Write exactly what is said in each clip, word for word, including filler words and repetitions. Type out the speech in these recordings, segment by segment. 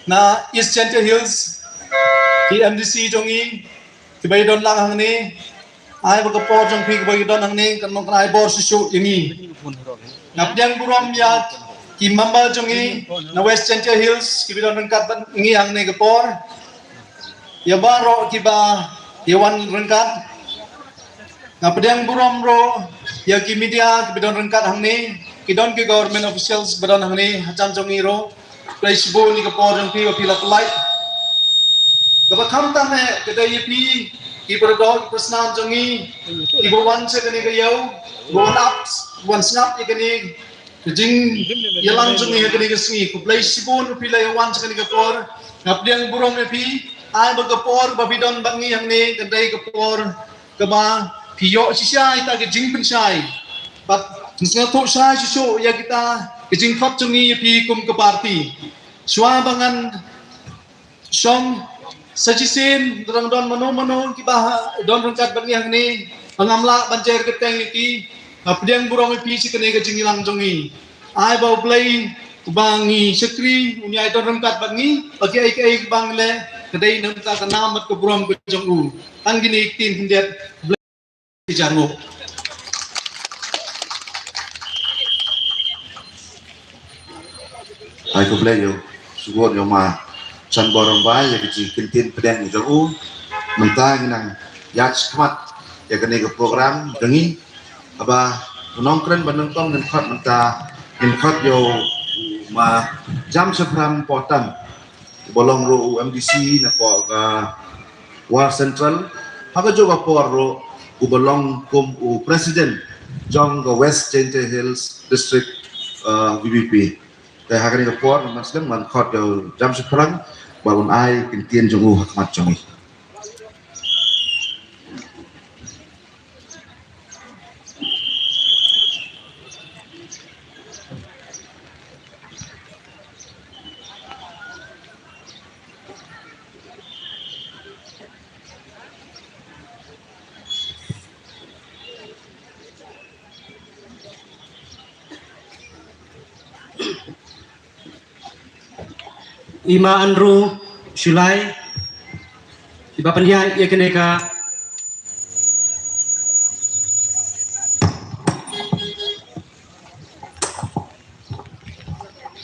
Na East Jaintia Hills, ki M D C jong ngi, kiba ïadon lang hangne, ai ba ka por jong phi kiba ïadon hangne, kan long kan ai bor shisha ïa ngi. Nga pdiang burom ïa ki member jong ngi, na West Jaintia Hills, kiba ïadon ryngkat bad ngi hangne ka por. Ïa baroh kiba ïawan ryngkat. Nga pdiang burom ruh ïa ki media kiba don ryngkat hangne, ki don ki government officials ba don hangne, hajan jong ngi ruh. Khublei shibun ïa ka por jong phi ba phi la pynlait. Kaba kham tang eh ka dei ïa phi kiba don ki parsnam jong ngi, kiba wan sha kane ka ïew, ba wan ap, wan sngap ïa kane ka jingïalang jong ngi ha kane ka sngi. Khublei shibun ba phi la ïawan sha kane ka por. Nga pdiang burom ïa phi, ai ba ka por ba phi don bad ngi hangne, ka dei ka por kaba phi ïoh shisha ïa kita ki jingpynshai. Bad phin sngewthuh shai shuh shuh ïa kita ki jingkhot jong ngi ïa phi kum ka party. Shuwa ba ngan shong sa shisien, dang don mano mano kiba ha, don ryngkat bad ngi hangne, ba ngam lah ban jer kyrteng ïa ki. Nga pdiang burom ïa phi sha kane ka jingïalang jong ngi. Ai ba U Blei uba ngi shakri un ïai don ryngkat bad ngi, ba kiei kiei kiba ngi leh ka dei na ka bynta ka nam bad ka burom ka jong u. Tang kine ki ktien khyndiat, U Blei ki jar nguh. Ai khublei ïa u, sngewbha ïa u ma Chanbor Rymbai ïa ka jingkyntien pdeng jong u. Mynta ngi nang ïaid shakhmat ïa kane ka program jong ngi. Haba u nongkren ba nyngkong ngin khot mynta, ngin khot ïa u ma Jamshaphrang Pohtam, uba long ruh u M D C napoh ka War Central. Ha kajuh ka por ruh uba long kum u president jong ka West Jaintia Hills District, uh, V P P. Te ha kane ka por, ngan slem ngan khot ïa u Jamshaphrang ba un ai kyntien jong u ha khmat jong ngi. I ma Andrew Shullai, iba pynïaid ïa kane ka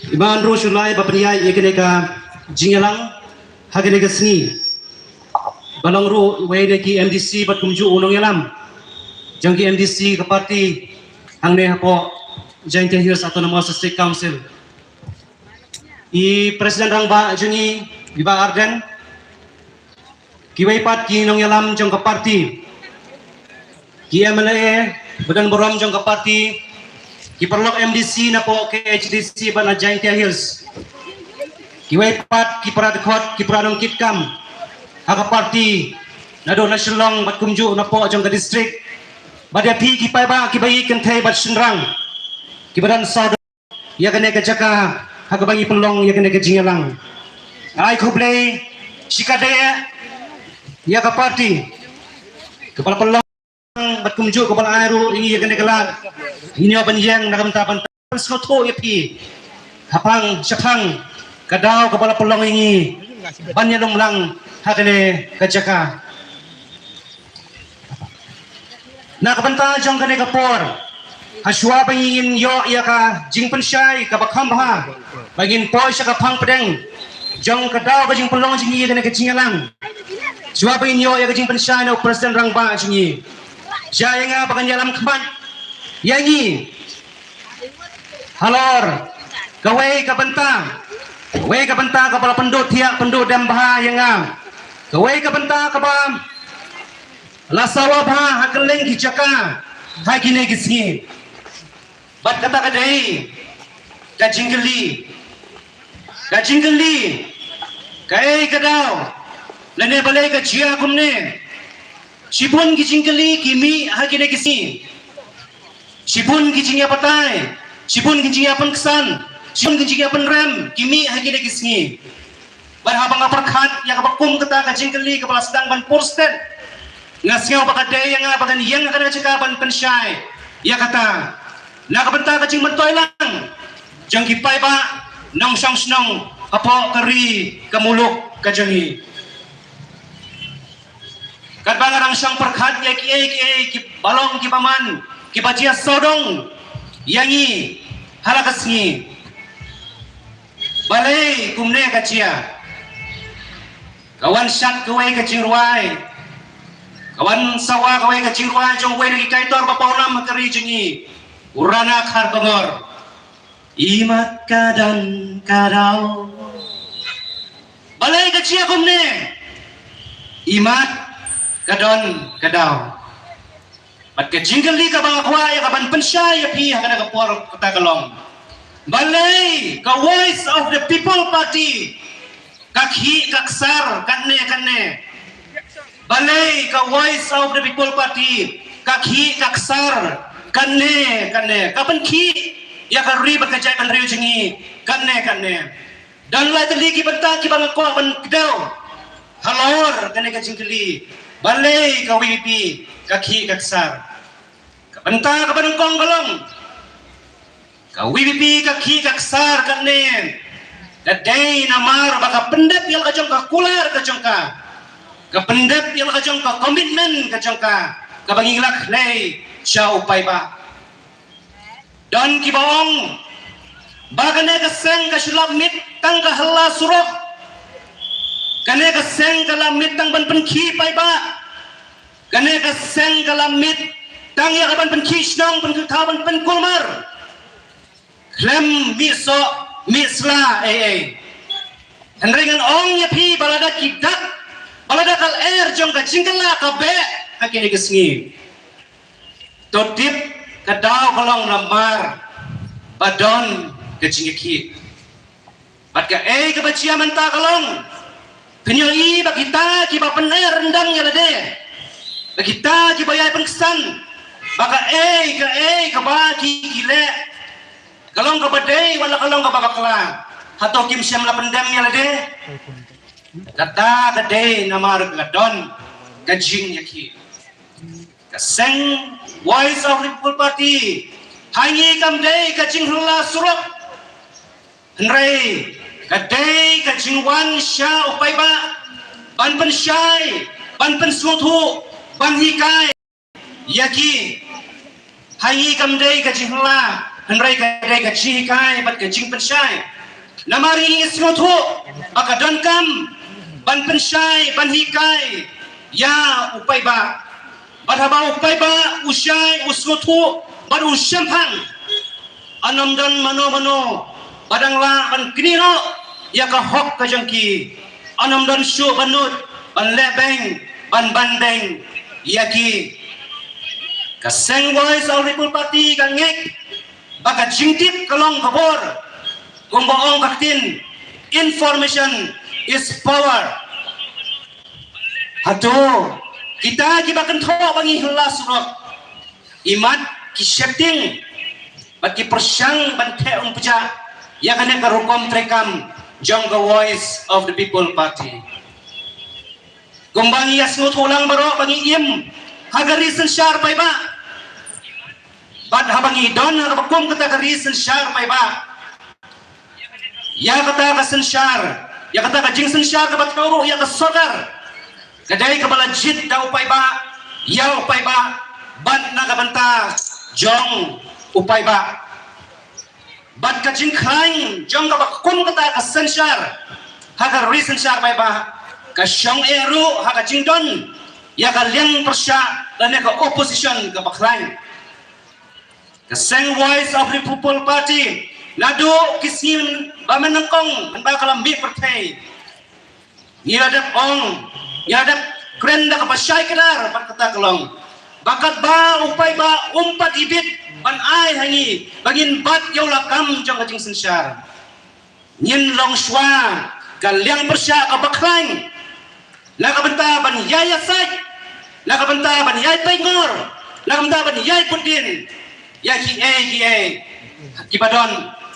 I ma Andrew Shullai ba pynïaid ïa kane ka jingïalang ha kane ka sngi. Ba long ruh uwei na ki M D C bad kumjuh u nongïalam jong ki M D C ka party hangne hapoh Jaintia Hills Autonomous District Council. I President Rangbah jong ngi, i Bah Ardent, kiwei pat ki nongïalam jong ka party, ki M L A ba don burom jong ka party, ki paralok M D C napoh K H A D C bad na Jaintia Hills, kiwei pat ki para dkhot, ki para nongkitkam ha ka party, naduh na Shillong bad kumjuh napoh jong ka district, bad ïa phi ki paidbah kiba ïeit kynthei bad shynrang kiba don sawdong ïa kane ka jaka ha kaba ngi pynlong ïa kane ka jingïalang. Ai khublei shikatdei ïa ka party kaba la pynlong bad kumjuh kaba la ai ruh ïa ngi ïa kane ka lad, ngin ïoh ban ïeng na ka bynta ban sngewthuh ïa phi shaphang shaphang ka daw kaba la pynlong ïa ngi ban ïalum lang ha kane ka jaka. Na ka bynta jong kane ka por, ha shuwa ba ngin ïoh ïa ka jingpynshai kaba kham bha, ba ngin poi sha ka phang pdeng jong ka daw ka jingpynlong jong ngi ïa kane ka jingïalang, shuwa ba ngin ïoh ïa ka jingpynshai na u President Rangbah jong ngi, sha ïa nga ba ngan ïalam khmat ïa ngi halor kawei ka bynta, kawei ka bynta kaba la pynduh thiah pynduh dem bha ïa nga, kawei ka bynta kaba la sawa bha ha kylleng ki jaka ha kine ki sngi. Bad kata ka dei ka jingkylli, ka jingkylli, kaei ka daw lane balei ka jia kumne. Shibun ki jingkylli ki mih ha kine ki sngi. Shibun ki jingïabatai, shibun ki jingïapynksan, shibun ki jingïapynrem ki mih ha kine ki sngi. Bad haba nga pyrkhat ïa kaba kum kata ka jingkylli kaba la sdang ban pur stet, nga sngew ba ka dei ïa nga ba ngan ïeng ha kane ka jaka ban pynshai ïa kata na ka bynta ka jingmyntoi lang jong ki paidbah nongshong shnong hapoh ka ri ka muluk ka jong ngi. Katba nga dang shong pyrkhat ïa kiei kiei ki ba long ki ba man ki ba jia sawdong ïa ngi ha la ka sngi. Balei kumne ka jia? Ka wan shat kawei ka jingrwai, ka wan sawa kawei ka jingrwai jong uwei na ki kaitor ba pawnam ha ka ri jong ngi, u Rana Kharkongor. Imat ka don ka daw. Balei ka jia kumne? Imat ka don ka daw. Bad ka jingkylli kaba nga kwah ïa ka ban pynshai ïa phi ha kane ka por kata ka long, balei ka Voice of the People Party ka khih ka ksar katne katne? Balei ka Voice of the People Party ka khih ka ksar katne katne, ka pynkhih ïa ka ri bad ka jaitbynriew jong ngi katne katne? Don lai tylli ki bynta kiba nga kwah ban kdew halor kane ka jingkylli, balei ka V P P ka khih ka ksar? Ka bynta kaba nyngkong ka long, ka V P P ka khih ka ksar katne ka dei namar ba ka pyndep ïa la ka jong ka kular ka jong ka, ka pyndep ïa la ka jong ka commitment ka jong ka, kaba ngi la khlei sha u paidbah. Don kiba ong ba kane ka seng ka shu lap miet tang ka hla surok. Kane ka seng ka lap miet tang ban pynkhih paidbah. Kane ka seng ka lap miet tang ïa ka ban pynkhih shnong, pynkhih thaw, ban pynkulmar. Khlem mih soh mih sla ei ei. Hynrei ngan ong ïa phi ba lada ki dak, ba lada ka lyer jong ka jingkylla ka beh ha kine ki sngi, to tip ka daw ka long namar ba don ka jingïakhih. Bad kaei kaba jia mynta ka long, phin ïohi ba kita kiba pyner ryndang ïa lade, ba kita kiba ïai pynksan ba kaei kaei kaba ki ki leh ka long kaba dei wat la ka long kaba bakla, hato kim shym la pyndem ïa lade? Kata ka dei namar ka don ka jingïakhih. Ka seng Voice of the People Party ha ngi kam dei ka jinghylla surok, hynrei ka dei ka jingwan sha u paidbah ban pynshai, ban pynsngewthuh, ban hikai ïa ki. Ha ngi kam dei ka jinghylla, hynrei ka dei ka jinghikai bad ka jingpynshai. Namar ngi sngewthuh ba ka donkam ban pynshai, ban hikai ïa u paidbah. Bad haba u paidbah u shai, u sngewthuh bad u shemphang, yn ym don mano mano ba dang lah ban knieh noh ïa ka hok ka jong ki. Yn ym don shuh ba nud ban leh beng, ban ban beng ïa ki. Ka seng Voice of the People Party ka ngeit ba ka jingtip ka long ka bor. Kumba ong ka ktien, information is power. Hato kita kiba kynthoh ba ngi hylla surok, imat ki sheptieng bad ki pyrshang ban theh umpjah ïa kane ka rukom treikam jong ka Voice of the People Party. Kumba ngi ïa sngewthuh lang baroh ba ngi im ha ka ri synshar paidbah. Bad haba ngi don ha kaba kum kata ka ri synshar paidbah, ïa kata ka synshar, ïa kata ka jingsynshar kaba thaw ruh ïa ka sorkar, ka dei kaba la jied da u paidbah, ïa u paidbah, bad na ka bynta jong u paidbah. Bad ka jingkhlaiñ jong kaba kum kata ka synshar ha ka ri synshar paidbah ka shong eh ruh ha ka jingdon ïa ka liang pyrshah lane ka opposition kaba khlaiñ. Ka seng Voice of the People Party naduh ki sngi ba mynnyngkong mynba ka la mih pyrthei, ngi la dep ong, ngi la dep kren da kaba shai kdar bad kata ka long ba katba u paidbah um pat ibit ban ai ha ngi ba ngin bat ïa u lakam jong ka jingsynshar, ngin long shuwa ka liang pyrshah kaba khlaiñ na ka bynta ban ïai ïasaid, na ka bynta ban ïai peit ngor, na ka bynta ban ïai bud dien ïa kiei kiei kiba don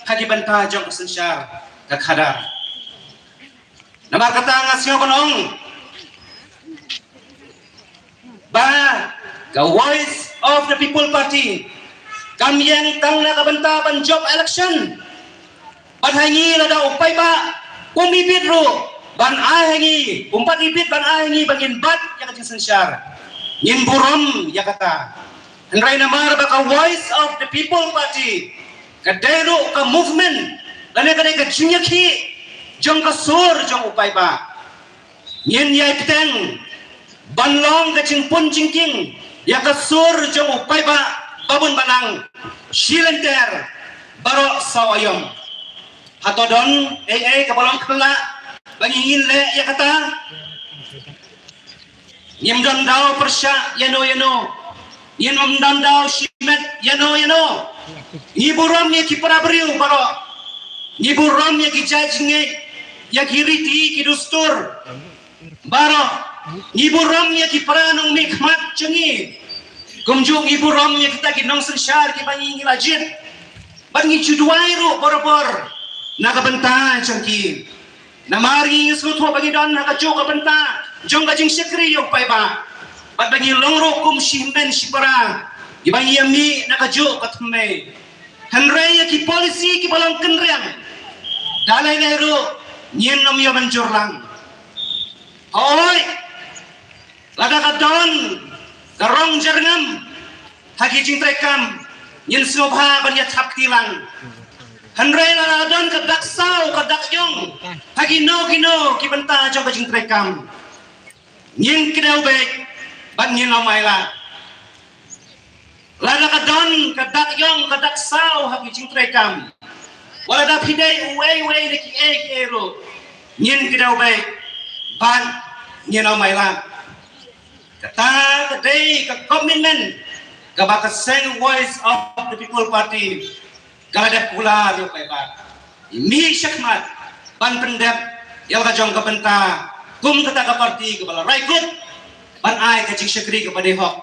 ha ki bynta jong ka synshar ka khadar. Namar kata nga sngew ban ong ba ka Voice of the People Party kam ïeng tang na ka bynta ban jop election. Bad ha ngi lada u paidbah Um ibit ruh ban ai ha ngi, um pat ibit ban ai ha ngi ba ngin bat ïa ka jingsynshar. Ngin burom ïa kata. Hynrei namar ba ka Voice of the People Party ka dei ruh ka movement, lane ka dei ka jingïakhih jong ka sur jong u paidbah. Ngin ïai bteng ban long ka jingpun jingkieng ïa ka sur jong u paidbah babun balang, shi lynter baroh saw aïom. Hato don ei ei kaba long khlem lah ba ngin leh ïa kata? Ngim don daw pyrshah ïano ïano. Ngim don daw shimet ïano ïano. Ngi burom ïa ki para briew baroh. Ngi burom ïa ki jait jingngeit, ïa ki riti ki dustur baroh. Ngi burom ïa ki para nongmihkhmat jong ngi. Kumjuh ngi burom ïa kita ki nongsynshar kiba ngi la jied. Bad ngi ju duwai ruh barabor na ka bynta jong ki. Namar ngi sngewthuh ba ngi don ha kajuh ka bynta jong ka jingshakri ïa u paidbah. Bad ba ngi long ruh kum shi hynmen shi para kiba ngi ïa mih na kajuh ka thymmei. Hynrei ïa ki polisi kiba long kynriang, da lei lei ruh ngin ym ïoh mynjur lang. Hooid, lada ka don ka rong jyrngam ha ki jingtreikam, ngin sngewbha ban ïa thap kti lang. Hynrei lada don ka dak saw ka dak ïong ha kino kino ki bynta jong ka jingtreikam, ngin kdew beit bad ngin ym ailad. Lada ka don ka dak ïong ka dak saw ha ki jingtreikam, wat lada phi dei uwei uwei na kiei kiei ruh, ngin kdew beit bad ngin ym ailad. Kata ka dei ka commitment kaba ka seng Voice of the People Party ka la dep kular ïa u paidbah. Ngi mih shakhmat ban pyndep ïa la ka jong ka bynta kum kata ka parti kaba la rai kut ban ai ka jingshakri kaba dei hok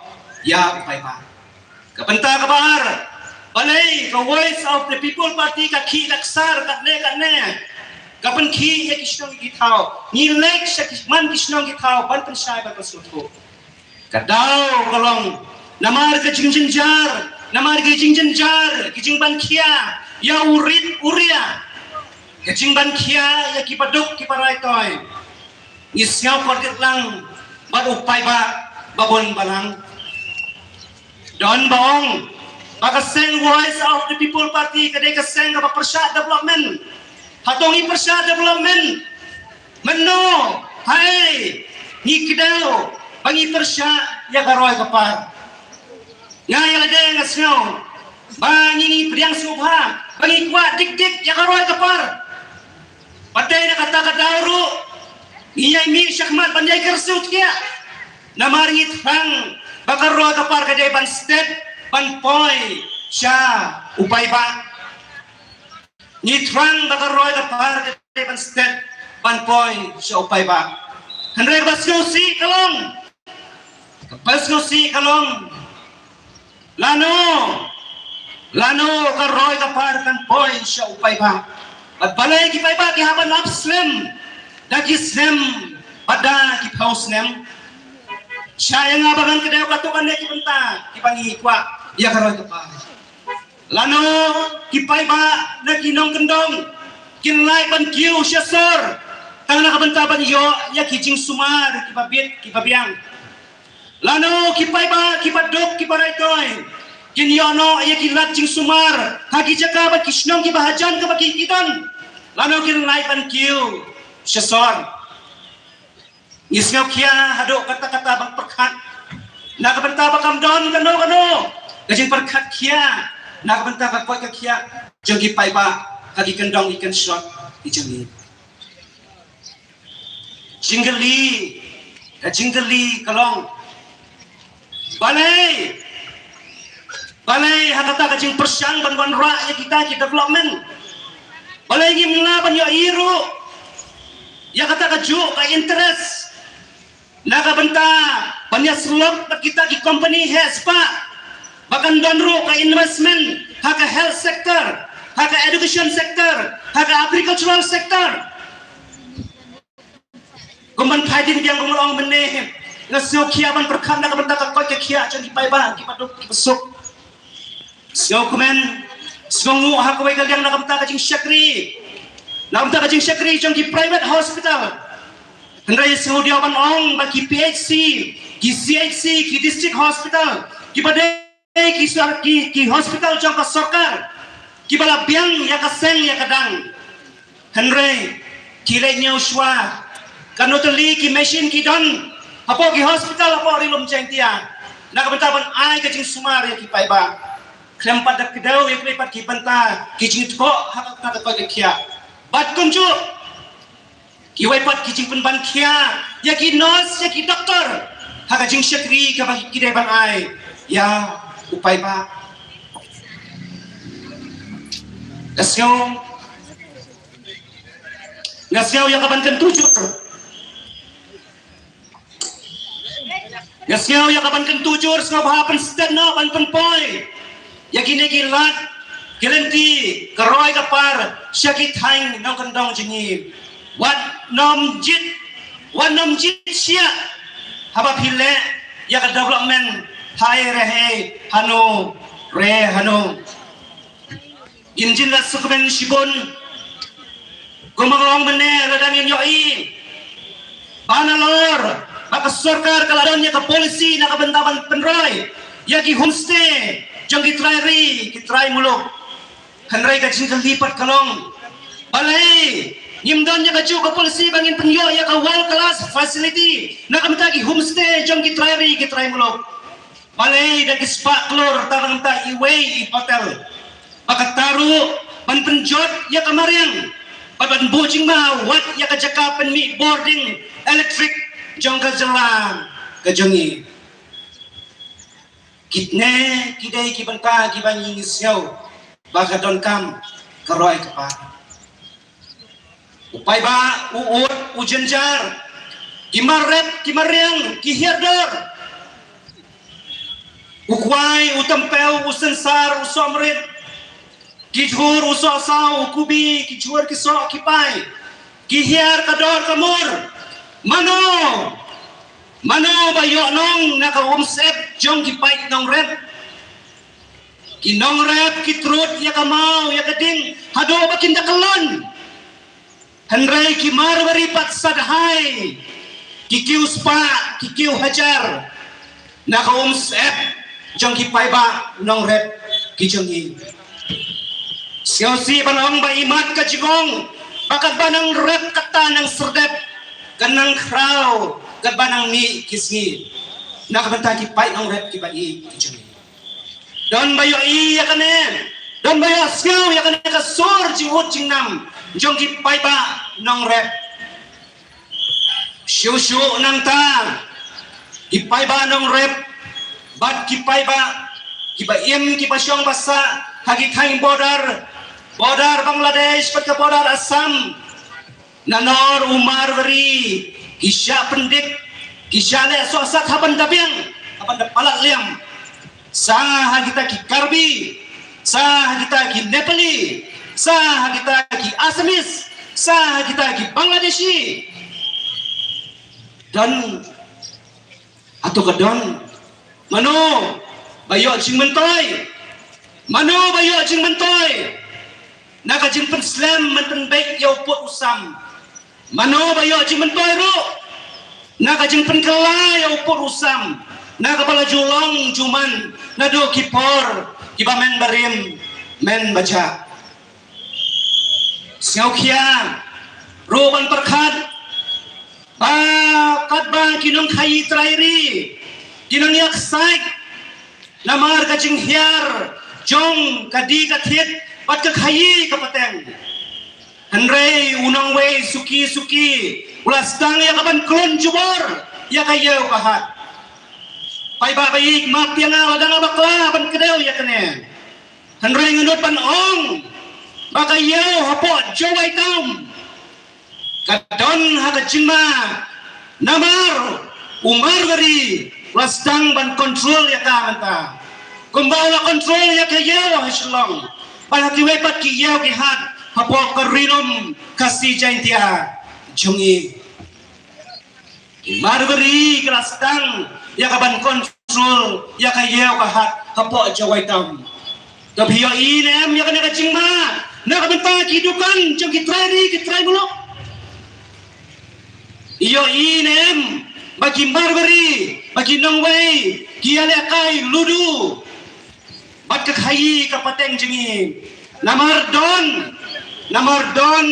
ïa u paidbah. Ka bynta kaba ar, balei ka Voice of the People Party ka khih ka ksar katne katne, ka pynkhih ïa ki shnong ki thaw? Ngi leit sha ki man ki shnong ki thaw ban pynshai ban pynsngewthuh. Ka daw ka long namar ka jingjynjar, namar ka jingjynjar, ka jingban khia ïa u rit u ria, ka jingban khia ïa ki baduk ki barai toi. Ngi sngew kordit lang bad u paidbah babun balang. Don ba ong ba ka seng Voice of the People Party ka dei ka seng kaba pyrshah development. Hato ngi pyrshah development? Mynno? Haei ngi kdew ba ngi pyrshah ïa ka roi ka par? Nga ïa lade nga sngew ba ngi ngi pdiang sngewbha ba ngi kwah dik dik ïa ka roi ka par. Pat dei na kata ka daw ruh ngi ïai mih shakhmat ban ïai kyrsiew thiah. Namar ngi thrang ba ka roi ka par ka dei ban stet ban poi sha u paidbah. Ngi thrang ba ka roi ka par ka dei ban stet ban poi sha u paidbah. Hynrei kaba sngewsih ka long, kaba sngewsih ka long, lano, lano ka roi ka par kan poi sha u paidbah? Bad balei ki paidbah ki hap ban ap slem da ki snem bad da ki phew snem? Shah ïa nga ba ngan kdew katto katne ki bynta kiba ngi kwah ïa ka roi ka par. Lano ki paidbah na ki nongkyndong kin lait ban kiew sha sor tang na ka bynta ban ïoh ïa ki jingsumar kiba bit kiba biang? Lano ki paidbah kiba duk kiba raitoi kin ïoh noh ïa ki lad jingsumar ha ki jaka bad ki shnong kiba hajan kaba ki ki don? Lano kin lait ban kiew sha sor? Ngi sngew khia haduh katta katta ban pyrkhat na ka bynta ba kam don kano kano ka jingpyrkhat khia na ka bynta ka koit ka khiah jong ki paidbah ha ki kyndong ki kynshot ki jong ngi. Jingkylli, ka jingkylli ka long, balei, balei ha kata ka jingpyrshang ban wanrah ïa kita ki development, balei ngim lah ban ïohi ruh ïa kata kajuh ka interest na ka bynta ban ïasyllok bad kita ki company heh spah ba kan don ruh ka investment ha ka health sector, ha ka education sector, ha ka agricultural sector? Kum ban phai dien biang kum ban ong mynne, nga sngew khia ban pyrkhat na ka bynta ka koit ka khiah jong ki paidbah kiba duk kiba suk. Sngew kmen, sngew nguh ha kawei ka liang na ka bynta ka jingshakri. Na ka bynta ka jingshakri jong ki private hospital. Hynrei sngewdiaw ban ong ba ki P H C, ki C H C, ki district hospital, ki ba dei ki sor-, ki, ki hospital jong ka sorkar, ki ba la biang ïa ka seng ïa ka dang. Hynrei ki leh ñiew shuwa. Katno tylli ki machine ki don hapoh ki hospital hapoh Ri Lum Jaiñtia na ka bynta ban ai ka jingsumar ïa ki paidbah. Khlem pat da kdew ïa kiwei pat ki bynta ki jingthoh ha ka, ka, ka, ka, ka, bad kumjuh kiwei pat ki jingpynban khia ïa ki nurse, ïa ki doktor ha ka jingshakri kaba ki dei ban ai ïa u paidbah. Nga sngew, nga sngew ïa ka ban kyntu jur. Nga sngew ïa ka ban kyntu jur, sngewbha pynstet noh ban pynpoi ïa kine ki lad ki lynti ka roi ka par sha ki thaiñ nongkyndong jong ngi. Wat nym jied, wat nym jied shiah haba phi leh ïa ka development, ha ei re hei, hano re hano. Ngin jin la sukmen shibun. Kumba nga ong mynne, lada ngin ïohi ba nalor ba ka sorkar ka la don ïa ka policy na ka bynta ban pynroi ïa ki homestay jong ki trai ri, ki trai muluk. Hynrei ka jingkylli pat ka long, balei ngim don ïa kajuh ka policy ba ngin pynïoh ïa ka world class facility na ka bynta ki homestay jong ki trai ri, ki trai muluk? Balei da ki spah klur tang nangta iwei i hotel? Ba kata ruh ban pynjot ïa ka mariang bad ban buh jingma wat ïa ka jaka pynmih bording elektrik jong ka jylla ka jong ngi. Kine ki dei ki bynta kiba ngi sngew ba ka donkam ka roi ka par. U paidbah, u ud, u jynjar, ki mar rep, ki mariang, ki hiar dor, u kwai, u tympeu, u synsar, u sohmrit, ki jhur, u sohsaw, u kubi, ki jhur, ki soh, ki pai, ki hiar, ka dor, ka mur. Mano, mano ba ïoh nong na ka umsyep jong ki paid nongrep? Ki nongrep ki trud ïa ka maw ïa ka ding haduh ba kin da kyllon. Hynrei ki marwari pat sadhai, ki kiew spah, ki kiew hajar na ka umsyep jong ki paidbah nongrep ki jong ngi. Sngewsih ban ong ba imat ka jingong ba katba nang rep kata nang serdep, ka nang khraw katba nang mih ki sngi na ka bynta ki paid nongrep kiba ïeit ki jong ngi. Don ba ïohi ïa kane, don ba ïohsngew ïa kane ka sur jingud jingnam jong ki paidbah nongrep. Shuh shuh nangta ki paidbah nongrep bad ki paidbah kiba im kiba shong ba sah ha ki thaiñ border, border Bangladesh bad ka border Assam. Nanor u marwari ki shah pyndit, ki shah leh sohsat ha ban da biang, ha ban da palat liam. Sa ha kita ki Karbi, sa ha kita ki Nepali, sa ha kita ki Assamese, sa ha kita ki Bangladeshi. Don, hato ka don mano ba ïoh jingmyntoi? Mano ba ïoh jingmyntoi na ka jingpynslem ban pynbeit ïa u pud u sam? Mano ba ïoh jingmyntoi ruh na ka jingpynkylla ïa u pud u sam na kaba la ju long ju man naduh ki por kiba men barim men bajah? Sngewkhia ruh ban pyrkhat ba katba ki nongkhaïi trai ri ki nang ïaksaid namar ka jinghiar jong ka die ka thied bad ka khaïi ka pateng. Hynrei u nongwei suki suki u la sdang ïa ka ban klun jubor ïa ka ïew ka hat. Paidbah ba ïeit, map ïa nga lada nga bakla ban kdew ïa kane. Hynrei nga nud ban ong ba ka ïew hapoh Jowai Town ka don ha ka jingma namar u marwari u la sdang ban control ïa ka mynta. Kumba u la control ïa ka ïew ha Shillong bad ha kiwei pat ki ïew ki hat hapoh ka Ri Lum Khasi Jaiñtia jong ngi. Ki marwari ki la sdang ïa ka ban control ïa ka ïew ka hat hapoh Jowai Town. To phi ïohi ne em ïa kane ka jingma Na ka bynta ki dukan jong ki trai ri ki trai muluk. Ïohi ne em ba ki Marwari, ba ki nongwei ki ïalehkai ludu bad ka khaïi ka pateng jong ngi. Namar don, namar don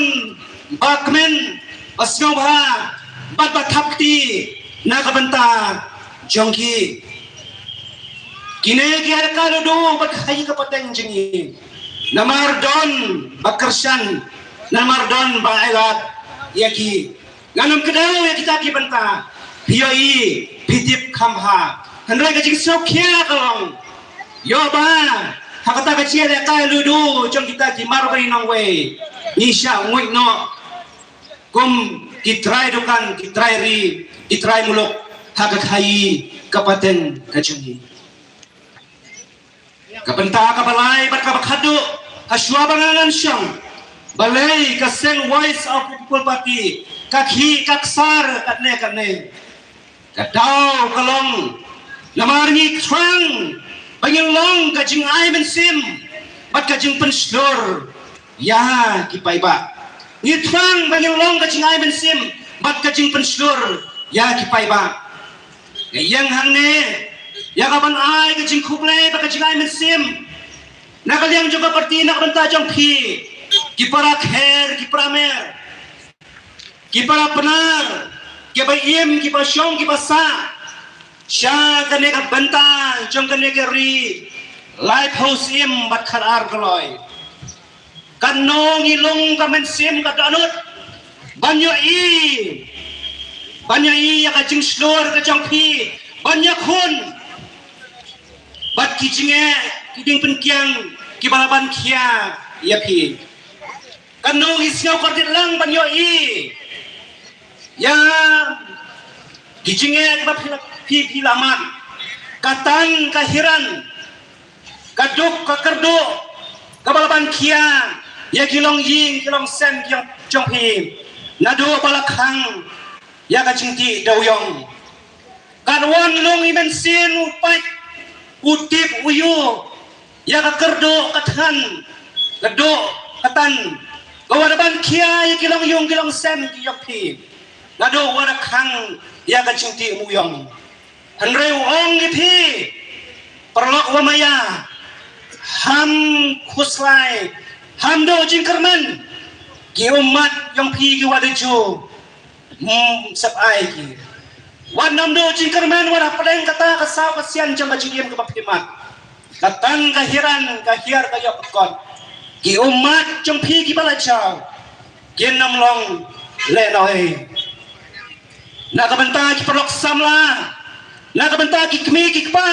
ba kmen, ba sngewbha bad ba thap kti na ka bynta jong ki. Kine ki ïalehkai ludu bad ka khaïi ka pateng jong ngi. Namar don ba kyrshan, namar don ba ailad ïa ki. Ngan ym kdew ïa kita ki bynta. Phi ïohi, phi tip kham bha. Hynrei ka jingsngewkhia ka long, ïoh ba ha kata ka jingïalehkai ludu jong kita ki Marwari nongwei, ngi shah nguid noh kum ki trai dukan, ki trai ri, ki trai muluk ha ka khaïi ka pateng ka jong ngi. Ka bynta kaba lai bad kaba khatduh, ha shuwa ba nga ngan shong, balei ka seng Voice of the People Party ka khih ka ksar katne katne? Ka daw ka long namar ngi thrang ba ngin long ka jingai mynsiem bad ka jingpynshlur ïa ki paidbah. Ngi thrang ba ngin long ka jingai mynsiem bad ka jingpynshlur ïa ki paidbah. Nga ïeng hangne ïa ka ban ai ka jingkhublei bad ka jingai mynsiem na ka liang jong ka party na ka bynta jong phi, ki para kher, ki para mer, ki para Pnar, kiba im, kiba shong, kiba sah sha kane ka bynta jong kane ka ri laiphew snem bad khatar kloi. Katno ngi long ka mynsiem ka dohnud ban ïohi, ban ïohi ïa ka jingshlur ka jong phi, ban ïakhun bad ki jingeh, ki jingpynkiang kiba la ban khia ïa phi. Katno ngi sngew kordit lang ban ïohi ïa ki jingeh kiba phi, phi, phi la mad. Ka tang ka hiran, ka duk ka kyrduh kaba la ban khia ïa ki longïing ki longsem ki jong phi naduh ba la khang ïa ka jingtih dewiong. Katwon lung i mynsiem u pait, u tip, u ïoh ïa ka kyrduh ka than, ka duh ka tan, ka wat ban khia ïa ki longïing ki longsem ki jong phi naduh wat khang ïa ka jingtih dewiong. Hynrei u ong ïa phi, paralok wa maya, ham khuslai, ham duh jingkyrmen. Ki ummat jong phi ki wa da ju, hmm, sep ai ki. Wat nym duh jingkyrmen wat hapdeng kata ka saw ka sian jong ka jingim kaba phi mad. Ka tang ka hiran, ka hiar ka ïoh ka kot. Ki ummat jong phi kiba la jaw kin nym long lehnoi. Na ka bynta ki paralok samla, na ka bynta ki kmie ki kpa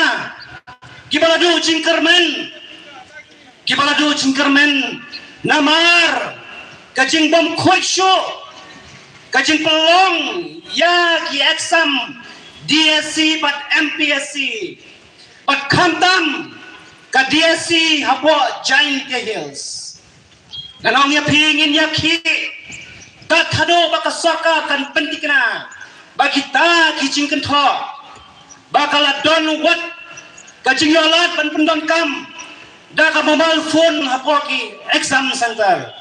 kiba la duh jingkyrmen, kiba la duh jingkyrmen namar ka jingbymkhuid shuh ka jingpynlong ïa ki exam D S C bad M P S C, bad khamtam ka D S C hapoh Jaintia Hills. Ngan ong ïa phi, ngin ïa khih tat haduh ba ka sorkar kan pynthikna ba kita ki jingkynthoh ba ka la don wat ka jingïohlad ban pyndonkam da ka mobile phone hapoh ki exam center.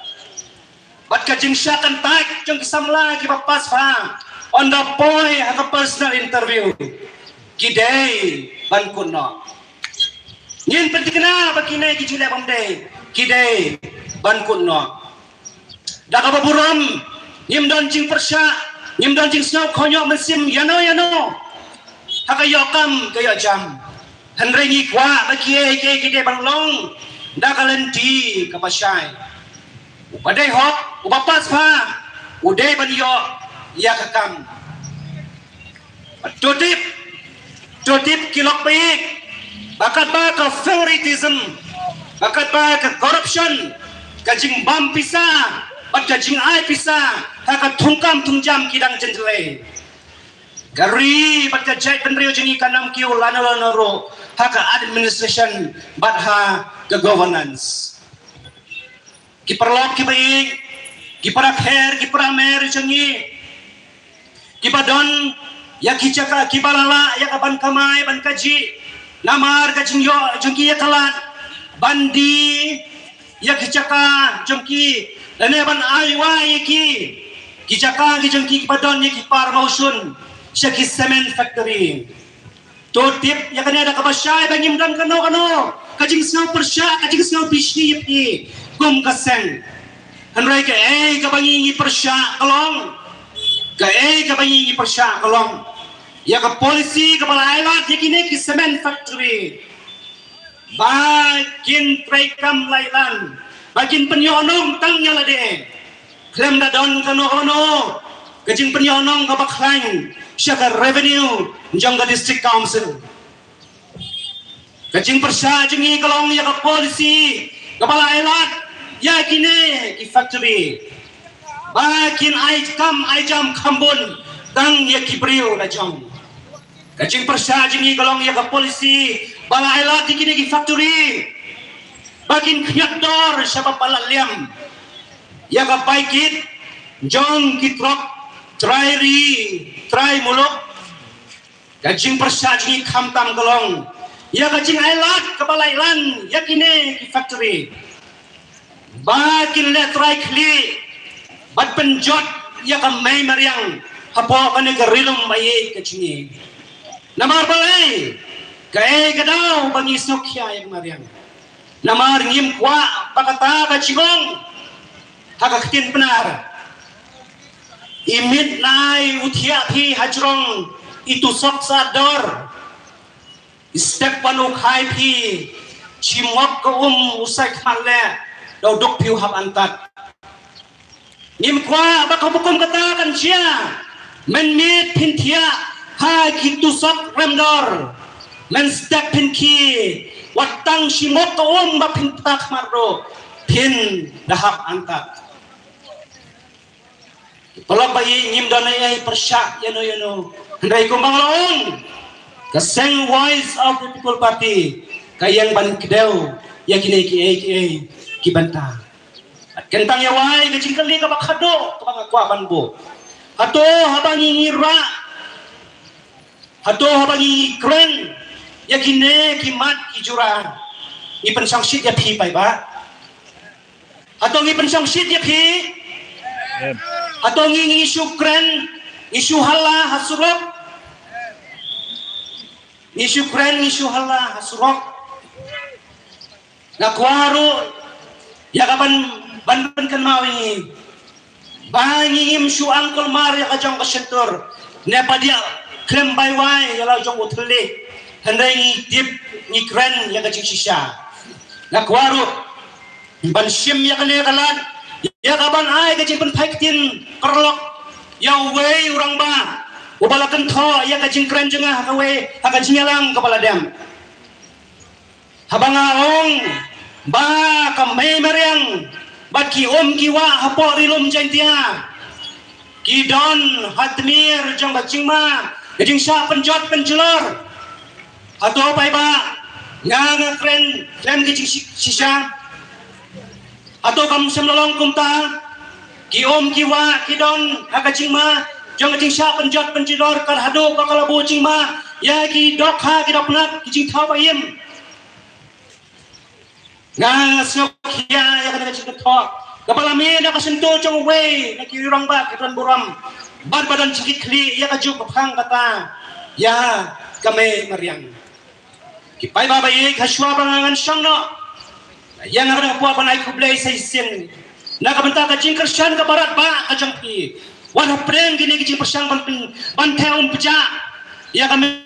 Bad ka jingshah kyntait jong ki samla kiba pass pha ynda poi ha ka personal interview, ki dei ban kut noh. Ngin pynthikna ba kine ki jingleh bym dei, ki dei ban kut noh. Da kaba burom, ngim don jingpyrshah, ngim don jingsngew khñiot mynsiem ïano ïano ha ka ïoh kam ka ïoh jam. Hynrei ngi kwah ba kiei kiei ki dei ban long da ka lynti kaba shai. Uba dei hok, uba pass pha, u dei ban ïoh ïa ka kam. To tip, to tip ki lok peit ba katba ka favoritism, ba katba ka corruption, ka jingbam pisa bad ka jingai pisa ha ka thungkam thungjam ki dang jynjar. Ka ri bad ka jaitbynriew jong ngi kan nym kiew lano lano ruh ha ka administration bad ha ka governance. Ki paralok kiba ïeit, ki para kher, ki para mer jong ngi, kiba don ïa ki jaka, kiba la lah ïa ka ban kamai ban kajih namar ka jingïoh jong ki ïa ka lad ban die ïa ki jaka jong ki, lane ban ai wai ïa ki, ki jaka ki jong ki kiba don ïa ki promotion sha ki cement factory. To tip ïa kane da kaba shai ba ngim don kano kano ka jingsngew pyrshah, ka jingsngew bishni ïa phi kum ka seng. Hynrei kaei kaba ngi ngi pyrshah ka long, kaei kaba ngi ngi pyrshah ka long ïa ka policy kaba la ai lad ïa kine ki cement factory ba kin treikam lailan, ba kin pynïoh nong tang ïa lade, khlem da don kano kano ka jingpynïoh nong kaba khlaiñ sha ka revenue jong ka district council. Ka jingpyrshah jong ngi ka long ïa ka policy kaba la ai lad ïa kine ki factory ba kin ai kam ai jam kham bun tang ïa ki briew la jong. Ka jingpyrshah jong ngi ka long ïa ka policy ba la ai lad ïa kine ki factory ba kin khñiot dor sha ba palat liam ïa ka bai kit jong ki trok trai ri trai muluk. Ka jingpyrshah jong ngi khamtam ka long ïa ka jingai lad kaba lailan ïa kine ki factory ba kin leh trai khlieh bad pynjot ïa ka mei mariang hapoh kane ka ri lum ba ïeit ka jong ngi. Namar balei? Kaei ka daw ba ngi sngewkhia ïa ka mariang? Namar ngim kwah ba kata ka jingong ha ka ktien Pnar. I miet nai u thiah phi hajrong i tusok sa dor. I step ban u khai phi chimok ka um u sai khmat leh da u duk phi u hap antat. Ngim kwah ba ka bukum kata kan jia. Men miet phin thiah ha ki tusok rem dor, men step phin ki wat tang chimok ka um ba phin pta khmat ruh phin da hap antat. Paralok ba ïeit, ngim don ei ei pyrshah ïano ïano. Hynrei kumba nga la ong, ka seng Voice of the People Party ka ïeng ban kdew ïa kine kiei kiei ki bynta. Bad kynta ïa wai ka jingkylli kaba khadduh kaba nga kwah ban buh. Hato haba ngi ngi rah, hato haba ngi ngi kren ïa kine ki mat ki jura, ngi pynshongshit ïa phi paidbah? Hato ngi pynshongshit ïa phi? Hato ngi ngi shu kren, ngi shu halla ha surok? Ngi shu kren, ngi shu halla ha surok. Nga kwah ruh ïa ka ban ban pynkynmaw ïa ngi ba ngi ngim shu angkul mar ïa ka jong ka shyntur ne ba diah khlem bai wai ïa la jong u thylliej. Hynrei ngi tip, ngi kren ïa ka jingshisha. Nga kwah ruh ban shim ïa kane ka lad ïa ka ban ai ka jingpynphai ktien paralok ïa uwei u rangbah uba la kynthoh ïa ka jingkren jong nga ha kawei ha ka jingïalang kaba la dem. Haba nga ong ba ka mei mariang bad ki um ki wah hapoh Ri Lum Jaiñtia ki don ha tmier jong ka jingma ka jingshah pynjot pynjulor. Hato paidbah nga nga kren khlem ki jingshisha? Hato kam shym la long kumta? Ki um ki wah ki don ha ka jingma jong ka jingshah pynjot pynjulor, kat haduh ba ka la buh jingma ïa ki dohkha ki dohknat, ki jingthaw ba im. Nga sngewkhia ïa kane ka jingkynthoh kaba la mih na ka shyntur jong uwei na ki rangbah ki don burom bad ba don jingkitkhlieh ïa ka juk ba phang kata ïa ka mei mariang. Ki paidbah ba ïeit, ha shuwa ba ngan shong noh, ïa nga ka dang kwah ban ai khublei sa shisien na ka bynta ka jingkyrshan kaba radbah ka jong phi. Wat hapdeng kine ki jingpyrshang ban pyn- ban theh um pjah ïa ka mei.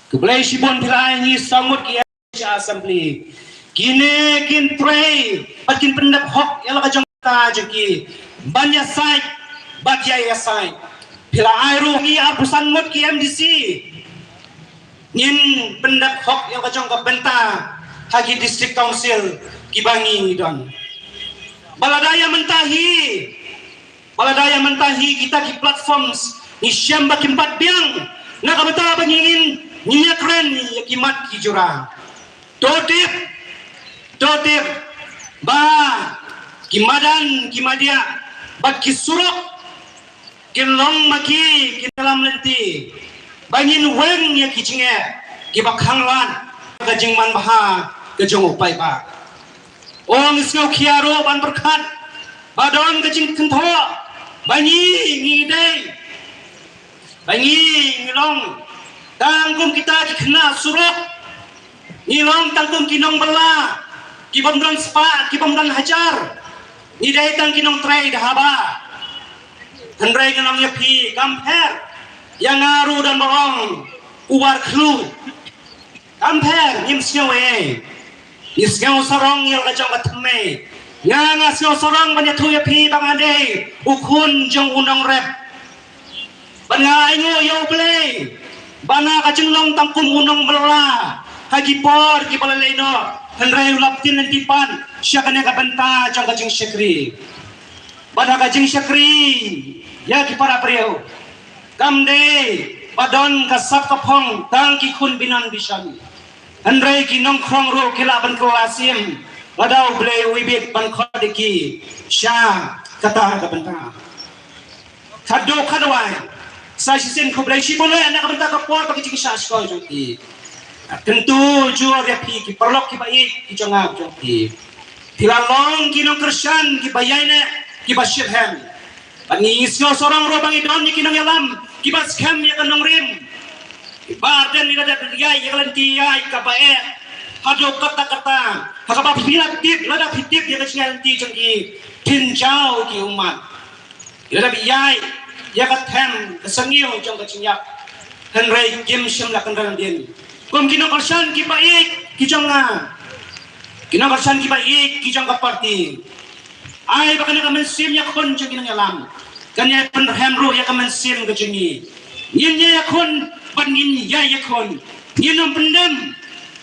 Khublei shibun phi la ai ngi saw ngut ki assembly. Kine kin trei bad kin pyndep hok ïa la ka jong ka jong ki ban ïasaid bad ïa ïasaid. Phi la ai ruh ngi arphew san ngut ki M D C. Ngin pyndep hok ïa la ka jong ka bynta ha ki district council kiba ngi ngi don. Ba la dei ïa mynta hi, ba la dei ïa mynta hi kita ki platforms ngi shem ba kim pat biang na ka bynta ba ngi ngin ngi ïakren ïa ki mat ki jura. To tip, to tip ba ki madan ki madiah bad ki surok kin long ma ki ki lam lynti ba ngin weng ïa ki jingeh kiba khanglad ka jingmanbha ka jong u paidbah. Ong sngewkhia ruh ban pyrkhat ba don ka jingkynthoh ba ngi ngi dei ba ngi ngi long tang kum kita ki khynnah surok, ngi long tang kum ki nongbylla ki bym don spah ki bym don hajar, ngi dei tang ki nongtrei da haba. Hynrei ngi long ïa phi kam pher ïa nga ruh don ba ong u war khlu. Kam pher ngim sngew ei. Ngi sngew sarong ïa la ka jong ka thymmei. Nga nga sngew sarong ban ïathuh ïa phi ba nga dei u khun jong u nongrep. Ban nga ainguh ïa U Blei ba nga ka jinglong tang kum u nongbylla ha ki por kiba la leit noh. Hynrei u la pyntin lynti pat sha kane ka bynta jong ka jingshakri. Bad ha ka jingshakri ïa ki para briew kam dei ba don ka sap ka phong tang ki khun binan bishani. Hynrei ki nongkhrong ruh ki lah ban kylla sim lada U Blei u ibit ban khot ïa ki sha kata ka bynta. Khadduh khadwai sa shisien khublei shibun ïa na ka bynta ka por bad ka jingshah shkor jong ki. Kyntu jur ïa phi ki paralok kiba ïeit ki jong nga jong phi. Phi la long ki nongkyrshan kiba ïaineh kiba shitrhem. Bad ngi sngew sarong ruh ba ngi don ïa ki nongïalam kiba skhem ïa ka nongrim. Kiba ardent ïa ka dei ïa ka lynti ïa kaba eh. Haduh katta katta ha kaba phi la tip lada phi tip ïa ka jingïaid lynti jong ki phin jaw ki ummat. Ïa ka dei ïa ka them ka sangiew jong ka jingïap. Hynrei kim shym la kynran din kum ki nongkyrshan kiba ïeit ki jong nga, ki nongkyrshan kiba ïeit ki jong ka party. Ai ba kane ka mynsiem ïakhun jong ki nongïalam kan ïa pynrhem ruh ïa ka mynsiem ka jong ngi. Ngin ïa ïakhun bad ngin ïa ïakhun. Ngin ym pyndem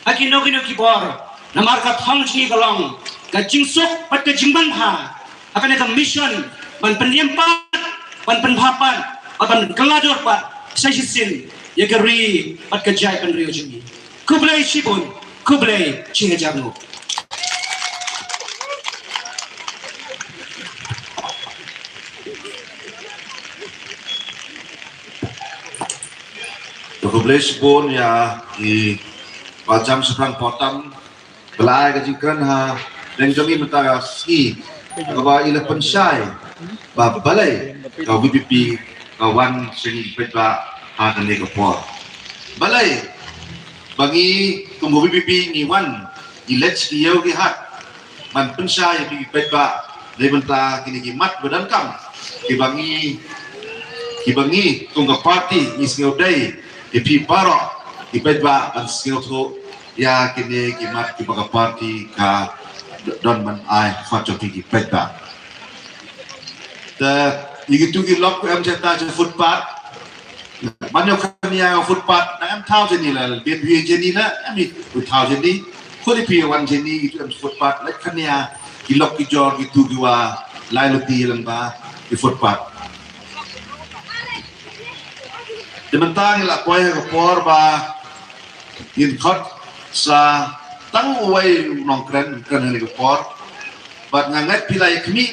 ha kino kino ki bor. Namar ka thong jong ngi ka long ka jingsuk bad ka jingmanbha ha kane ka mission ban pyndem pat, ban pynbha pat, ban pynkylla dur pat sa shisien ïa ka ri bad ka jaitbynriew jong ngi. Khublei shibun, khublei shihajar nguh. Khublei shibun ïa i Bah Jam Shaphrang Pohtam. Ba la ai ka jingkren ha pdeng jong i mynta ka sngi kaba i la pynshai ba balei ka V P P ka wan sha ngi ki paidbah ha kane ka por. Balei ba ngi kum ka V P P ngi wan ngi leit sha ki ïew ki hat ban pynshai ïa ki paidbah na bynta kine ki mat ba donkam kiba ngi kiba ngi kum ka party ngi sngewdei ïa phi baroh ki paidbah ban sngewthuh ïa kine ki mat kiba ka party ka don ban ai khot jong ki paidbah. Te ïa kitu ki lok ki em jata jong footpath. Ban ïa khania footpath na em thaw jeni la bin wi jeni la em i thaw jeni. Khodi pi wan jeni kitu em footpath la khania ki lok ki jor kitu ki wa lai luti lang ba ki footpath. Te mynta ngi la poi ha ka por ba ngin khot sa tang uwei u nongkren kren ha kane ka por. Bad nga ngeit phi la ïa khmih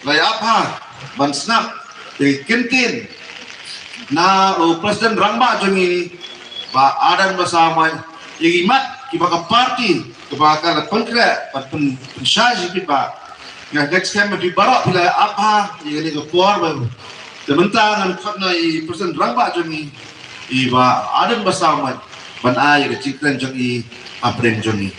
la ïa ap ha ban sngap te kin kin na u president rangbah jong ngi Bah Ardent Basaiawmoit ïa ki mat kiba ka party kiba ka la pynkhreh bad pyn pynshai shi phi ba nga ngeit skhem ba phi baroh phi la ïa ap ha ïa kane ka por ba te mynta ngan khot na i president rangbah jong ngi i Bah Ardent Basaiawmoit ban ai ïa ka jingkren jong i ha pdeng jong i.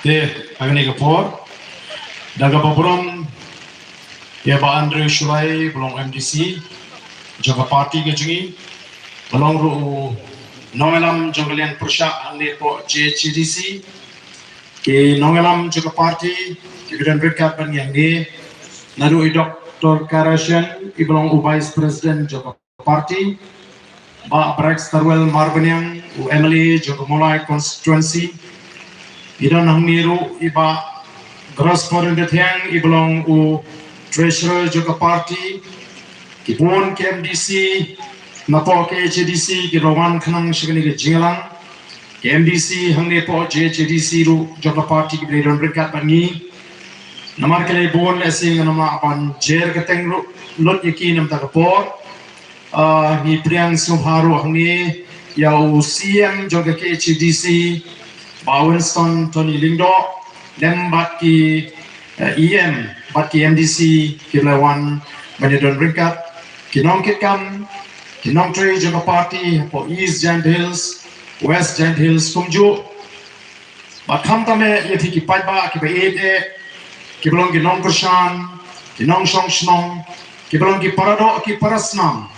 Te ha kane ka por da kaba burom ïa Bah Andrew Shullai ba long M D C jong ka party ka jong ngi, ba long ruh u nongïalam jong ka liang pyrshah hangne hapoh J H A D C, ki nongïalam jong ka party kiba don ryngkat bad ngi hangne, naduh i Doctor Kara Shen i ba long u Vice President jong ka party, Bah Bragg Starwell Marbaniang u M L A jong ka Mawlai constituency, Ngi don hangne ruh i Bah Grosper Yndathiang, i ba long u treasurer jong ka party. Ki bun ki M D C napoh K H A D C ki la wan khnang sha kane ka jingïalang. Ki M D C hangne hapoh K H A D C ruh jong ka party ki ba la don ryngkat bad ngi. Namar ki la bun, lehse ngam lah ban jer kyrteng ruh lut ïa ki namar ka por. Ah, ngi pdiang sngewbha ruh hangne ïa u C E M jong ka K H A D C, Bah Winston Tony Lyngdoh, lem bad ki, eh, E M bad ki M D C ki ba la wan ban ïadon ryngkat, ki nongkitkam, ki nongtrei jong ka party hapoh East Jaintia Hills, West Jaintia Hills kumjuh. Bad khamtam eh ïa phi ki paidbah ki ba ïeit eh, ki ba long ki nongkyrshan, ki nongshong shnong, ki ba long ki paradoh, ki parasnam,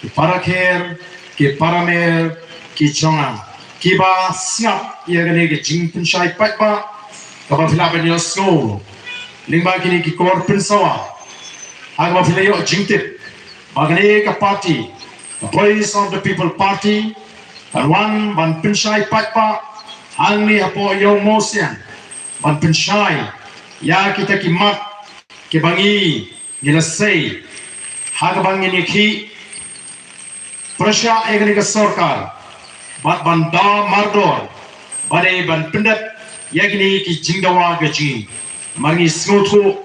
ki parakher, ki paramer, ki jong nga, ki ba sngap ïa kane ka jingpynshai paidbah kaba phi lah ban ïohsngew lyngba kine ki kor pynsawa, ha kaba phi la ïoh jingtip ba kane ka party, ka Voice of the People Party, kan wan ban pynshai paidbah hangne hapoh Ïew Mawsiang, ban pynshai ïa kita ki mat ki ba ngi, ngi la sei ha kaba ngin ïakhih pyrshah ïa kane ka sorkar, bad ban da mardor, bad ban pyndep ïa kine ki jingdawa ka jong ngi. Namar ngi sngewthuh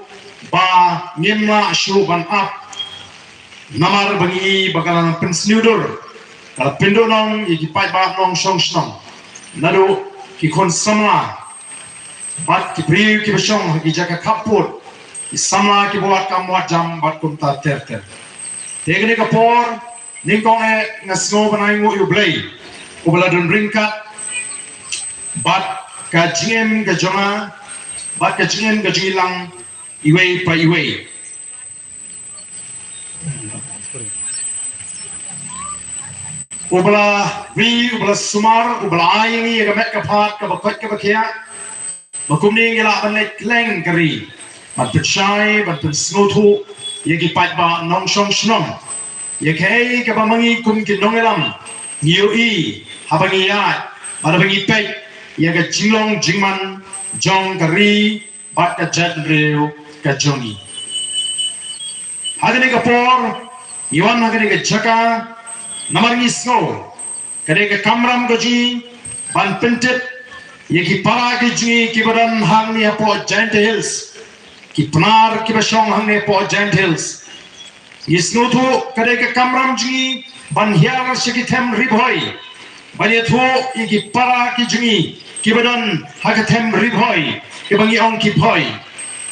ba ngim lah shuh ban ap, namar ba ngi ba ka la pynsniew dur, ka la pynduh noh ïa ki paidbah nongshong shnong, naduh ki khun samla bad ki briew ki ba shong ha ki jaka khappud, ki samla ki ba wad kam wad jam bad kumta ter ter. Te kane ka por, nyngkong eh nga sngew ban ai nguh ïa U Blei, u ba la don ryngkat bad ka jingim ka jong nga, bad ka jingim ka jong ngi lang, iwei pa iwei. U ba la ri, u ba la sumar, u ba la ai ïa ngi ïa ka met ka phad, kaba koit kaba khiah, ba kumne ngi lah ban leit khleng ka ri, ban pynshai, ban pynsngewthuh ïa ki paidbah nongshong shnong ïa kaei kaba ma ngi kum ki nongïalam ngi ïohi haba ngi ïaid, bad haba ngi peit ïa ka jinglong jingman jong ka ri bad ka jaitbynriew ka jong ngi. Ha kane ka por, ngi wan ha kane ka jaka, namar ngi sngew ka dei ka kamram ka jong ngi ban pyntip ïa ki para ki jong ngi ki ba don hangne hapoh Jaintia Hills, ki Pnar ki ba shong hangne hapoh Jaintia Hills. Ngi sngewthuh ka dei ka kamram jong ngi ban hiar sha ki them Ri Bhoi, ban ïathuh ïa ki para ki jong ngi ki ba don ha ka them Ri Bhoi, ki ba ngi ong ki Bhoi.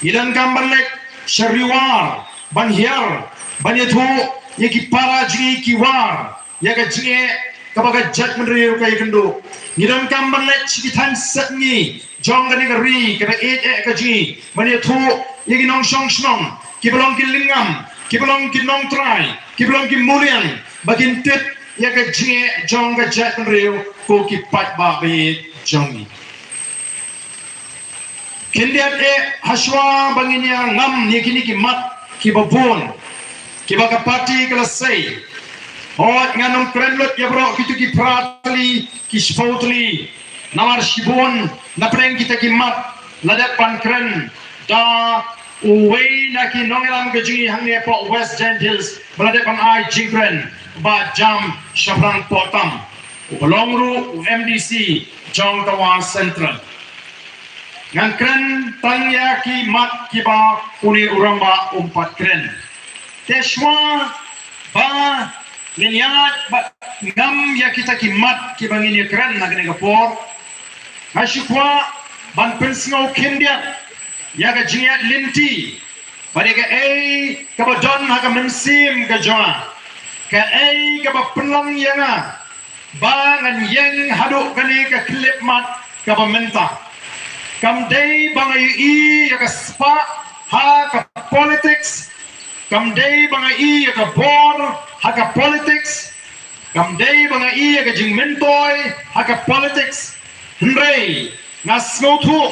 Ngi donkam ban leit sha Ri War ban hiar, ban ïathuh ïa ki para jong ngi ki War ïa ka jingeh kaba ka jaitbynriew ka ïakynduh. Ngi donkam ban leit sha ki thaiñ sepngi jong kane ka ri kaba ïeit eh ka jong ngi, ban ïathuh ïa ki nongshong shnong ki ba long ki lyngngam, ki ba long ki nongtrai, ki ba long ki muliang, ba kin tip ïa ka jingeh jong ka jaitbynriew, ko ki paidbah ba ïeit jong ngi. Khyndiat eh, hashwa ba ngin ïa ngam ïa kine ki mat ki ba bun ki ba ka party ka la sei, hooid, ngan ym kren lut ïa baroh kito ki phra tylli ki shiphew tylli, namar shibun na pdeng kita ki mat la dep ban kren da uwei na ki nongïalam ka jong ngi hangne hapoh West Jaintia Hills, ba la dep ban ai jingkren, Bah Jam Shaphrang Pohtam, u ba long ruh u M D C jong ka Wah Central. Ngan kren tang ïa ki mat ki ba une u rangbah um pat kren. Te shwa ba ngin ïaid bad ngam ïa kita ki mat ki ba ngin ïa kren na kane ka por, nga shu kwah ban pynsngew khyndiat ïa ka jingïaid lynti, bad ïa kaei kaba don ha ka mynsiem ka jong nga, kaei kaba pynlong ïa nga ba ngan ïeng haduh kane ka khyllipmat kaba mynta. Kam dei ba nga ïohi ïa ka spah ha ka politics, kam dei ba nga ïohi ïa ka bor ha ka politics, kam dei ba nga ïohi ïa ka jingmyntoi ha ka politics. Hynrei nga sngewthuh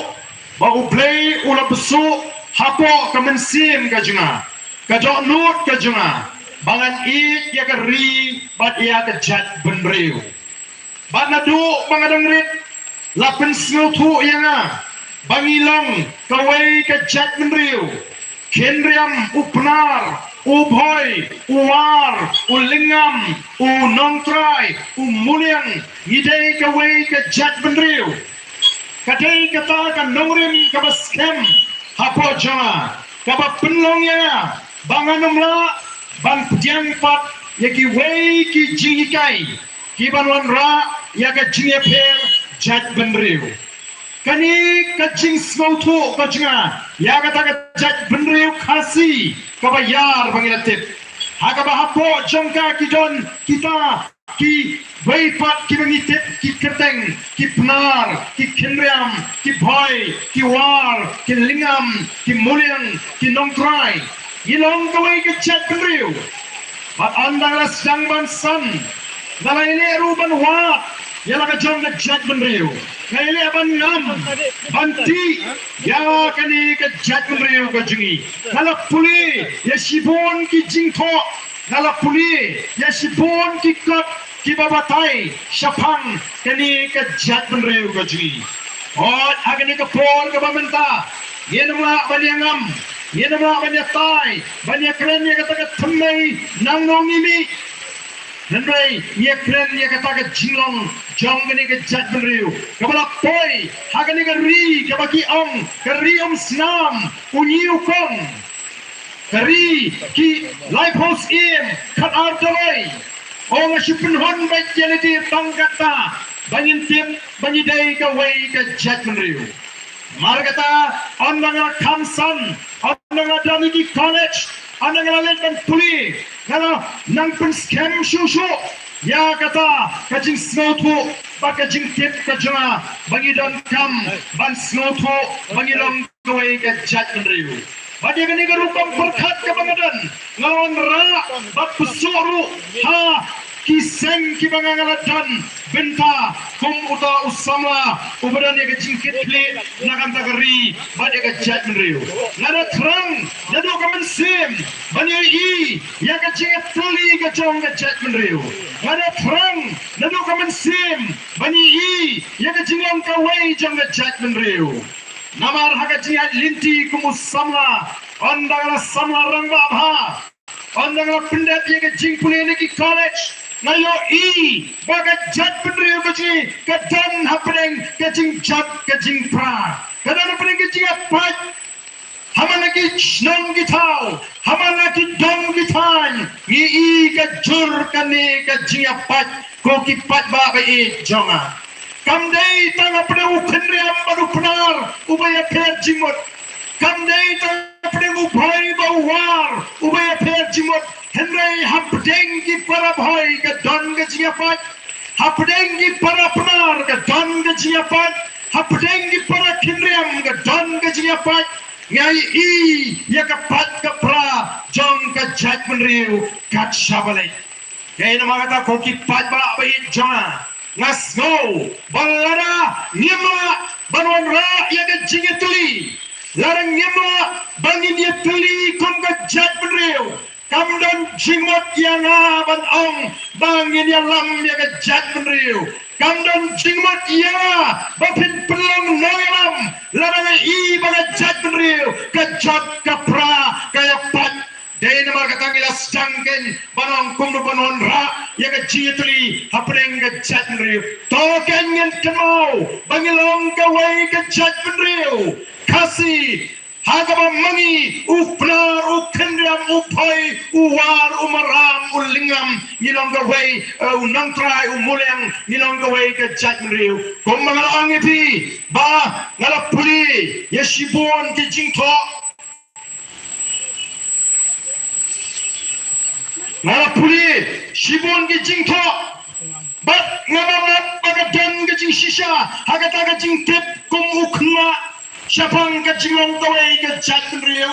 ba U Blei u la bsuh hapoh ka mynsiem ka jong nga, ka dohnud ka jong nga, ba ngan ïeit ïa ka ri bad ïa ka jaitbynriew. Bad naduh ba nga dang rit, la pynsngewthuh ïa nga ba ngi long kawei ka jaitbynriew. Khynriam, u Pnar, u Bhoi, u War, u Lyngngam, u Nongtrai, u Muliang, ngi dei kawei ka jaitbynriew. Ka dei kata ka nongrim kaba skhem hapoh jong nga, kaba pynlong ïa nga ba ngan ym lah ban pdiang pat ïa kiwei ki jinghikai kiban wanrah ïa ka jingïapher jaitbynriew. Kane ka jingsngewthuh ka jong nga ïa kata ka jaitbynriew Khasi kaba ïar ba ngi la tip, ha kaba hapoh jong ka ki don kita kiwei pat kiba ngi tip, ki kyrteng, ki Pnar, ki Khynriam, ki Bhoi, ki War, ki Lyngngam, ki Muliang, ki Nongtrai. Ngi long kawei ka jaitbynriew. Bad ynda nga la sdang ban san, nga la ïaleh ruh ban wad ïa la ka jong ka jaitbynriew. Nga la ïaleh ban ngam, ban tih ïa kane ka jaitbynriew ka jong ngi. Nga la pule ïa shibun ki jingthoh, nga la pule ïa shibun ki kot kiba batai shaphang kane ka jaitbynriew ka jong ngi. Hooid, ha kane ka por kaba mynta, ngin ym lah ban ïa ngam, ngin ym lah ban ïa tai, ban ïa kren ïa kata ka thymmei nangno ngi mih. Hynrei ngi ïa kren ïa kata ka jinglong jong kane ka jaitbynriew kaba la poi ha kane ka ri kaba ki ong ka ri um snam, u ñiewkong. Ka ri ki laiphew syiem khatar doloi. Ong nga shu pynhun beit ïa lade tang kata ba ngin tip ba ngi dei kawei ka jaitbynriew. Namar kata, ynda nga la kham san, ynda nga la don ha ki college, ynda nga la leit ban pule, nga la nang pynskhem shuh shuh ïa kata ka jingsngewthuh bad ka jingtip ka jong nga ba ngi donkam ban sngewthuh ba ngi long kawei ka jaitbynriew. Bad ïa kane ka rukom pyrkhat kaba nga don, nga wanrah bad pyrshah ruh ha ki seng kiba nga nga la don bynta kum uta u samla uba don ïa ka jingkitkhlieh na ka bynta ka ri bad ïa ka jaitbynriew. Nga da thrang naduh ka mynsiem ban ïohi ïa ka jingïatylli ka jong ka jaitbynriew. Nga da thrang naduh ka mynsiem ban ïohi ïa ka jinglong kawei jong ka jaitbynriew. Namar ha ka jingïaid lynti kum u samla, ynda nga la samla rangbah bha, ynda nga la pyndep ïa ka jingpule na ki college, nga ïohi ba ka jaitbynriew ka jong ngi ka don hapdeng ka jingjot ka jingpra, ka don hapdeng ka jingïapait. Ha man la ki shnong ki thaw, ha man la ki dong ki thaiñ, ngi i ka jur kane ka jingïapait ko ki paidbah ba ïeit jong nga. Kam dei tang hapdeng u Khynriam bad u Pnar uba ïapher jingmut. Kam dei tang hapdeng u Bhoi bad u War uba ïapher jingmut. Hynrei hapdeng ki para Bhoi ka don ka jingïapait. Hapdeng ki para Pnar ka don ka jingïapait. Hapdeng ki para Khynriam ka don ka jingïapait. Nga i ïa ka pait ka pra jong ka jaitbynriew kat shaba leit. Kaei namar kata ko ki paidbah ba ïeit jong nga, nga sngew ba lada ngim lah ban wanrah ïa ka jingïatylli, lada ngim lah ban ngin ïatylli kum ka jaitbynriew, kam don jingmut ïa nga ban ong ba ngin ïalam ïa ka jaitbynriew. Kam don jingmut ïa nga ba phin pynlong nongïalam lada nga i ba ka jaitbynriew ka jot ka pra ka ïapait. Dei namar kata ngi la sdang kein ban ong kumno ban wanrah ïa ka jingïatylli hapdeng ka jaitbynriew. To kein ngin kynmaw ba ngi long kawei ka jaitbynriew Khasi. Ha kaba ma ngi, u Pnar, u Khynriam, u Bhoi, u War, u Maram, u Lyngngam, ngi long kawei, eh, u Nongtrai, u Muliang, ngi long kawei ka jaitbynriew. Kumba nga la ong ïa phi ba nga la pule ïa shibun ki jingthoh. Nga la pule shibun ki jingthoh. Bad nga la mut ba ka don ka jingshisha ha kata ka jingtip kum u khynnah shaphang ka jinglong kawei ka jaitbynriew.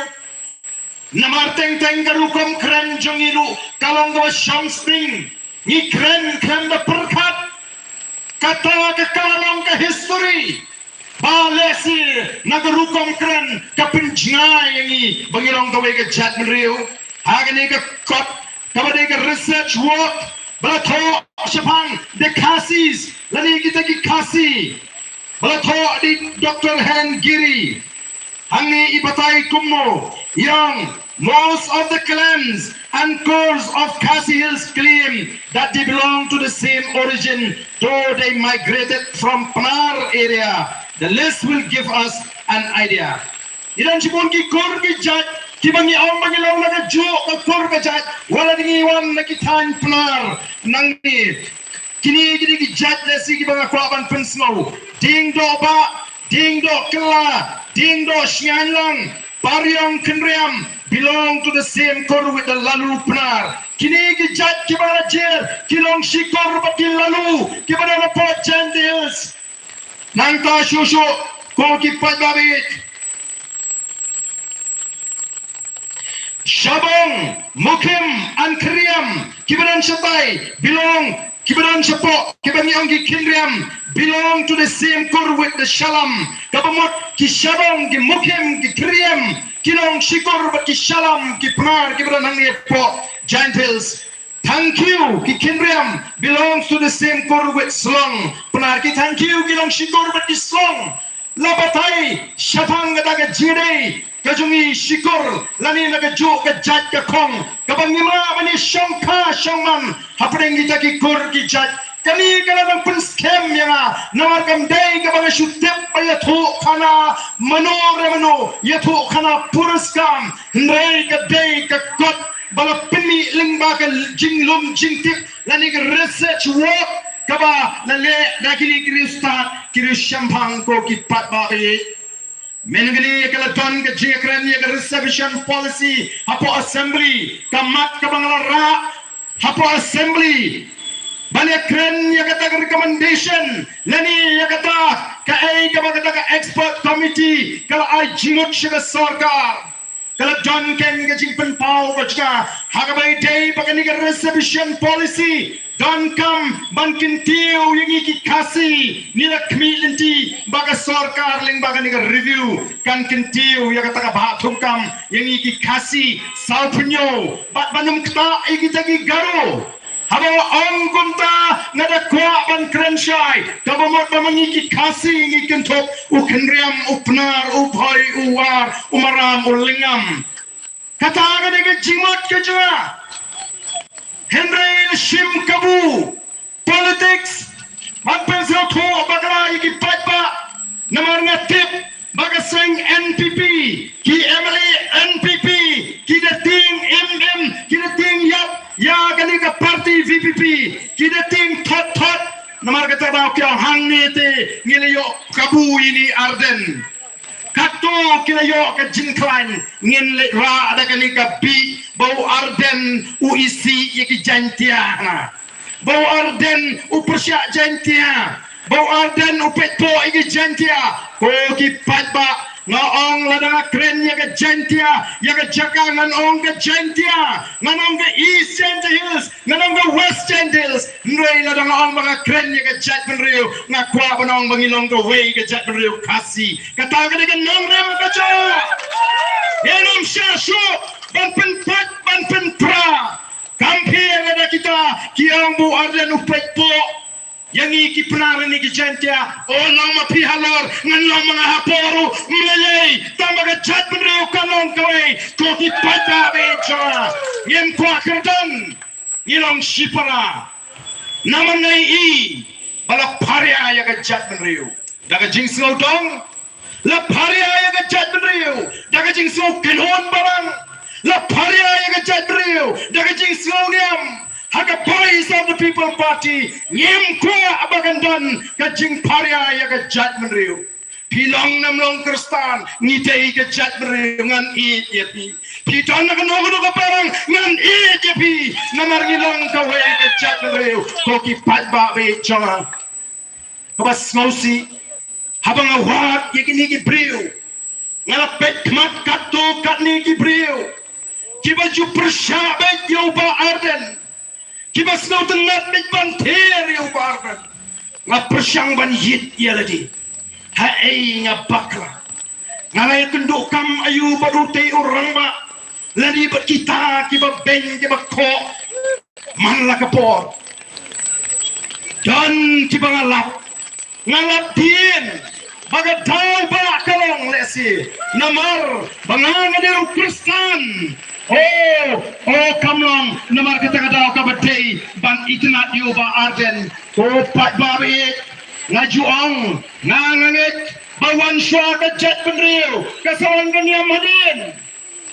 Namar teng teng ka rukom kren jong ngi ruh ka long kaba shong sting. Ngi kren khlem da pyrkhat. Kata ka ka la long ka history ba lehse na ka rukom kren ka pynjngai ïa ngi ba ngi long kawei ka jaitbynriew. Ha kane ka kot kaba dei ka research work ba la thoh shaphang the Khasis lane kita ki Khasi. ba la thoh da i Doctor Helen Giri. Hangne i batai kumno, ïa, most of the clans and corps of Khasi Hills claim that they belong to the same origin, though they migrated from Pnar area. The list will give us an idea. Ngi don shibun ki kur ki jait kiba ngi ong ba ngi long na kajuh ka kur ka jait, wat la ngi wan na ki thaiñ Pnar. Nangne, kine ki dei ki jait lehse kiba nga kwah ban pynsngew: Dieng Dohbah, Dieng Dohkylla, Dieng Dohshngainlang, Pariong Kynriam belong to the same kur with the Lalu Pnar. Kine ki jait kiba la jer ki long shi kur bad ki Lalu kiba don hapoh Jaintia Hills. Nangta shuh shuh, ko ki paidbah baieit, Shabong, Mukhim and Kynriam kiba don shatai belong, kiba don shapoh, kiba ngi ong ki Kynriam, belong to the same kur with the Shalam. Kaba mut ki Shabong, ki Mukhim, ki Kynriam ki long shi kur bad ki Shalam, ki Pnar kiba don hangne hapoh Jaintia Hills. Thangkhiew, ki Kynriam belongs to the same kur with Slong. Pnar, ki Thangkhiew ki long shi kur bad ki Slong. La batai shaphang kata ka jingïadei ka jong ngi shi kur lane na kajuh ka jait ka khong, kaba ngim lah ban ïashongkha shongman hapdeng kita ki kur ki jait. Kane ka la dang pynskhem ïa nga namar kam dei kaba nga shu tip ba ïathuhkhana mano re mano, ïathuhkhana puriskam, hynrei ka dei ka kot ba la pynmih lyngba ka jinglum jingtip lane ka research work kaba la leh da kine ki riewstad ki riewshemphang, ko ki paidbah baieit. Mynne ka la don ka jingkren ïa ka reservation policy hapoh assembly, ka mat kaba nga la rah hapoh assembly ban ïakren ïa kata ka recommendation lane ïa kata kaei kaba kata ka expert committee ka la ai jingmut sha ka sorkar. Ka la don keiñ ka jingpynpaw ka jong nga ha kaba ïadei bad kane ka reservation policy. Donkam ban kyntiew ïa ngi ki Khasi, ngi la khmih lynti ba ka sorkar lyngba kane ka review kan kyntiew ïa kata ka bhathung kam ïa ngi ki Khasi sawphew hynñiew bad ban ym ktah ïa kita ki Garo. Haba ong kumta nga da kwah ban kren shai, kaba mut ba ma ngi ki Khasi ngi kynthup u Kynriam, u Pnar, u Bhoi, u War, u Maram, u Lyngngam. Kata ka dei ka jingmut ka jong nga. Hynrei shim kabu politics, ban pynsngewthuh bakla ïa ki paidbah. Namar nga tip ba ka seng N P P, ki M L A N P P ki da tieng im im, ki da tieng ïap ïa kane ka party V P P, ki da tieng thot thot. Namar kata ba ki ong hangne te ngi la ïoh kabu ïa i Ardent. Katto ki la ïoh ka jingkhlaiñ, ngin leit rah da kane ka bih ba u Ardent u isih ïa ki Jaiñtia. Ba u Ardent u pyrshah Jaiñtia, ba u Ardent u peit poh ïa ki Jaiñtia. Ko ki paidbah, nga ong lada nga kren ïa ka Jaiñtia, ïa ka jaka ngan ong ka Jaiñtia, ngan ong ka East Jaintia Hills, ngan ong ka West Jaintia Hills. Hynrei lada nga ong ba nga kren ïa ka jaitbynriew, nga kwah ban ong ba ngi long kawei ka jaitbynriew Khasi. Kata ka dei ka nongrim ka jong nga. Ngim shah shuh ban pynpait ban pynpra. Kam pher lada kita ki ong ba u Ardent u peit poh ïa ngi ki Pnar ne ki Jaiñtia. O, long ma phi halor, ngan long ma nga hapoh ruh, ym lei lei. Tang ba ka jaitbynriew ka long kawei. Ko ki paidbah ba ïeit jong nga, ngim kwah kyrdan. Ngi long shipara. Namar nga i ba la pharia ïa ka jaitbynriew da ka jingsngewdong. La pharia ïa ka jaitbynriew da ka jingsngew kynhun balang. La pharia ïa ka jaitbynriew da ka jingsngew niam. Ha ka Voice of the People Party ngim kwah ba kan don ka jingpharia ïa ka jaitbynriew. Phi long nam long Khristan, ngi dei ka jaitbynriew, ngan ïeit ïa phi. Phi don na kano kano ka balang, ngan ïeit ïa phi. Namar ngi long kawei ka jaitbynriew, ko ki paidbah ba ïeit jong nga. Kaba sngewsih, haba nga wad ïa kine ki briew, nga la peit khmat katto katne ki briew kiba ju pyrshah beit ïa u Bah Ardent, kiba sngewtynnat beit ban ther ïa u Bah Ardent. Nga pyrshang ban ïit ïa lade. Haei nga bakla? Nga la ïakynduh kam aïu bad utei u rangbah lane bad kita kiba beiñ kiba khoh man la ka por? Don kiba nga lap, Nga la dien ba ka daw ba ka long lehse namar ba nga nga dei u Khristan. Oh, oh, kam long namar kata ka daw kaba dei ban itynnad ïa u Bah Ardent. Ko paidbah ba ïeit, nga ju ong, nga nga ngeit ba wan shuwa ka jaitbynriew ka sa wan ka niam hadien.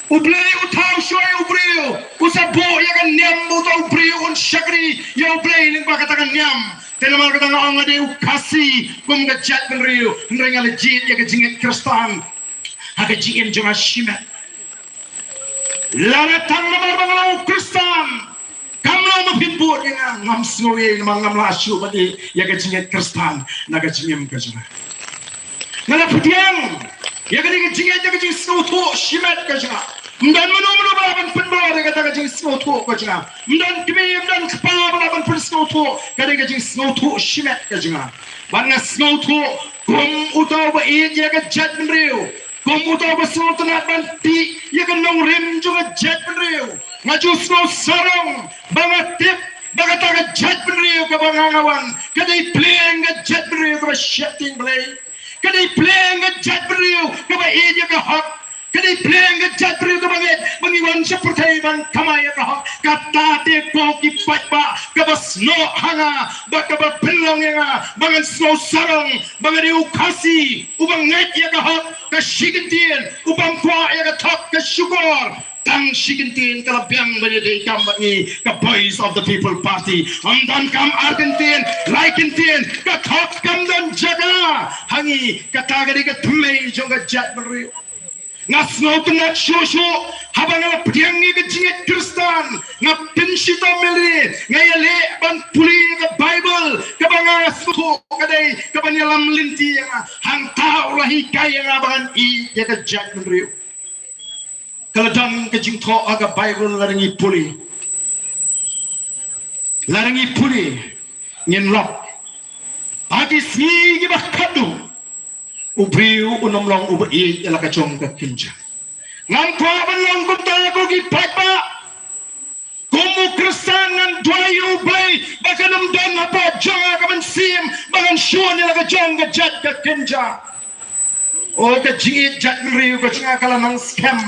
U Blei u thaw shuwa ïa u briew, u sa buh ïa ka niam, uta u briew un shakri ïa u Blei lyngba kata ka niam. Te namar kata nga ong nga dei u Khasi kum ka jaitbynriew, hynrei nga la jied ïa ka jingngeit Khristan ha ka jingim jong nga shimet. Lada tang namar ba nga long u Khristan, kam long ba phin bud ïa nga, ngam sngew ei namar ngam lah shuh ban ïeh ïa ka jingngeit Khristan na ka jingim ka jong nga. Nga la pdiang ïa kane ka jingngeit, ïa ka jingsngewthuh shimet ka jong nga. Ym don mano mano ba lah ban pynbor ïa kata ka jingsngewthuh ka jong nga. Ym don kmie, ym don kpa ba lah ban pynsngewthuh kane ka jingsngewthuh shimet ka jong nga. Bad nga sngewthuh kum uta uba ïeit ïa ka jaitbynriew, kum uta uba sngewtynnad ban tih ïa ka nongrim jong ka jaitbynriew, nga ju sngew sarong ba nga tip ba kata ka jaitbynriew kaba nga nga wan ka dei pliang ka jaitbynriew kaba sheptieng Blei. Ka dei pliang ka jaitbynriew kaba ïeit ïa ka hok. Ka dei pliang ka jaitbynriew kaba ngeit ba ngi wan sha pyrthei ban kamai ïa ka hok. Kata te ko ki paidbah kaba snoh ha nga bad kaba pynlong ïa nga ba ngan sngew sarong ba nga dei u Khasi uba ngeit ïa ka hok, ka shi kyntien, u bym kwah ïa ka thok ka shukor. Tang shi kyntien ka la biang ban ïadei kam bad ngi, ka Voice of the People Party. Ym don kam ar kyntien, lai kyntien, ka thok kam don jaka ha ngi. Kata ka dei ka thymmei jong ka jaitbynriew. Nga sngewtynnad shuh shuh haba nga la pdiang ïa ka jingngeit Khristan, nga pynshitom ïa lade, nga ïaleh ban pule ïa ka Baibl kaba nga sngewthuh ka dei kaban ïalam lynti ïa nga. Hangta u la hikai ïa nga ba ngan ïeit ïa ka jaitbynriew. Ka la don ka jingthoh ha ka Baibl, lada ngi pule, lada ngi pule ngin lap, ha ki sngi kiba khatduh u briew un ym long uba ïeit ïa la ka jong ka kynja. Ngam kwah ban long kumta ko ki paidbah. Kum u Khristan ngan duwai ïa u Blei ba kan ym don hapoh jong nga ka mynsiem ba ngan shun ïa la ka jong ka jait ka kynja. O, ka jingïeit jaitbynriew ka jong nga ka la nang skhem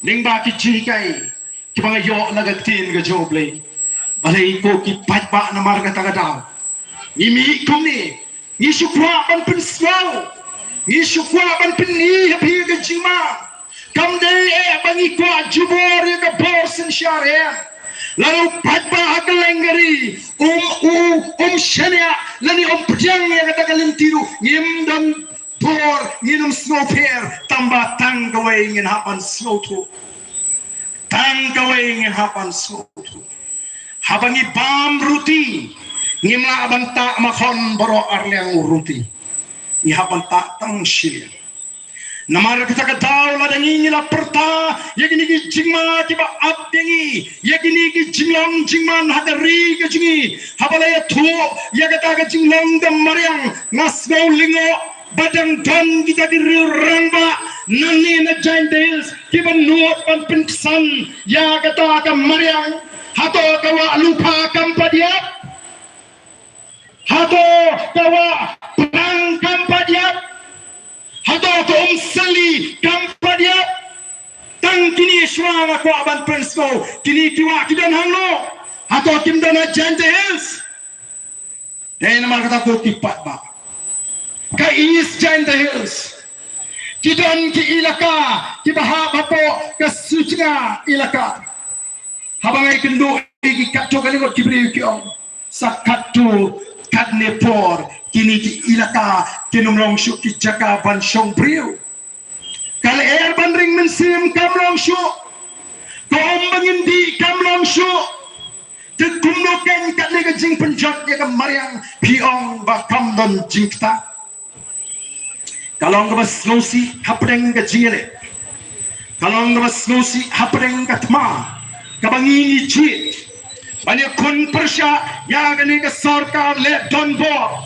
lyngba ki jinghikai kiba nga ïoh na ka ktien ka jong u Blei. Balei ko ki paidbah, namar kata ka daw ngi mih kumne. Ngi shu kwah ban pynsngew, ngi shu kwah ban pyni ha phi ka jingma. Kam dei eh ba ngi kwah jubor ïa ka bor synshar eh. Lada u paidbah ha kylleng ka ri um, u, um shaniah lane um pdiang ïa kata ka lynti ruh, ngim don bor, ngin ym sngewpher, tangba tang kawei ngin hap ban sngewthuh. Tang kawei ngin hap ban sngewthuh. Haba ngi bam ruti, ngim lah ban tah makhon baroh arliang u ruti. Ngi hap ban tah tang shiliang. Namar kata ka daw lada ngi, ngi la pyrta ïa kine ki jingma kiba ap ïa ngi, ïa kine ki jinglong jingman ha ka ri ka jong ngi, haba la ïathuh ïa kata ka jinglong ka mariang, nga sngew lyngngoh ba dang don kita ki riew rangbah nangne na Jaintia Hills kiba nud ban pynksan ïa kata ka mariang. Hato ka wah Lupha kam pat ïap? Hato ka wah Prang kam pat ïap? Hato ka Umsylli kam pat ïap? Tang kine shuwa nga kwah ban pynsngew, kine ki wah ki don hangno? Hato kim don ha Jaintia Hills? Dei namar kata ko ki paidbah, ka East Jaintia Hills ki don ki ilaka kiba hap hapoh ka Sujnga ilaka. Haba nga ïakynduh ïa ki katto katne ngut ki briew ki ong, sa katto katne por kine ki ilaka kin ym long shuh ki jaka ban shong briew. Ka lyer ban ring mynsiem kam long shuh. Ka um ba ngin dih kam long shuh. Te kumno kein katne ka jingpynjot ïa ka mariang phi ong ba kam don jingktah? Ka long kaba sngewsih hapdeng ka jingïaleh. Ka long kaba sngewsih hapdeng ka thma kaba ngi ngi jied ban ïakhun pyrshah ïa kane ka sorkar leh donbor.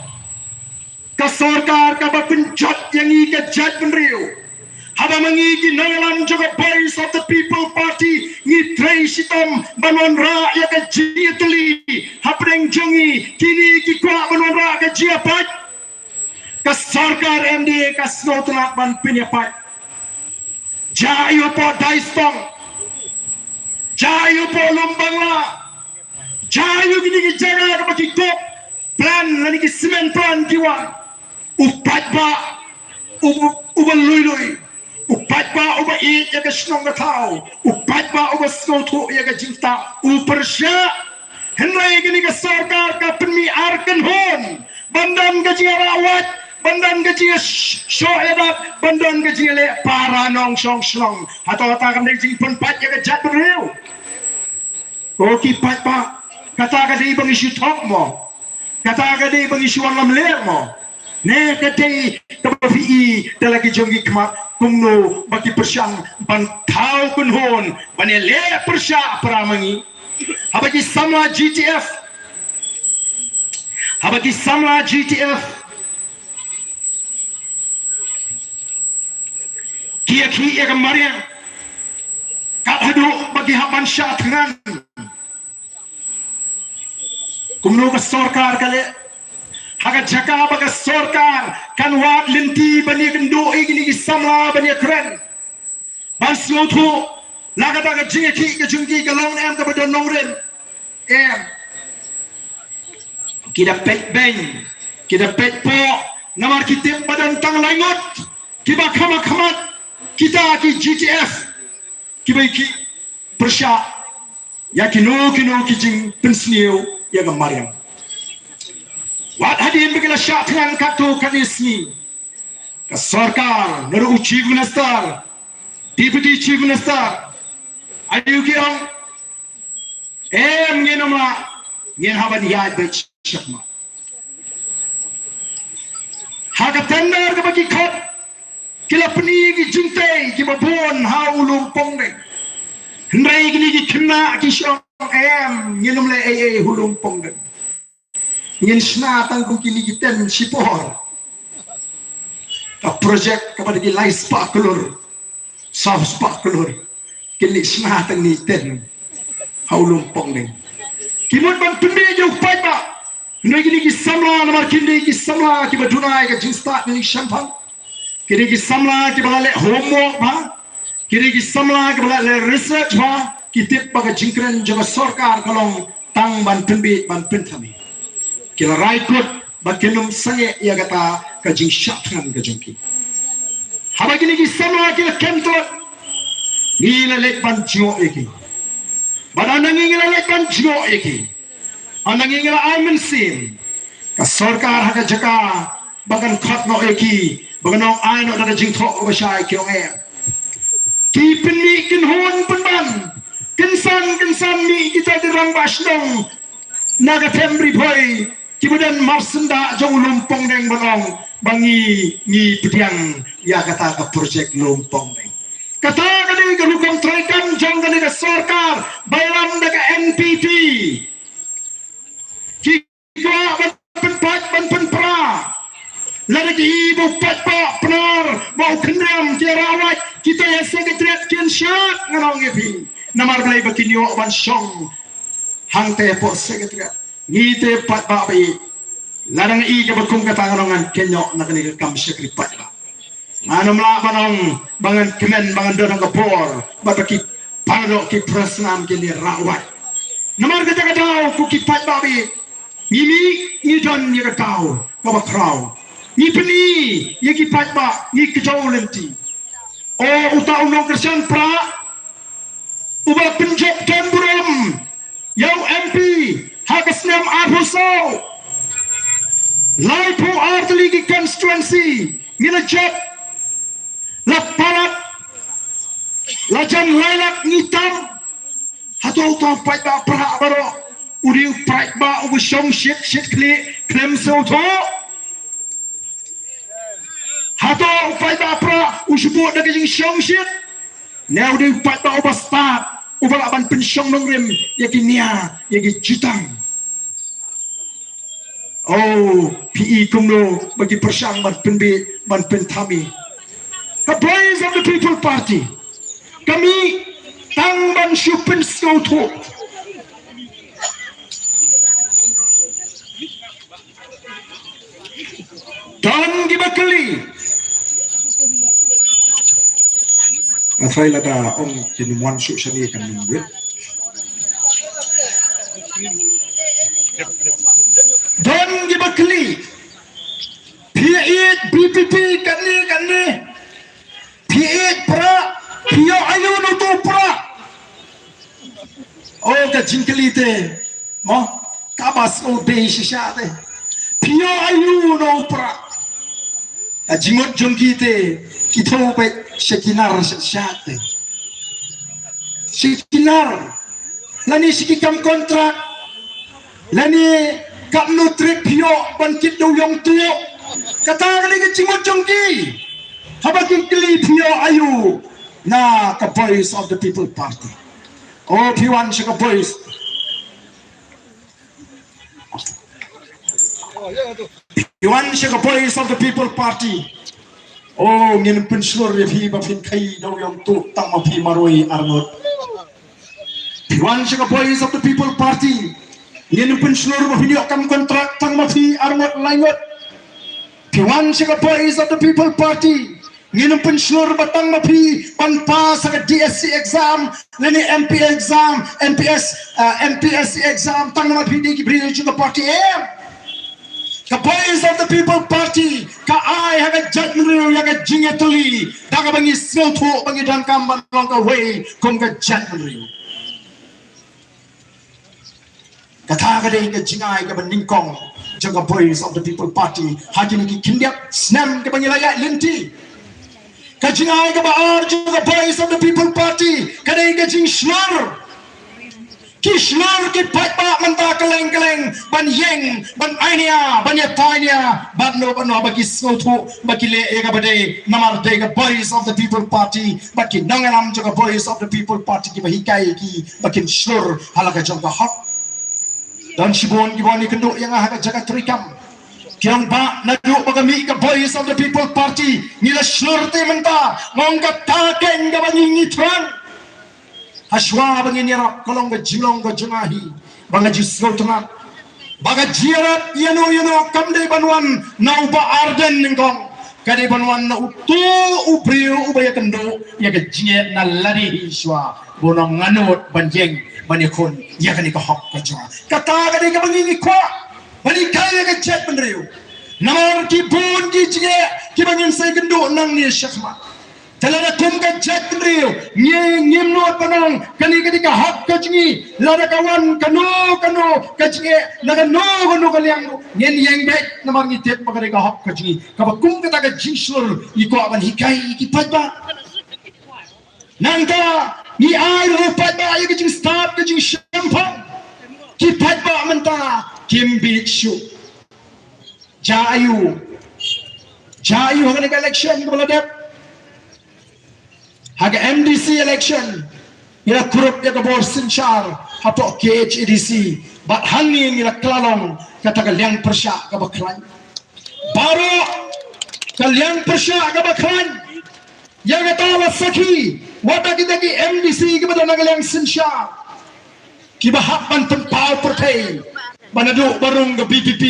Ka sorkar kaba pynjot ïa ngi ka jaitbynriew. Haba ma ngi ki nongïalam jong ka Voice of the People Party ngi trei shitom ban wanrah ïa ka jingïatylli hapdeng jong ngi, kine ki kwah ban wanrah ka jingïapait. ka sorkar M D A ka sngewtynnat ban pynïapait. Jia ïa u pok Daistong, jia ïa u pok Lumbangla, jia ïa kine ki jaka kaba ki kop plan lane ki cement plan ki wan. U paidbah uba, uba lui lui, u paidbah uba ïeit ïa ka shnong ka thaw, u paidbah uba sngewthuh ïa ka jingktah, u pyrshah. Hynrei kane ka sorkar ka pynmih ar kynhun ban don ka jingïarahwait, ban don ka jingïashoh ïadat, ban don ka jingïaleh para nongshong shnong. Hato kata kam dei ka jingpynpait ïa ka jaitbynriew? Ko ki paidbah, kata ka dei ba ngi shu thok mo? Kata ka dei ba ngi shu wan lamler mo? Ne ka dei kaba phi i da la ki jong ki khmat kumno ba ki pyrshang ban thaw kynhun ban ïaleh pyrshah para ma ngi? Haba ki samla G T F, haba ki samla G T F ki ïakhih ïa ka mariang, kat haduh ba ki hap ban shah thngan. Kumno ka sorkar ka leh? Ha ka jaka ba ka sorkar kan wad lynti ban ïakynduh ïa kine ki samla ban ïakren, ban sngewthuh la kata ka jingïakhih ka jong ki ka long em kaba don nongrim? Em. Ki da peit beiñ, ki da peit poh, namar ki tip ba don tang lai ngut kiba kham ha khmat kita ki G T F kiba ki pyrshah ïa kino kino ki jingpynsniew ïa ka mariang. Wat hadien ba ki la shah thngan katto katne sngi, ka sorkar, naduh u Chief Minister, Deputy Chief Minister, aïu ki ong? Em, ngin ym lah, ngin hap ban ïaid beit shakhmat. Ha ka tender kaba ki khot, ki la pyni ki jingtei kiba bun ha u lum Pongdeng. Hynrei kine ki khynnah ki shu ong, em, ngin ym leh ei ei ha u lum Pongdeng. Ngin shna tang kum kine ki tent shipor. Ka project kaba da ki lai spah klur, saw spah klur, kin leit shna tang kine ki tent ha u lum Pongdeng. Ki mut ban pynbiej ïa u paidbah. Hynrei kine ki samla, namar kin dei ki samla kiba duna ïa ka jingstad kine ki shemphang. Ki dei ki samla kiba la leh homework bha. Ki dei ki samla kiba la leh research bha. Ki tip ba ka jingkren jong ka sorkar ka long tang ban pynbiej, ban pynthame. Ki la rai kut ba kin ym sangeh ïa kata ka jingshah thngan ka jong ki. Haba kine ki samla ki la kem tlot, ngi la leit ban jngoh ïa ki. Bad ynda ngi, ngi la leit ban jngoh ïa ki, ynda ngi, ngi la ai mynsiem, ka sorkar ha ka jaka ba kan khot noh ïa ki, ba kan ong ai noh da ka jingthoh kaba shai, ki ong em. Ki pynmih kynhun pynban, kynsan kynsan mih kita ki rangbah shnong na ka them Ri Bhoi, kiba don marsyndah jong u lum Pongdeng ban ong ba ngi, ngi pdiang ïa kata ka project lum Pongdeng. Kata ka dei ka rukom treikam jong kane ka sorkar ba ïalam da ka N P P. Ki kwah ban pynpait ban pynpra. Lada ki i ba u paidbah Pnar, ba u khynriam, ki rawat, kita ïa Secretariat kin shad, ngan ong ïa phi. Namar balei? Ba kin ïoh ban shong hangta hapoh Secretariat. Ngi te paidbah ba ïeit, lada ngi i kaba kum kata ngan ong ngan kynnoh na kane ka kam shakri paidbah. Ngan ym lah ban ong ba ngan kmen, ba ngan don ha ka bor, bad ba ki paralok, ki prasnam, ki leh rawat. Namar kata ka daw, ko ki paidbah ba ïeit, ngi mih, ngi don ïa ka daw kaba khraw. Ngi pyni ïa ki paidbah, ngi kdew lynti. O uta u nongkyrshan Prah uba pynjop don burom ïa u M P ha ka snem arphew saw. Laiphew ar tylli ki constituency ngi la jop, la palat, la jan lai lak ngi tam. Hato uta u paidbah Prah baroh u dei u paidbah uba shong shit shit khlieh khlem sngewthuh? Hato u paidbah Prah u shu bud da ka jingshong shit? Ne u dei u paidbah uba stad, uba lah ban pynshong nongrim ïa ki nia, ïa ki jutang? Oh, phi i kumno ba ki pyrshang ban pynbiej, ban pynthame? Ka Voice of the People Party ka mih tang ban shu pynsngewthuh. Don kiba kylli. Nga tharai lada ong kin wan shuh shane kan ym wit. Don kiba kylli. Phi ïeit VPP kane kane. Phi ïeit pra, phi ïoh aïu na uto u pra. O ka jingkylli te, mo, kaba sngewdei shisha te. Phi ïoh aïu na u pra. Ka jingmut jong ki te, ki thew beit sha ki nar shisha te. Sha ki nar. Lane sha ki kam kontrak. Lane katno trip phi ïoh ban kit da u ïong tuh. Kata ka dei ka jingmut jong ki. Haba ki kylli phi ïoh aïu na ka Voice of the People Party. O phi wan sha ka Voice. Phi wan sha ka Voice of the People Party. O ngin pynshlur ïa phi ba phin khaïi da u ïong tuh tang ma phi marwei arngut. Phi wan sha ka Voice of the People Party. Ngin pynshlur ba phin ïoh kam kontrak tang ma phi arngut laingut. Phi wan sha ka Voice of the People Party. Ngin pynshlur ba tang ma phi ban pass ha ka DSC exam, lane MP exam, MPS, uh, MPSC exam, tang ma phi dei ki briew jong ka party em. Ka Voice of the People Party ka ai ha ka jaitbynriew ïa ka jingïatylli da kaba ngi sngewthuh ba ngi donkam ban long kawei kum ka jaitbynriew. Kata ka dei ka jingai kaba nyngkong jong ka Voice of the People Party ha kine ki khyndiat snem kaba ngi la ïaid lynti. Ka jingai kaba ar jong ka Voice of the People Party ka dei ka jingshlur. Ki shlur ki paidbah mynta kylleng kylleng ban ïeng, ban ainia, ban ïatainia bad no bad no ba ki sngewthuh ba ki leh ïa kaba dei namar dei ka Voice of the People Party bad ki nongïalam jong ka Voice of the People Party kiba hikai ïa ki ba kin shlur ha la ka jong ka hok. Don shibun kiba wan ïakynduh ïa nga ha ka jaka treikam. Ki ong ba naduh ba ka mih ka Voice of the People Party ngi la shlur te mynta, nga ong kata keiñ kaba ngi ngi thrang. Hashwa ba ngin ïarap ka long ka jinglong ka jong nga hi ba nga ju sngewtynnat ba ka jingïarap ïano ïano kam dei ban wan na u Bah Ardent nyngkong, ka dei ban wan na uto u briew uba ïakynduh ïa ka jingeh na lade hi shwa ba un ong nga nud ban ïeng ban ïakhun ïa kane ka hok ka jong nga. Kata ka dei kaba ngi ngi kwah ban hikai ïa ka jaitbynriew. Namar ki bun ki jingeh kiba ngin sa ïakynduh nangne shakhmat. Te lada kum ka jaitbynriew ngi ngim nud ban ong kane ka dei ka hok ka jong ngi, lada ka wan kano kano ka jingeh na kano kano ka liang ruh ngin ïeng beit namar ngi tip ba ka dei ka hok ka jong ngi. Kaba kum kata ka jingshlur ngi kwah ban hikai ïa ki paidbah. Nangta ngi ai ruh paidbah ïa ka jingstad ka jingshemphang. Ki paidbah mynta kim bit shuh. Jia aiu? Jia aiu ha kane ka election kaba la dep? Ha ka MDC election ngi la kurup ïa ka bor synshar hapoh KHADC bad hangne ngi la kylla long kata ka liang pyrshah kaba khlaiñ. Baroh ka liang pyrshah kaba khlaiñ. Ïa kata la sakhi wat da kita ki MDC kiba don ha ka liang synshar kiba hap ban pynpaw pyrthei ba naduh ba rung ka VPP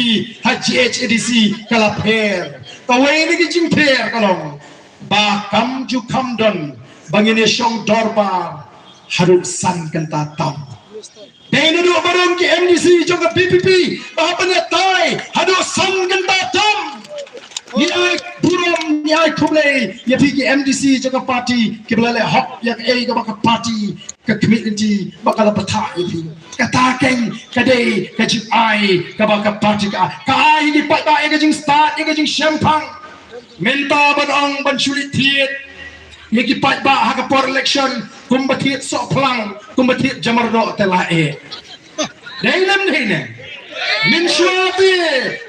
ha KHADC ka la pher. Kawei na ki jingpher ka long ba kam ju kham don ba ngin ïashong dorbar haduh san kynta tam. Dei naduh ba rung ki MDC jong ka VPP ba hap ban ïatai haduh san kynta tam. Ngi ai burom, ngi ai khublei ïa phi ki MDC jong ka party kiba la leh hok ïa kaei kaba ka party ka khmih lynti ba ka la bthah ïa phi. Kata keiñ ka dei ka jingai kaba ka party ka ai. Ka ai ïa ki paidbah ïa ka jingstad, ïa ka jingshemphang. Mynta ban ong ban shu leit thied ïa ki paidbah ha ka por election kumba thied sohphlang, kumba thied jamardoh te la eh. Dei ne em dei ne? Mynshuwa te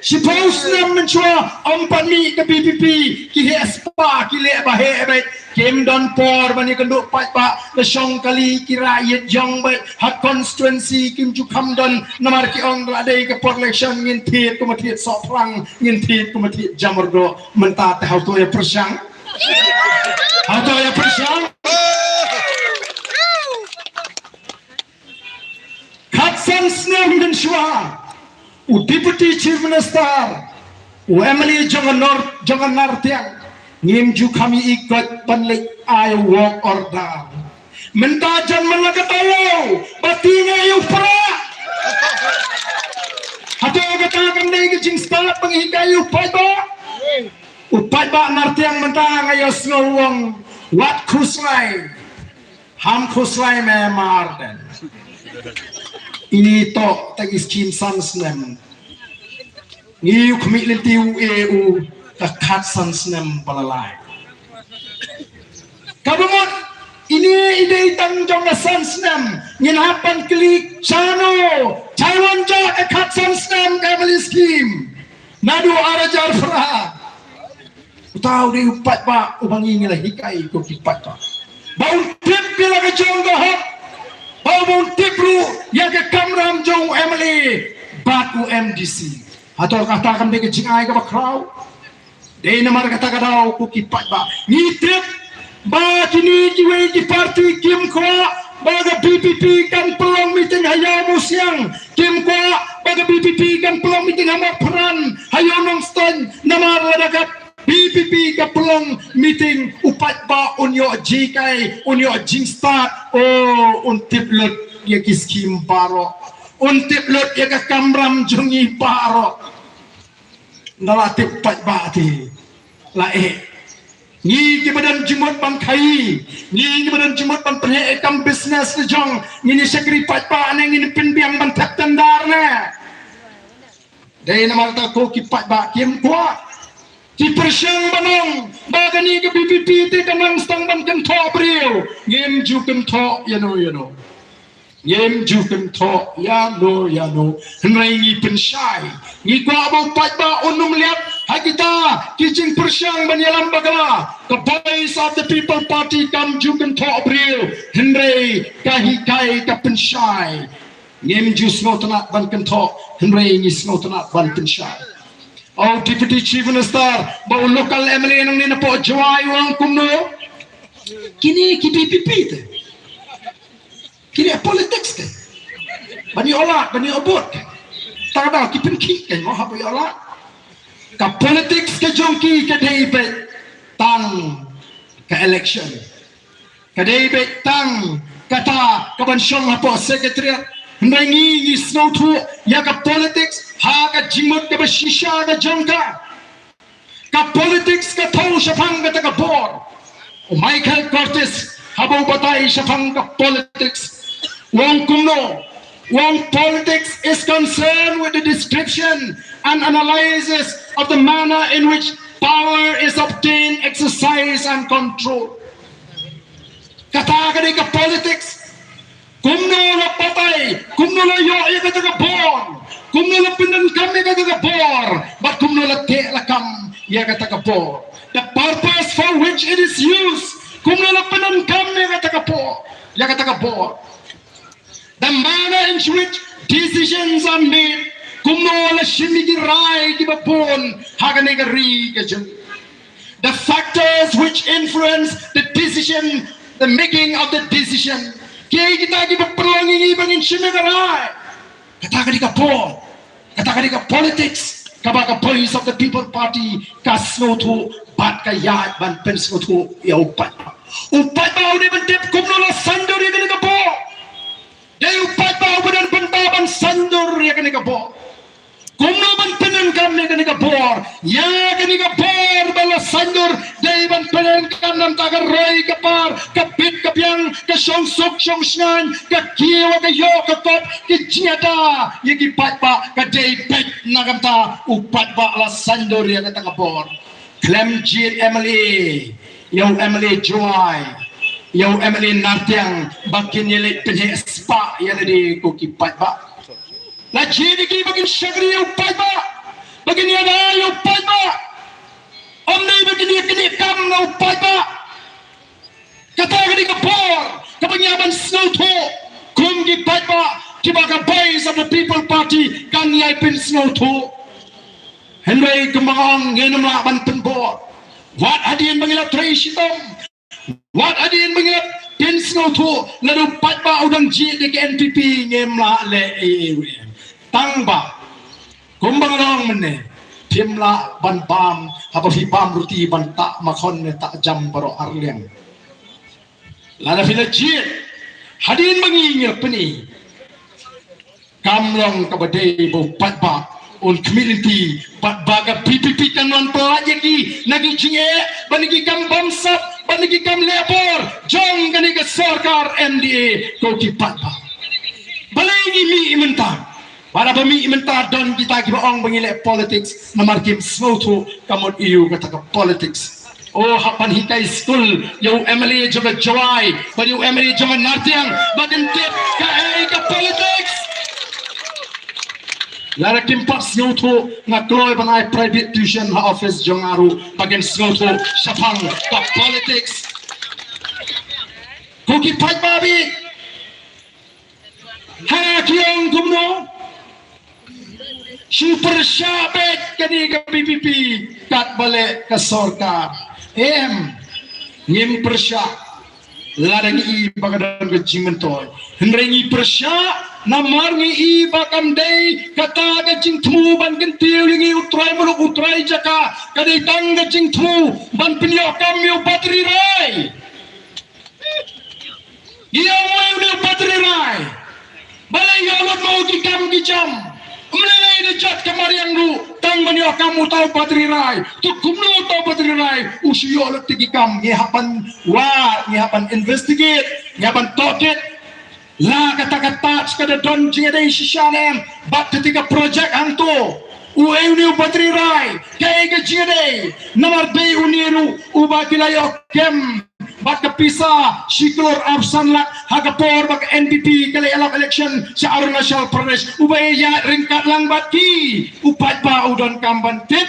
shiphew snem mynshuwa ym pat mih ka VPP, ki heh spah, ki leh ba heh beit. Kim don por ban ïakynduh paidbah, la shong kali ki rah ïit jong beit ha constituency, kim ju kham don. Namar ki ong la dei ka por election ngin thied kumba thied sohphlang, ngin thied kumba thied jamardoh. Mynta te hato ïa pyrshang? Hato ïa pyrshang? Khatsan snem mynshuwa u Deputy Chief Minister U M L A jong ka North, jong ka Nartiang, ngim ju kham ïohi kot ban leit ai work order. Mynta jan man la ka taïew ba ti ngai u pra. Hato kata kam dei ka jingstad ba ngi hikai u paidbah? U paidbah Nartiang mynta nga ïohsngew u ong wat khuslai. Ham khuslai me Martin. Ini to ta ki skim san snem. Ngi u khmih lynti u e u ka khat san snem ba la lai. Kaba mut ini i dei tang jong ka san snem, ngin hap ban kylli shano Taiwan jong ka khat san snem ka M L A skim. Naduh ar hajar phra. Uta u dei u paidbah uba ngi ngi la hikai ko ki paidbah. Ba un tip ïa la ka jong ka hok. Ba un tip ruh ïa ka kamram jong u M L A bad u M D C. Hato kata kam dei ka jingai kaba khraw? Dei namar kata ka daw ko ki paidbah ngi tip ba kine kiwei ki parti kim kwah ba ka V P P kan pynlong meeting ha Ïawmusiang, kim kwah ba ka V P P kan pynlong meeting ha Mawpran, ha Ïaw Nongstoiñ, namar lada ka V P P ka pynlong meeting u paidbah un ïoh jinghikai, un ïoh jingstad, oh, un tip lut ïa ki skim baroh, un tip lut ïa ka kamram jong ngi baroh. Nda la tip paidbah te la eh. Ngi kiba don jingmut ban khaïi, ngi kiba don jingmut ban pynheh ïa kam business la jong, ngin ïa shakri paidbah ne ngin pynbiang ban thep tender ne? Dei namar kata ko ki paidbah kim kwah. Ki pyrshang ban ong ba kane ka V P P te ka nang sdang ban kynthoh briew. Ngim ju kynthoh ïano ïano. Ngim ju kynthoh ïano ïano. Hynrei ngi pynshai. Ngi kwah ba u paidbah un ym leh ha kita ki jingpyrshang ban ïalam bakla. Ka Voice of the People Party kam ju kynthoh briew. Hynrei ka hikai ka pynshai. Ngim ju sngewtynnat ban kynthoh, hynrei ngi sngewtynnat ban pynshai. O Deputy Chief Minister, ba u local M L A nangne napoh Jowai u ong kumno? Kine ki V P P te. Kine politics te. Ban ïoh lad, ban ïoh vote. Tang da ki pynkhih kein mo haba ïoh lad. Ka politics ka jong ki ka dei beit tang ka election. Ka dei beit tang kata ka ban shong hapoh secretariat. Hynrei ngi ngi sngewthuh ïa ka politics ha ka jingmut kaba shisha ka jong ka. Ka politics ka thew shaphang kata ka bor. U Michael Curtis haba u batai shaphang ka politics u ong kumno? U ong politics is concerned with the description and analysis of the manner in which power is obtained, exercised and controlled. Kata ka dei ka politics. Kumno la batai, kumno la ïoh ïa kata ka bor, kumno la pyndonkam ïa kata ka bor, bad kumno la teh lakam ïa kata ka bor. The purpose for which it is used, kumno la pyndonkam ïa kata ka bor, ïa kata ka bor. The manner in which decisions are made, kumno la shim ïa ki rai kiba bun ha kane ka ri ka jong ngi. The factors which influence the decision, the making of the decision. Kiei kita kiba pynlong ïa ngi ba ngin shim ïa ka rai? Kata ka dei ka bor, kata ka dei ka politics kaba ka Voice of the People Party ka sngewthuh bad ka ïaid ban pynsngewthuh ïa u paidbah. U paidbah u dei ban tip kumno la saiñdur ïa kane ka bor. Dei u paidbah uba don bynta ban saiñdur ïa kane ka bor. Kumno ban pyndonkam ïa kane ka bor? Ïa kane ka bor ba la saiñdur dei ban pyndonkam na ka bynta ka roi ka par, ka bit ka biang, ka shongsuk shongshngaiñ, ka kiew ka ïoh ka kot, ki jingïada ïa ki paidbah. Ka dei beit na ka bynta u paidbah la saiñdur ïa kata ka bor. Khlem jied M L A, ïa u M L A Jowai, ïa u M L A Nartiang ba kin ïaleit pynheh spah ïa lade ko ki paidbah. La jied ïa ki ba kin shakri ïa u paidbah, ba kin ïada ïa u paidbah. Ym dei ba kin ïa knieh kam na u paidbah. Kata ka dei ka bor kaba ngi hap ban sngewthuh kum ki paidbah kiba ka Voice of the People Party kan ïai pynsngewthuh. Hynrei kumba nga ong, ngin ym lah ban pynbor. Wat hadien ba ngi la trei shitom, wat hadien ba ngi la pynsngewthuh, lada u paidbah u dang jied ïa ka N P P, ngim lah leh ei ei ruh. Tang ba kumba nga ong mynne, phim lah ban bam, haba phi bam ruti ban tah makhon ne tah jam baroh arliang. Lada phi la jied, hadien ba ngi ngir pyni, kam long kaba dei ba u paidbah un khmih lynti bad ba ka VPP kan wan pyllait ïa ki na ki jingeh, bad na ki kam bamsap, bad na ki kam leh bor jong kane ka sorkar MDA, ko ki paidbah. Balei ngi mih mynta? Bad haba mih mynta don kita kiba ong ba ngi leh politics, namar kim sngewthuh ka mut aiu kata ka politics. O, hap ban hikai skul ïa u MLA jong ka Jowai bad ïa u MLA jong ka Nartiang ba kin tip kaei ka politics. Lada kim pat sngewthuh, nga kloi ban ai private tuition ha office jong nga ruh ba kin sngewthuh shaphang ka politics. Ko ki paidbah, ha ki ong kumno? Shu pyrshah beit kane ka VPP katba leh ka sorkar. Em, ngim pyrshah lada ngi i ba ka don ka jingmyntoi. Hynrei ngi pyrshah namar ngi i ba kam dei kata ka jingthmu ban kyntiew ïa ngi u trai muluk u trai jaka, ka dei tang ka jingthmu ban pynïoh kam ïa u Bah Tyrrai. Ïa uwei u Bah Tyrrai. Balei ïoh lut ma u ki kam ki jam? Ym lei lei da jot ka mariang ruh tang ban ïoh kam uta u Bah Tyrrai. To kumno uta u Bah Tyrrai u shu ïoh lut te ki kam? Ngi hap ban wad, ngi hap ban investigate, ngi hap ban tohkit. La kata ka touch ka da don jingïadei shisha ne em bad kata ka project hangto? Uei une u Bah Tyrrai? Kaei ka jingïadei? Namar dei une ruh uba ki la ïoh kem bad ka pisa shi klur arphew san lak ha ka por ba ka NPP ka la ïalap election sha Arunachal Pradesh, uba ïaid ryngkat lang bad ki. U paidbah u donkam ban tip.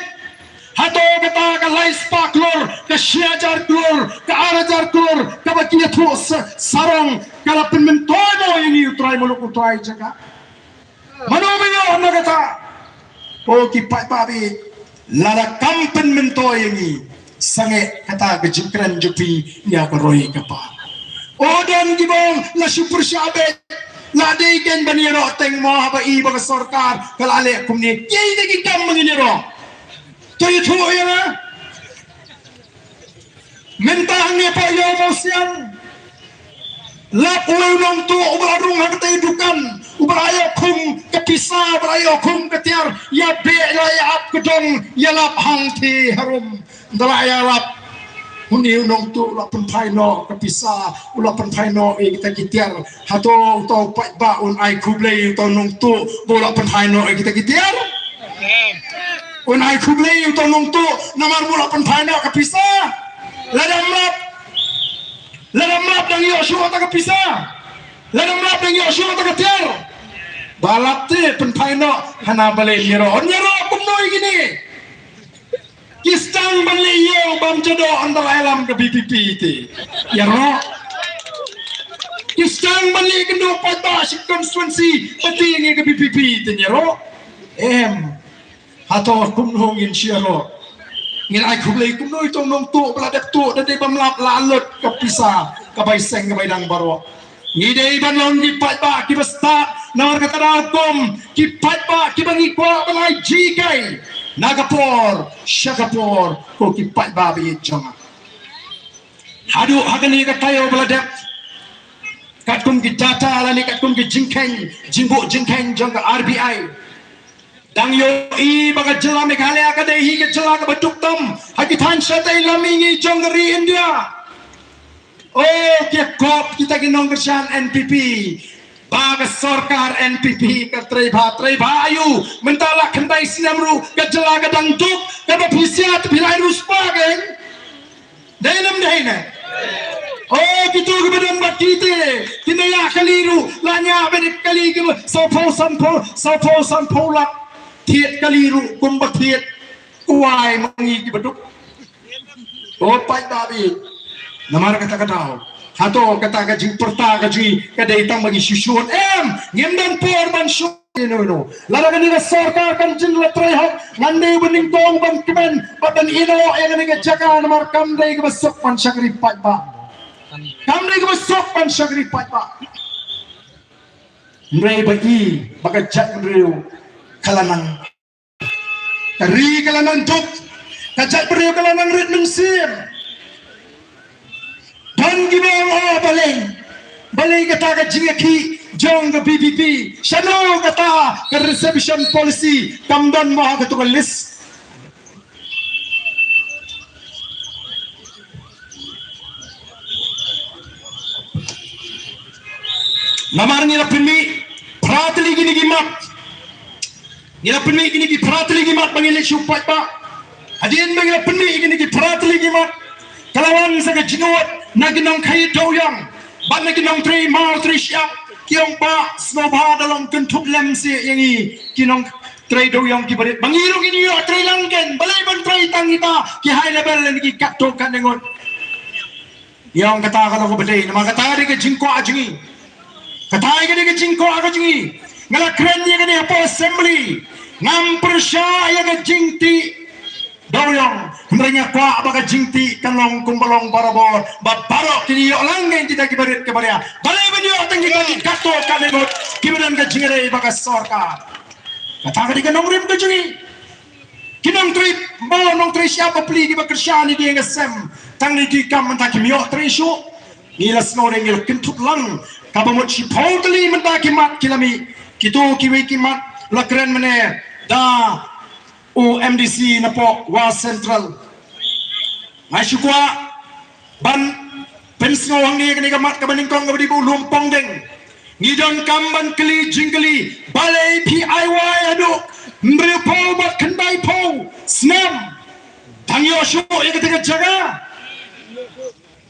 Hato kata ka lai spah klur, ka shi hajar klur, ka ar hajar klur kaba ki ïathuh sa-, sarong ka la pynmyntoi mo ïa ngi u trai muluk u trai jaka? Mano ba ïoh na kata? O ki paidbah, lada kam pynmyntoi ïa ngi, sangeh kata ka jingkren jong phi ïa ka roi ka par. O don kiba ong la shu pyrshah beit, la dei kein ban ïaroh teng mo haba i ba ka sorkar ka la leh kumne. Kiei ne ki kam ba ngin ïaroh? To ïathuh ïa nga. Mynta hangne pat ïa u Mawsiang, lap uwei u nongtuh uba la rung ha katei dukan, uba la ïoh khum ka pisa, uba la ïoh khum ka tiar, ïa beh la ïa ap ka dong, ïa lap hangtei harum. Ynda la ïa lap, une u nongtuh u la pynphai noh ka pisa, u la pynphai noh ïa kita ki tiar. Hato uta u paidbah un ai khublei ïa uta u nongtuh ba u la pynphai noh ïa kita ki tiar? Un ai khublei ïa uta u nongtuh namar ba u la pynphai noh ka pisa? Lada ym lap, lada ym lap dang ïoh shuh ta ka pisa? Lada ym lap dang ïoh shuh ta ka tiar? Ba lap te pynphai noh, hana balei ïaroh, ïaroh kumno ïa kine? Ki sdang ban leh ïew bam jadoh ynda la ïalam ka VPP te ïaroh. Ki sdang ban leh kynduh paidbah shi constituency ba tieng ïa ka VPP te ïaroh. Em. Hato kumno ngin shu ïaroh? Ngin ai khublei kumno ïa uta u nongtuh ba la dep tuh da dei bym lap, la lut ka pisa ka bai seng ka bai dang baroh. Ngi dei ban long ki paidbah kiba stad, namar kata da hukum ki paidbah kiba ngi kwah ban ai jinghikai na ka por sha ka por, ko ki paidbah ba ïeit jong nga. Haduh ha kane ka taïew ba la dep, katkum ki data lane katkum ki jingkheiñ, jingbuh jingkheiñ jong ka RBI, dang ïohi ba ka jylla Meghalaya ka dei hi ka jylla kaba duk tam ha ki thaiñ shatei lam mihngi jong ka ri India. O, ki kop kita ki nongkyrshan NPP ba ka sorkar NPP ka trei bha, trei bha aïu? Mynta la khyndai snem ruh ka jylla ka dang duk, kaba phi siat phi lai ruh spah kein. Dei ne ym dei ne? O, kito kiba don bad kite, kine ïa kali ruh la ñiah bad kali kiba sawphew sanphew, sawphew sanphew lak. Thied kali ruh kumba thied kwai ma ngi kiba duk. O paidbah, namar kata ka daw, hato kata ka jingpyrta ka jong ngi ka dei tang ba ngi shu shun? Em, ngim don por ban shun ïano ïano. Lada kane ka sorkar kan jin la trei hok, ngan dei ba nyngkong ban kmen bad ban ïehnoh ïa kane ka jaka, namar kam dei kaba suk ban shakri paidbah. Kam dei kaba suk ban shakri paidbah. Hynrei ba i ba ka jaitbynriew ka la nang Ka ri ka la nang duk, ka jaitbynriew ka la nang rit mynsiem. Don kiba ong, oh, balei, balei kata ka jingïakhih jong ka V P P? Shano kata ka reservation policy kam don mo ha kato ka list? Namar ngi la pynmih phra tylli kine ki mat. Ngi la pynmih kine ki phra tylli ki mat ba ngin leit shu paidbah. Hadien ba ngi la pynmih kine ki phra tylli ki mat, ka la wan sa ka jingud na ki nongkhaïi dewïong bad na ki nongtrei maw trei shyiap. Ki ong, bah, sngewbha da long kynthup lem seh ïa ngi ki nongtrei dewïong kiba rit, ba ngi ruh ngin ïoh trei lang kein. Balei ban trei tang kita ki high level lane ki katto katne ngut? Ïa, ong kata ka long kaba dei, namar kata ka dei ka jingkwah jong ngi. Kata ka dei ka jingkwah ka jong ngi. Nga la kren ïa kane hapoh assembly. Ngam pyrshah ïa ka jingtih dewïong, hynrei nga kwah ba ka jingtih kan long kumba long barabor, ba baroh kin ïoh lang kein kita kiba rit kiba ria. Balei ban ïoh tang kita ki katto katne ngut kiba don ka jingïadei bad ka sorkar? Kata ka dei ka nongrim ka jong ngi. Ki nongtrei maw nongtrei shyiap bapli kiba kyrshan ïa ki ïing ki sem, tang ne ki kam mynta kim ïoh trei shuh. Ngi la sngewdei, ngi la kynthup lang, kaba mut shiphew tylli mynta ki mat ki la mih. Kito kiwei ki mat la kren mynne da u M D C napoh Wah Central. Nga shu kwah ban pynsngew hangne ïa kane ka mat kaba nyngkong kaba dei ba u lum pongdeng. Ngi donkam ban kylli jingkylli, balei phi ai wai haduh hynriewphew bad khyndaiphew snem? Tang ïoh shuh ïa kata ka jaka.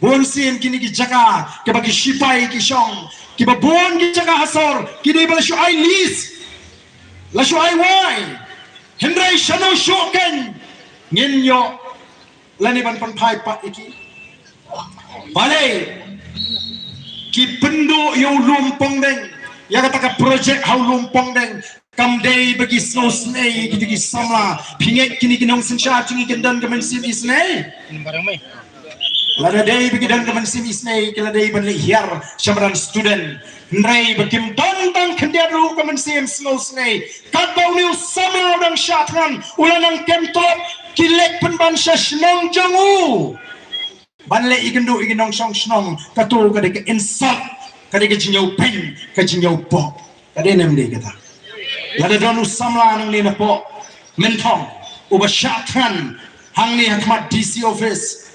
Bun sien kine ki jaka kiba ki shipai ki shong, kiba bun ki jaka ha sor ki dei ba la shu ai lease, la shu ai wai. Hynrei shano shuh kein ngin ïoh lane ban pynphai pat ïa ki? Balei ki pynduh ïa u lum pongdeng, ïa kata ka project ha u lum pongdeng? Kam dei ba ki sngewsynei ïa kito ki samla? Phi ngeit kine ki nongsynshar jong ngi kin don ka mynsiem isynei? Lada dei ba ki don ka mynsiem isynei, ki la dei ban leit hiar sha madan student. Hynrei ba kim don tang khyndiat ruh ka mynsiem sngewsynei. Katba une u samla u dang shah thngan, u la nang kem tlot, ki leit pynban sha shnong jong u ban leit ïakynduh ïa ki nongshong shnong. Kato ka dei ka insult, ka dei ka jingïawbeiñ, ka jingïawpoh. Ka dei ne ym dei kata? Lada don u samla nangne napoh Mynthong uba shah thngan hangne ha khmat D C office,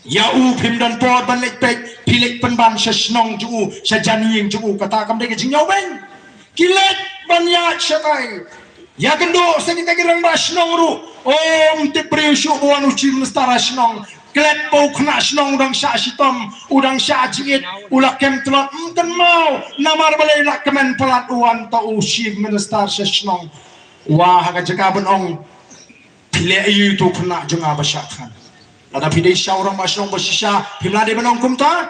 ïa u phim don por ban leit peit, phi leit pynban sha shnong jong u, sha jan ïing jong u. Kata kam dei ka jingïawbeiñ? Ki leit ban ïaid shatai, ïakynduh sa kita ki rangbah shnong ruh. Ym tip briew shuh ba wan u Chief Minister ha shnong. Klet ba u khynnah shnong u dang shah shitom, u dang shah jingit, u la kem tlot. Ym kynmaw namar balei la kmen palat, u wan tang u Chief Minister sha shnong. Wah, ha ka jaka ban ong, phi leh aïu ïa uto u khynnah jong nga ba shah thngan? Lada phi dei sha u rangbah shnong ba shisha, phim lah dei ban ong kumta?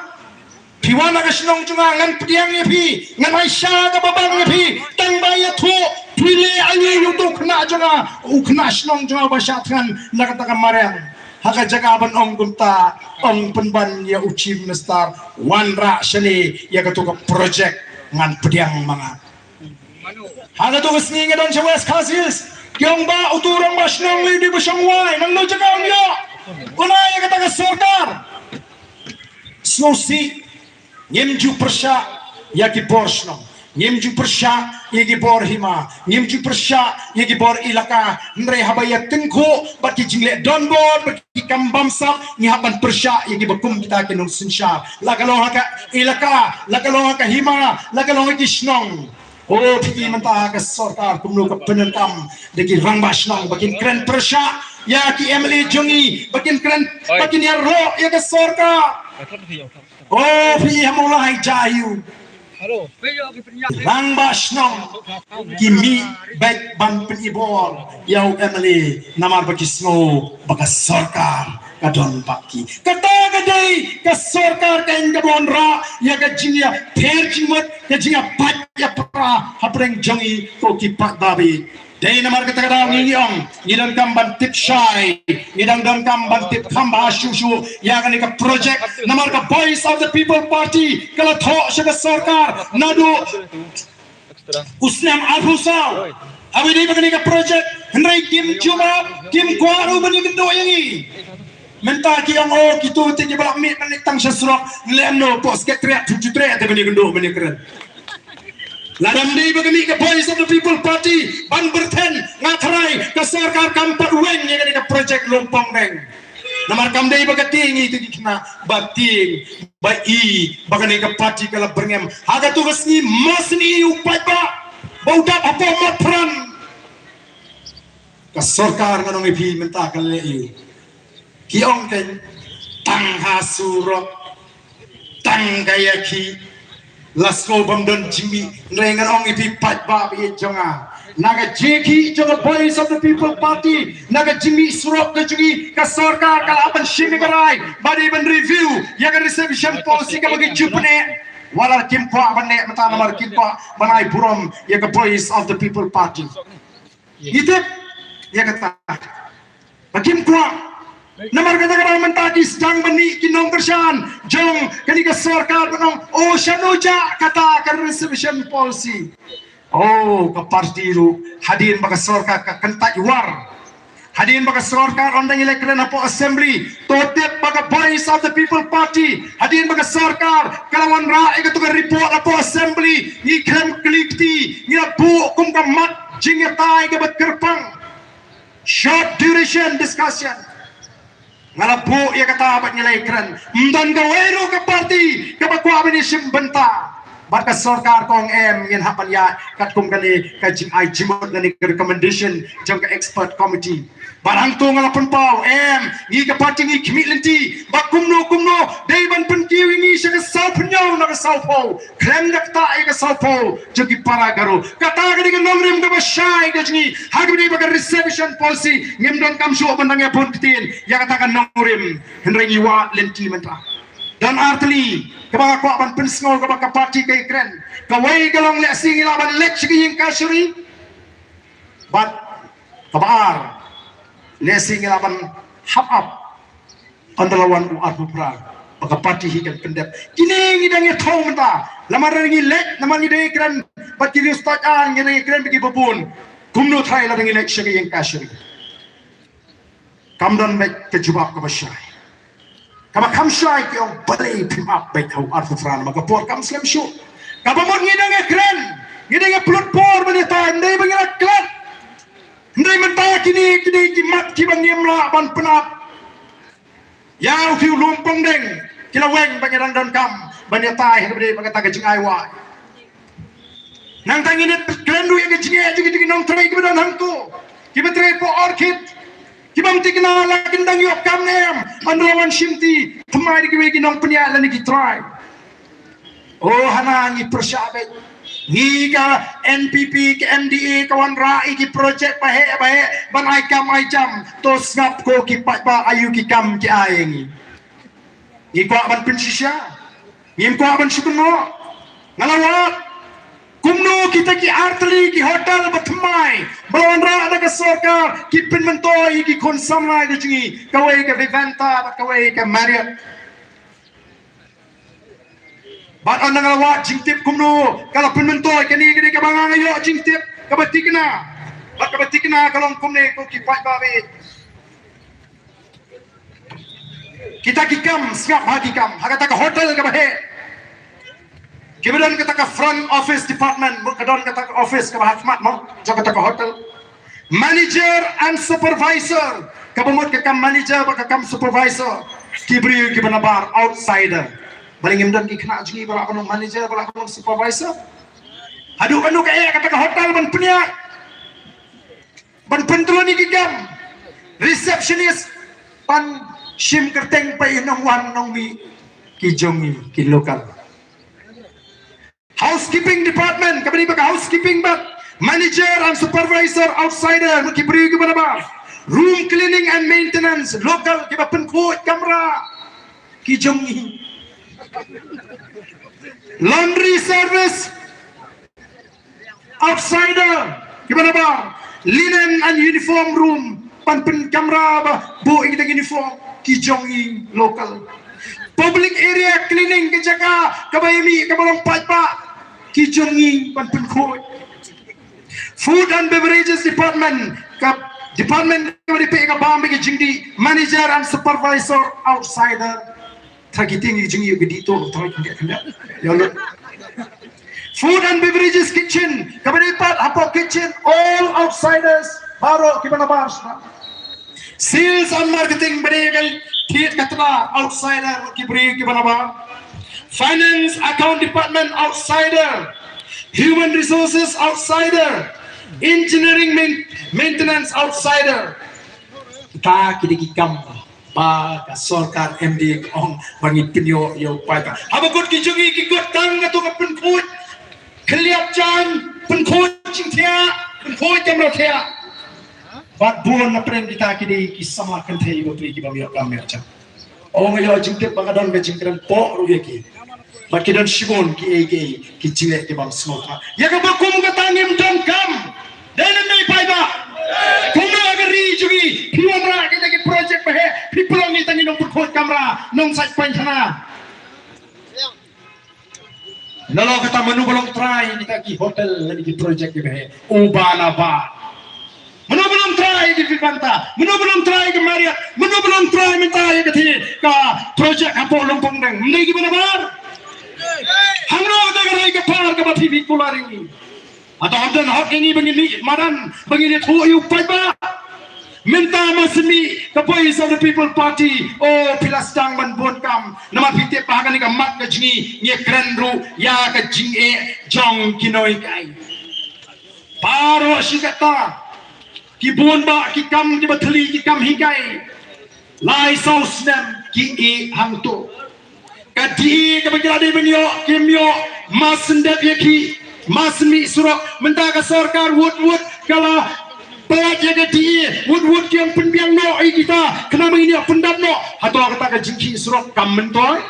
Phi wan ha ka shnong jong nga, ngan pdiang ïa phi, ngan ai sha kaba bang ïa phi, tang ba ïathuh. Phi leh aïu ïa uto u khynnah jong nga, u khynnah shnong jong nga ba shah thngan na kata ka mariang? Ha ka jaka ban ong kumta, ong pynban ïa u Chief Minister, wanrah shane ïa kato ka project, ngan pdiang ma nga. Ha kato ka sngi nga don sha West Khasi Hills, ki ong, bah, uto u rangbah shnong lei dei ba shong wai, nangno jaka un ïoh? Kynmaw ïa kata ka sorkar. Sngewsih. Ngim ju pyrshah ïa ki bor shnong, ngim ju pyrshah ïa ki bor hima, ngim ju pyrshah ïa ki bor ilaka. Hynrei haba ïa tyngkhuh bad ki jingleh donbor bad ki kam bamsap, ngi hap ban pyrshah ïa kiba kum kita ki nongsynshar, la ka long ha ka ilaka, la ka long ha ka hima, la ka long ha ki shnong. O phi, mynta ka sorkar kumno ka pyndonkam da ki rangbah shnong ba kin kren pyrshah ïa ki M L A jong ngi, ba kin kren, ba kin ïaroh ïa ka sorkar. O phi, ha Mawlai Jaïu, rangbah shnong ki mih beit ban pynibor ïa u M L A namar ba ki sngew ba ka sorkar ka don bad ki. Kata ka dei ka sorkar ka, ïa kaba wanrah ïa ka jingïapher jingmut, ka jingïapait ïapra hapdeng jong ngi ko ki paid babe. Dei namar kata ka daw ngi, ngi ong, ngi donkam ban tip shai, ngi dang donkam ban tip kham bha shuh shuh ïa kane ka project. Namar ka Voice of the People Party ka la thoh sha ka sorkar naduh u snem arphew saw. Haba ïadei bad kane ka project, hynrei kim jubab, kim kwah ruh ban ïakynduh ïa ngi. Mynta ki ong, oh, kito te kiba la mih na tang sha surok, lem no, pok sekretariat, tu tu tre, te ban ïakynduh, ban ïakren. Lada ym dei ba ka mih ka Voice of the People Party ban pyrthen, nga tharai ka sorkar kam pat weng ïa kane ka project Lumpong Deng. Namar kam dei ba ka tieng ïa ki khynnah, ba tieng ba i ba kane ka party ka la byrngem ha kato ka sngi, ma sngi u paidbah ba u dap hapoh Motphran. Ka sorkar, ngan ong ïa phi mynta, ka leh ïa u. Ki ong kein, tang ha surok, tang ka ïa ki, la sngewbha bym don jingmih. Hynrei ngan ong ïa phi paidbah ba ïeit jong nga, na ka jingïakhih jong ka Voice of the People Party, na ka jingmih surok ka jong ngi, ka sorkar ka lah ban shim ïa ka rai ba dei ban review ïa ka reservation policy kaba ngi ju pyneh. Wat la kim kwah ban leh mynta, namar kim kwah ban ai burom ïa ka Voice of the People Party. Ngi tip ïa kata ba kim kwah. Namar kata ka daw mynta ki sdang ban mih ki nongkyrshan jong kane ka sorkar ban ong, oh, shano jah kata ka reservation policy. Oh, ka party ruh, hadien ba ka sorkar ka kyntait war, hadien ba ka sorkar ynda ngi leit kren hapoh assembly, to tip ba ka Voice of the People Party, hadien ba ka sorkar ka la wanrah ïa kato ka report hapoh assembly, ngi khlem kli kti, ngi la buh kum ka mat jingïatai kaba kyrpang. Short duration discussion. Nga la buh ïa kata bad ngi la ïakren. Ym don kawei ruh ka party kaba kwah ban ïashim bynta bad ka sorkar, ka ong em, ngin hap ban ïaid katkum kane ka jingai jingmut lane ka recommendation jong ka expert committee. Bad hangto nga la pynpaw, em, ngi ka party ngi khmih lynti ba kumno kumno dei ban pynkiew ïa ngi sha ka saw phew na ka saw phew. Khlem da ktah ïa ka saw phew jong ki para Garo. Kata ka dei ka nongrim kaba shai ka jong ngi ha kaba ïadei bad ka reservation policy. Ngim donkam shuh ban nang ïa bun ktien ïa kata ka nongrim. Hynrei ngi wad lynti mynta. Don artylli kaba nga kwah ban pynsngew kaba ka party ka ïakren. Kawei ka long lehse ngi lah ban leit sha ka ïing kashari. Bad kaba ar, lehse ngi lah ban hap ap ynda la wan u arphew phra ba ka party hi kan pyndep. Kine ngi dang ïathuh mynta, namar ngi leit, namar ngi dang ïakren bad ki riewstad, ngi dang ïakren bad ki babun. Kumno tharai lada ngi leit sha ka ïing kashari? Kam don beit ka jubab kaba shai. Kaba kham shai ki ong, balei phim ap beit ha u arphew phra, namar ka por kam slem shuh. Kaba mut ngi dang ïakren, ngi dang ïapynlut por ban ïatai, ym dei ba ngi la klet. Hynrei mynta kine, kine ki mat kiba ngim lah ban pynap ïa u, ki u Lumpong Deng, ki la weng ba ngi dang donkam ban ïatai ha kaba ïadei bad kata ka jingai wai. Nangta ngin ïa kren ruh ïa ka jingeh jong kita ki nongtrei kiba don hangto, kiba trei hapoh Orchid, kiba ym thikna la kin dang ïoh kam ne em, ynda la wan shimti thymmai da kiwei ki nongpynïaid lane ki trai. Oh, hana ngi pyrshah beit. Ngi ka N P P, ka M D A ka wanrah ïa ki project baheh baheh ban ai kam ai jam. To sngap ko ki paidbah, aïu ki kam ki ai ïa ngi. Ngi kwah ban pynshisha, ngim kwah ban shu kynnoh. Nga la wad kumno kita ki artylli ki hotel ba thymmai ba la wanrah da ka sorkar ki pynmyntoi ïa ki khun samla ka jong ngi, kawei ka Vivanta bad kawei ka Marriott. Bad ynda nga la wad jingtip kumno ka la pynmyntoi, kane ka dei kaba nga nga ïoh jingtip kaba thikna. Bad kaba thikna ka long kumne ko ki paidbah ba ïeit. Kita ki kam, sngap ha ki kam, ha kata ka hotel kaba heh, kiba don kata ka front office department, ka don kata ka office kaba ha khmat mo jong kata ka hotel. Manager and supervisor, kaba mut ka kam manager bad ka kam supervisor, ki briew kiba nabar, outsider. Balei ngim don ki khynnah jong ngi ba lah ban long manager, ba lah ban long supervisor? Haduh katno ka eh kata ka hotel ban pynïaid, ban pyntlun ïa ki kam, receptionist, ban shim kyrteng peit ïa nongwan nongmih ki jong ngi ki local. Housekeeping department, kaba ïadei bad ka housekeeping bad manager and supervisor, outsider, ki briew kiba nabar. Room cleaning and maintenance, local, kiba pynkhuid kamra, ki jong ngi. Laundry service, outsider, kiba nabar. Linen and uniform room, ban pynkamra ba buh ïa kita ki uniform, ki jong ngi local. Public area cleaning, ka jaka kaba ïa mih kaba long paidbah, ki jong ngi ban pynkhuid. Food and Beverages Department, ka department kaba dei peit ïa ka bam bad ka jingdih, manager and supervisor outsider. Targeting ïa ka jingdih, ka dih to, tang ka dih, ka dih. Ya Allah. Food and Beverages Kitchen, kaba dei pat hapoh kitchen, all outsiders, baroh kiba nabar shuh. Sales and Marketing, ba dei ka thied ka tnat, outsider, ki briew kiba nabar. Finance Account Department, outsider. Human Resources, outsider. Engineering, main- Maintenance, outsider. Kita ki dei ki kam ba ka sorkar M D A ka ong ba ngin pynïoh ïa u paidbah. Haba kut ki jong ngi ki kut tang kato ka pynkhuid khlieh jan, pynkhuid jingthiah, pynkhuid kamra thiah. Bad bun na pdeng kita ki dei ki samla kynthei bapli kiba ym ïoh kam ïoh jam. Ong ïa jingtip ba ka don ka jingkren pok ruh ïa ki. Bad ki don shibun kiei kiei ki jingleh ki bym sngewthuh. Ïa kaba kum kata ngim don kam. Dei ne em dei paidbah? Kumno ka ri jong ngi phi wanrah kita ki project ba heh, phi pynlong ïa kita ki nongpynkhuid kamra, nongsait painthana. Nalor kata mano ba long trai kita ki hotel lane ki project kiba heh? Uba nabar. Mano ba long trai ïa ki Vivanta? Mano ba long trai ïa ka Marriott? Mano ba long trai mynta ïa kata ka project hapoh Lympung Deng? Ym dei kiba nabar? Hangno kata ka rai ka par kaba phi phi kular ïa ngi? Hato ym don hok ïa ngi ba ngin mih madan, ba ngin ïathuh ïa u paidbah? Mynta ma simi ka Voice of the People Party, oh, phi la sdang ban bun kam. Namar phi tip ba ha kane ka mat ka jong ngi ngi kren ruh ïa ka jingeh jong ki nonghikai. Baroh shi katta ki bun bah ki kam kiba thylli, ki kam hikai. Lai saw snem ki ïeh hangto. Ka D A kaba ki la dei ban ïoh kim ïoh, ma sngewdep ïa ki, ma sngewmih surok. Mynta ka sorkar wut wut ka la pynlait ïa ka D A, wut wut ki ïeng pynbiang noh ïa kita, khnang ba ngin ïoh pyndap noh. Hato kata ka jingkhih surok kam myntoi?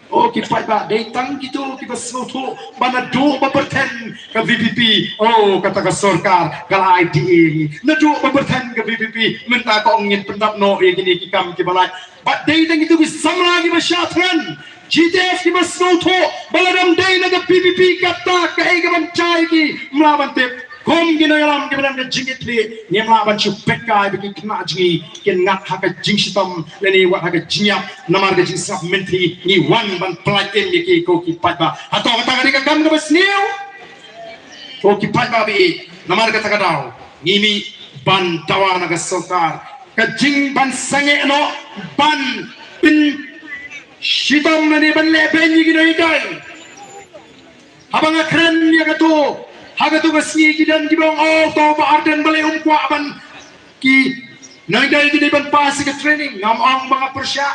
Oh, ki paidbah, dei tang kito kiba sngewthuh ba naduh ba pyrthen ka V P P, oh, kata ka sorkar ka la ai D A. Naduh ba pyrthen ka V P P, mynta ka ong ngin pyndap noh ïa kine ki kam kiba lait. Bad dei tang kito ki samla kiba shah thngan, G T F kiba sngewthuh ba lada ym dei na ka V P P, kata kaei kaban jia ïa ki, ym lah ban tip. Kum ki nongïalam kiba don ka jingkitkhlieh, ngim lah ban shu peit kai ba ki khynnah jong ngi kin ngat ha ka jingshitom lane wat ha ka jingïap namar ka jingsngap mynthi. Ngi wan ban pynlait im ïa ki, ko ki paidbah. Hato kata ka dei ka kam kaba sniew? Ko ki paidbah ba ïeit, namar kata ka daw ngi mih ban dawa na ka sorkar ka jingban sangeh noh ban pynshitom lane ban leh beiñ ïa ki nonghikai. Haba nga kren ïa kato, ha kato ka sngi ki don kiba ong, oh, to Bah Ardent balei um kwah ban, ki nonghikai ki dei ban pass ïa ka training. Ngam ong ba nga pyrshah.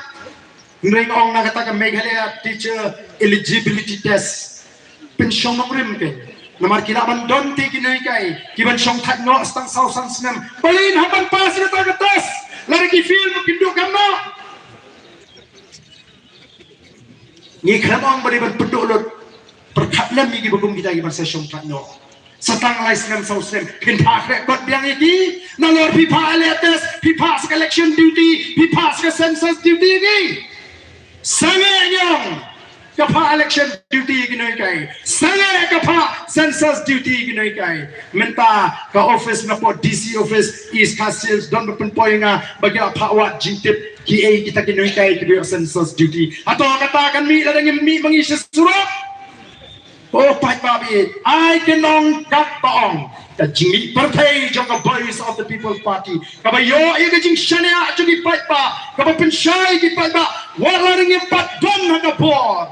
Hynrei nga ong na kata ka Meghalaya Teacher Eligibility Test, pynshong nongrim kein. Namar ki lah ban don te ki nonghikai kiban shong thait noh tang saw san snem. Balei hap ban pass ïa kata ka test? Lada ki fail, ba kin duh kam noh. Ngi khlem ong ba dei ban pynduh lut, pyrkhat lem ïa kiba kum kita kiban sa shong thait noh. Sa tang lai snem saw snem phin phah khreh kot biang ïa ki. Nalor phi phah leh test, phi phah sa ka election duty, phi phah sa ka census duty ïa ki. Sangeh, ngi ong, ka phah election duty ïa ki nonghikai. Sangeh ka phah census duty ïa ki nonghikai. Mynta ka office, napoh D C office East Khasi Hills, don ba pynpoi ïa nga ba ki la phah wad jingtip kiei kita ki nonghikai kiba ïoh census duty. Hato kata kan mih lada ngim mih ma ngi sha surok? Oh paidbah ba ïeit, ai kin ong katba ong, ka jingmih pyrthei jong ka Voice of the People Party kaba ïoh ïa ka jingshaniah jong ki paidbah, kaba pynshai ki paidbah wat la ngim pat don ha ka bor.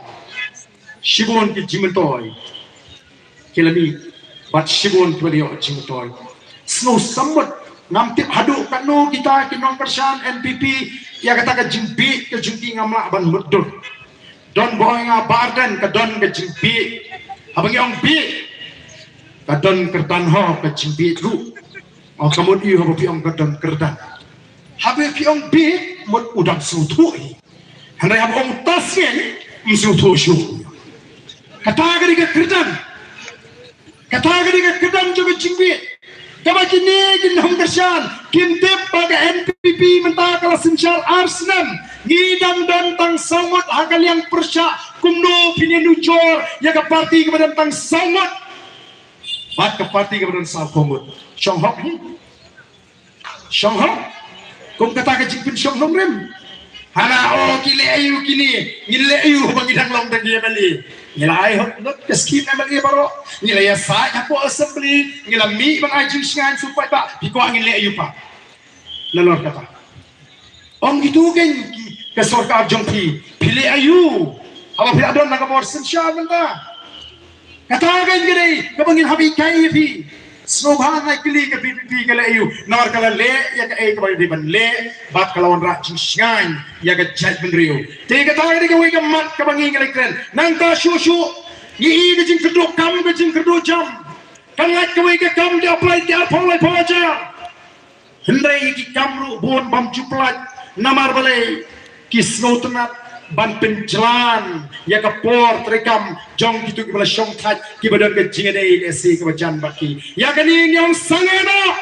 Shibun ki jingmyntoi ki la mih bad shibun kiba la ïoh jingmyntoi. Sngewsammut, ngam tip haduh katno kita ki nongkyrshan N P P ïa kata ka jingbieit ka jong ki, ngam lah ban mutdur. Don ba ong ïa nga, Bah Ardent, ka don ka jingbieit. Haba ngi ong bieit, ka don kyrdan ho ka jingbieit ruh. Ong ka mut ïa u haba phi ong ka don kyrdan. Haba phi ong bieit mut u dang sngewthuh hi. Hynrei haba ong tas ngin ym sngewthuh shuh. Kata ka dei ka kyrdan. Kata ka dei ka kyrdan jong ka jingbieit. Kaba kine ki nongkyrshan kim tip ba ka N P P mynta ka la synshar ar snem. Ngi dang don tang saw ngut ha ka liang pyrshah, kumno phin ïanujor ïa ka party kaba don tang saw ngut? Bad ka party kaba don saw phew ngut. Shong hok hi. Shong hok. Kum kata ka jingpynshong nongrim. Hana o ki leh aïu kine. Ngin leh aïu ba ngi dang long tang ki M L A. Ngi la ai hok ngut ka skim M L A baroh. Ngi la ïasaid hapoh assembly. Ngi la mih ban ai jingshngaiñ sha u paidbah. Phi kwah ngin leh aïu pat? Nalor kata. Ong kitu kein ki, ka sorkar jong phi, phi leh aïu? Haba phi la don na ka bor synshar mynta. Kata kein ka dei kaba ngin hap hikai ïa phi. Sngewbha ngai kylli ka V P P ka leh aïu. Namar ka la leh ïa kaei kaba dei ban leh bad ka la wanrah jingshngaiñ ïa ka jaitbynriew. Te kata ka dei kawei ka mat kaba ngi ngi la kren. Nangta shuh shuh ngi i ka jingkyrduh kam, ka jingkyrduh jam. Kan lait kawei ka kam ki apply ki arphew laiphew hajar. Hynrei ki kam ruh bun bym ju pynlait. Namar balei? Ki sngewtynnat ban pynjlan ïa ka por treikam jong kito kiba la shongthait, kiba don ka jingïadei lehse kaba jan bad ki. Ïa kane ngi ong sangeh noh.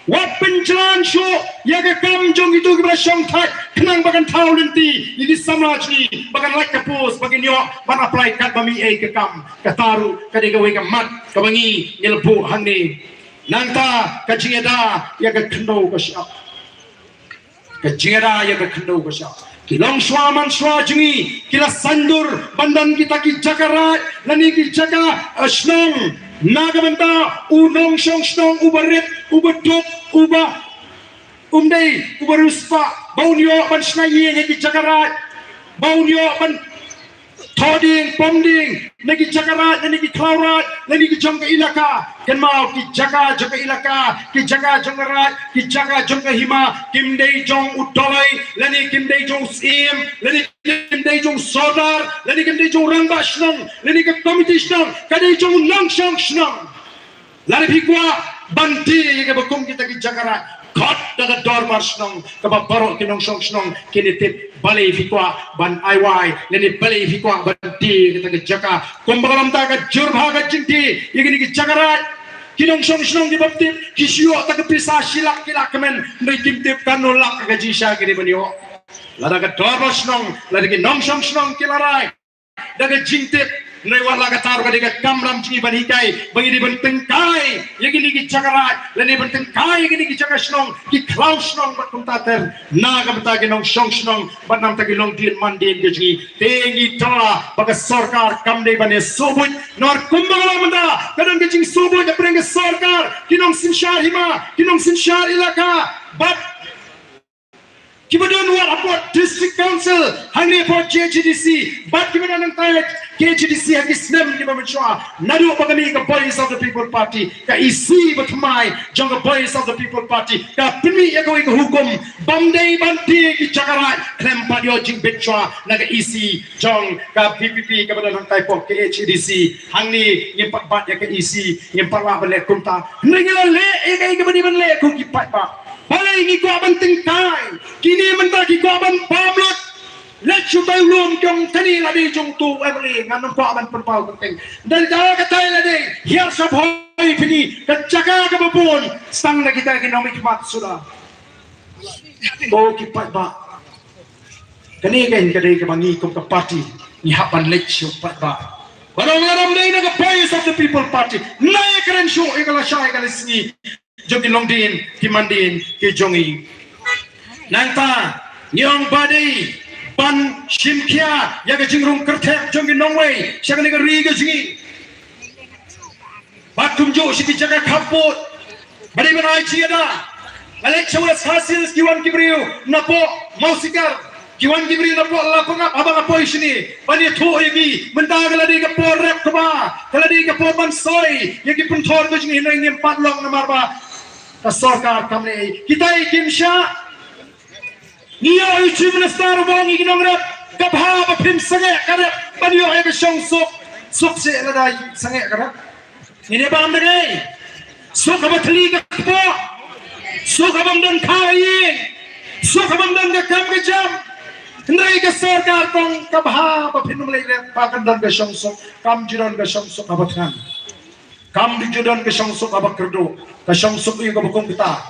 Wat pynjlan shuh ïa ka kam jong kito kiba la shongthait, khnang ba kan thaw lynti ïa ki samla jong ngi, ba kan lait ka post, ba kin ïoh ban apply katba mih ei ka kam. Kata ruh ka dei kawei ka mat kaba ngi ngi la buh hangne. Nangta ka jingïada ïa ka khyndew ka shyiap. Ka jingïada ïa ka khyndew ka shyiap. Ki longshuwa manshuwa jong ngi ki la saiñdur ban don kita ki jaka raid lane ki jaka, eh, shnong. Na ka bynta u nongshong shnong uba rit, uba duk, uba, um dei uba riewspah, ba un ïoh ban shna ïing ha ki jaka raid, ba un ïoh ban thoh dieng, pom dieng, na ki jaka raid, na ki khlaw raid, na ki jong ka ilaka. Kynmaw, ki jaka jong ka ilaka, ki jaka jong ka raid, ki jaka jong ka hima kim dei jong u doloi, lane kim dei jong u syiem, lane kim dei jong u sordar, lane kim dei jong u rangbah shnong, lane ka komiti shnong, ka dei jong u nongshong shnong. Lada phi kwah ban die ïa kaba kum kita ki jaka raid, khot da ka dorbar shnong, kaba baroh ki nongshong shnong kin ïa tip balei phi kwah ban ai wai, lane balei phi kwah ban die ïa kita ki jaka. Kumba ka long mynta ka jur bha ka jingdie ïa kine ki jaka raid. Ki nongshong shnong ki bym tip, ki shu ïoh ta ka pisa shi lak ki lak kmen, hynrei kim tip katno lak ka jingshisha ki dei ban ïoh. Lada ka dorbar shnong, lada ki nongshong shnong ki la rai da ka jingtip, hynrei wat la katta ruh ka dei ka kamram jong ngi ban hikai ba ngi dei ban tyngkai ïa kine ki jaka raid, lane ban tyngkai ïa kine ki jaka shnong, ki khlaw shnong bad kumta ter. Na ka bynta ki nongshong shnong bad na ka bynta ki longdien mandien ka jong ngi, te ngi tharai ba ka sorkar kam dei ban ïa sngewbha. Namar kumba ka long mynta ka don ka jingsngewbha hapdeng ka sorkar, ki nongsynshar hima, ki nongsynshar ilaka bad kiba don wat hapoh District Council, hangne hapoh K H A D C, bad kiba don nangta K H A D C ha ki snem kiba mynshuwa. Naduh ba ka mih ka Voice of the People Party, ka E C ba thymmai jong ka Voice of the People Party ka pynmih ïa kawei ka hukum bym dei ban die ki jaka raid khlem pat ïoh jingbit shuwa na ka E C jong ka V P P kaba don hangtai hapoh K H A D C. Hangne ngim pat bat ïa ka E C, ngim pat lah ban leh kumta. Hynrei ngi la leh ïa kaei kaba dei ban leh ko ki paidbah. Balei ngi kwah ban tyngkai? Kine mynta ki kwah ban bam lut. Leit shu tai u lum ki ong kane la dei jong uto u M L A, ngan ym kwah ban pynpaw kyrteng. Dei da katai la dei, hiar sha bhoi phi ni ka jaka kaba bun, tang da kita ki nongmihkhmat suda. Ko ki paidbah, kane kein ka dei kaba ngi kum ka party ngi hap ban leit sha u paidbah. Ba dang lam dei na ka Voice of the People Party. Nai kren shuh ïa ka lashai ka lashisngi jong ki longdien ki mandien ki jong ngi. Nangta ngi ong ba dei ban shim khia ïa ka jingrung kyrthep jong ki nongwei sha kane ka ri ka jong ngi. Bad kumjuh sha ki jaka khappud ba dei ban ai jingïada. Nga leit sha West Khasi Hills, ki wan ki briew napoh Mawsikar, ki wan ki briew napoh Lapangap, haba nga poi shane ban ïathuh ïa ki. Mynta ka la dei ka por rep kba, ka la dei ka por ban soi ïa ki pynthor ka jong ngi, hynrei ngim pat long namar ba ka sorkar kam leh ei. Kitai kim shah. Ngi ïoh u Chief Minister u ong ïa ki nongrep, ka bha ba phin sangeh ka rep ban ïoh ïa ka shongsuk. Suk seh lada sangeh ka rep. Ngin ïa bam da kaei? Suk haba thylli ka kpoh, suk haba ym don kha ïing, suk haba ym don ka kam ka jam. Hynrei ka sorkar ka ong ka bha ba phin ym leh rep ba kan don ka shongsuk. Kam ju don ka shongsuk haba thngan, kam ju don ka shongsuk haba kyrduh. Ka shongsuk ïa kaba kum kata.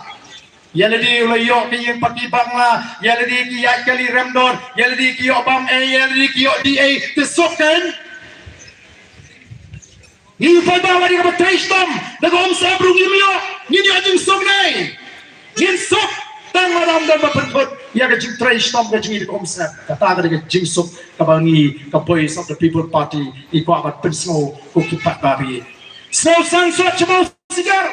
Ïa lade u la ïoh ka ïing paki bangla, ïa lade ki ïaid kali remdor, ïa lade ki ïoh bam ei, ïa lade ki ïoh dih ei, te suk kein? Ngi paidbah wat ïa kaba trei shitom da ka umsyep ruh ngim ïoh, ngin ïoh jingsuk ne? Ngin suk tang lada ym don ba pynthut ïa ka jingtrei shitom ka jong ngi da ka umsyep. Kata ka dei ka jingsuk kaba ngi ka Voice of the People Party ngi kwah ban pynsngew ko ki paidbah. Sngewsih sot sha Mawsigar.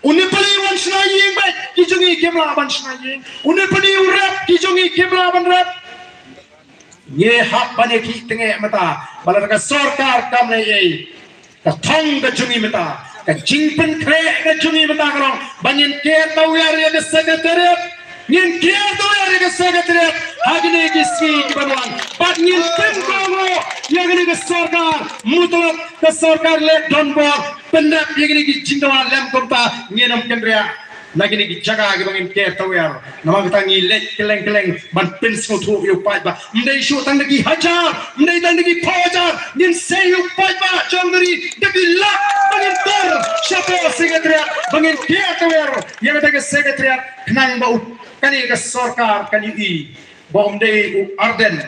U Nepali u wan shna ïing bad ki jong ngi kim lah ban shna ïing. U Nepali u rep, ki jong ngi kim lah ban rep. Ngi hap ban ïa ki tnga mynta ba lada ka sorkar kam leh ei, ka thong ka jong ngi mynta, ka jingpynkhreh ka jong ngi mynta ka long ba ngin ker tawiar ïa ka Secretariat. Ngin ker tawiar ïa ka Secretariat ha kine ki sngi kiban wan. Bad ngin pynkohnguh ïa kane ka sorkar, mutlut ka sorkar leh donbor, pynrep ïa kine ki jingdawa lem kumta, ngin ym kynriah na kine ki jaka kiba ngin ker tawiar. Namar kata ngi leit kylleng kylleng ban pynsngewthuh ïa u paidbah. Ym dei shuh tang da ki hajar, ym dei tang da ki phew hajar, ngin sei ïa u paidbah jong ka ri da ki lak ba ngin tur shapoh Secretariat, ba ngin ker tawiar ïa kata ka Secretariat, khnang ba u, kane ka sorkar kan ïohi ba ym dei u Ardent,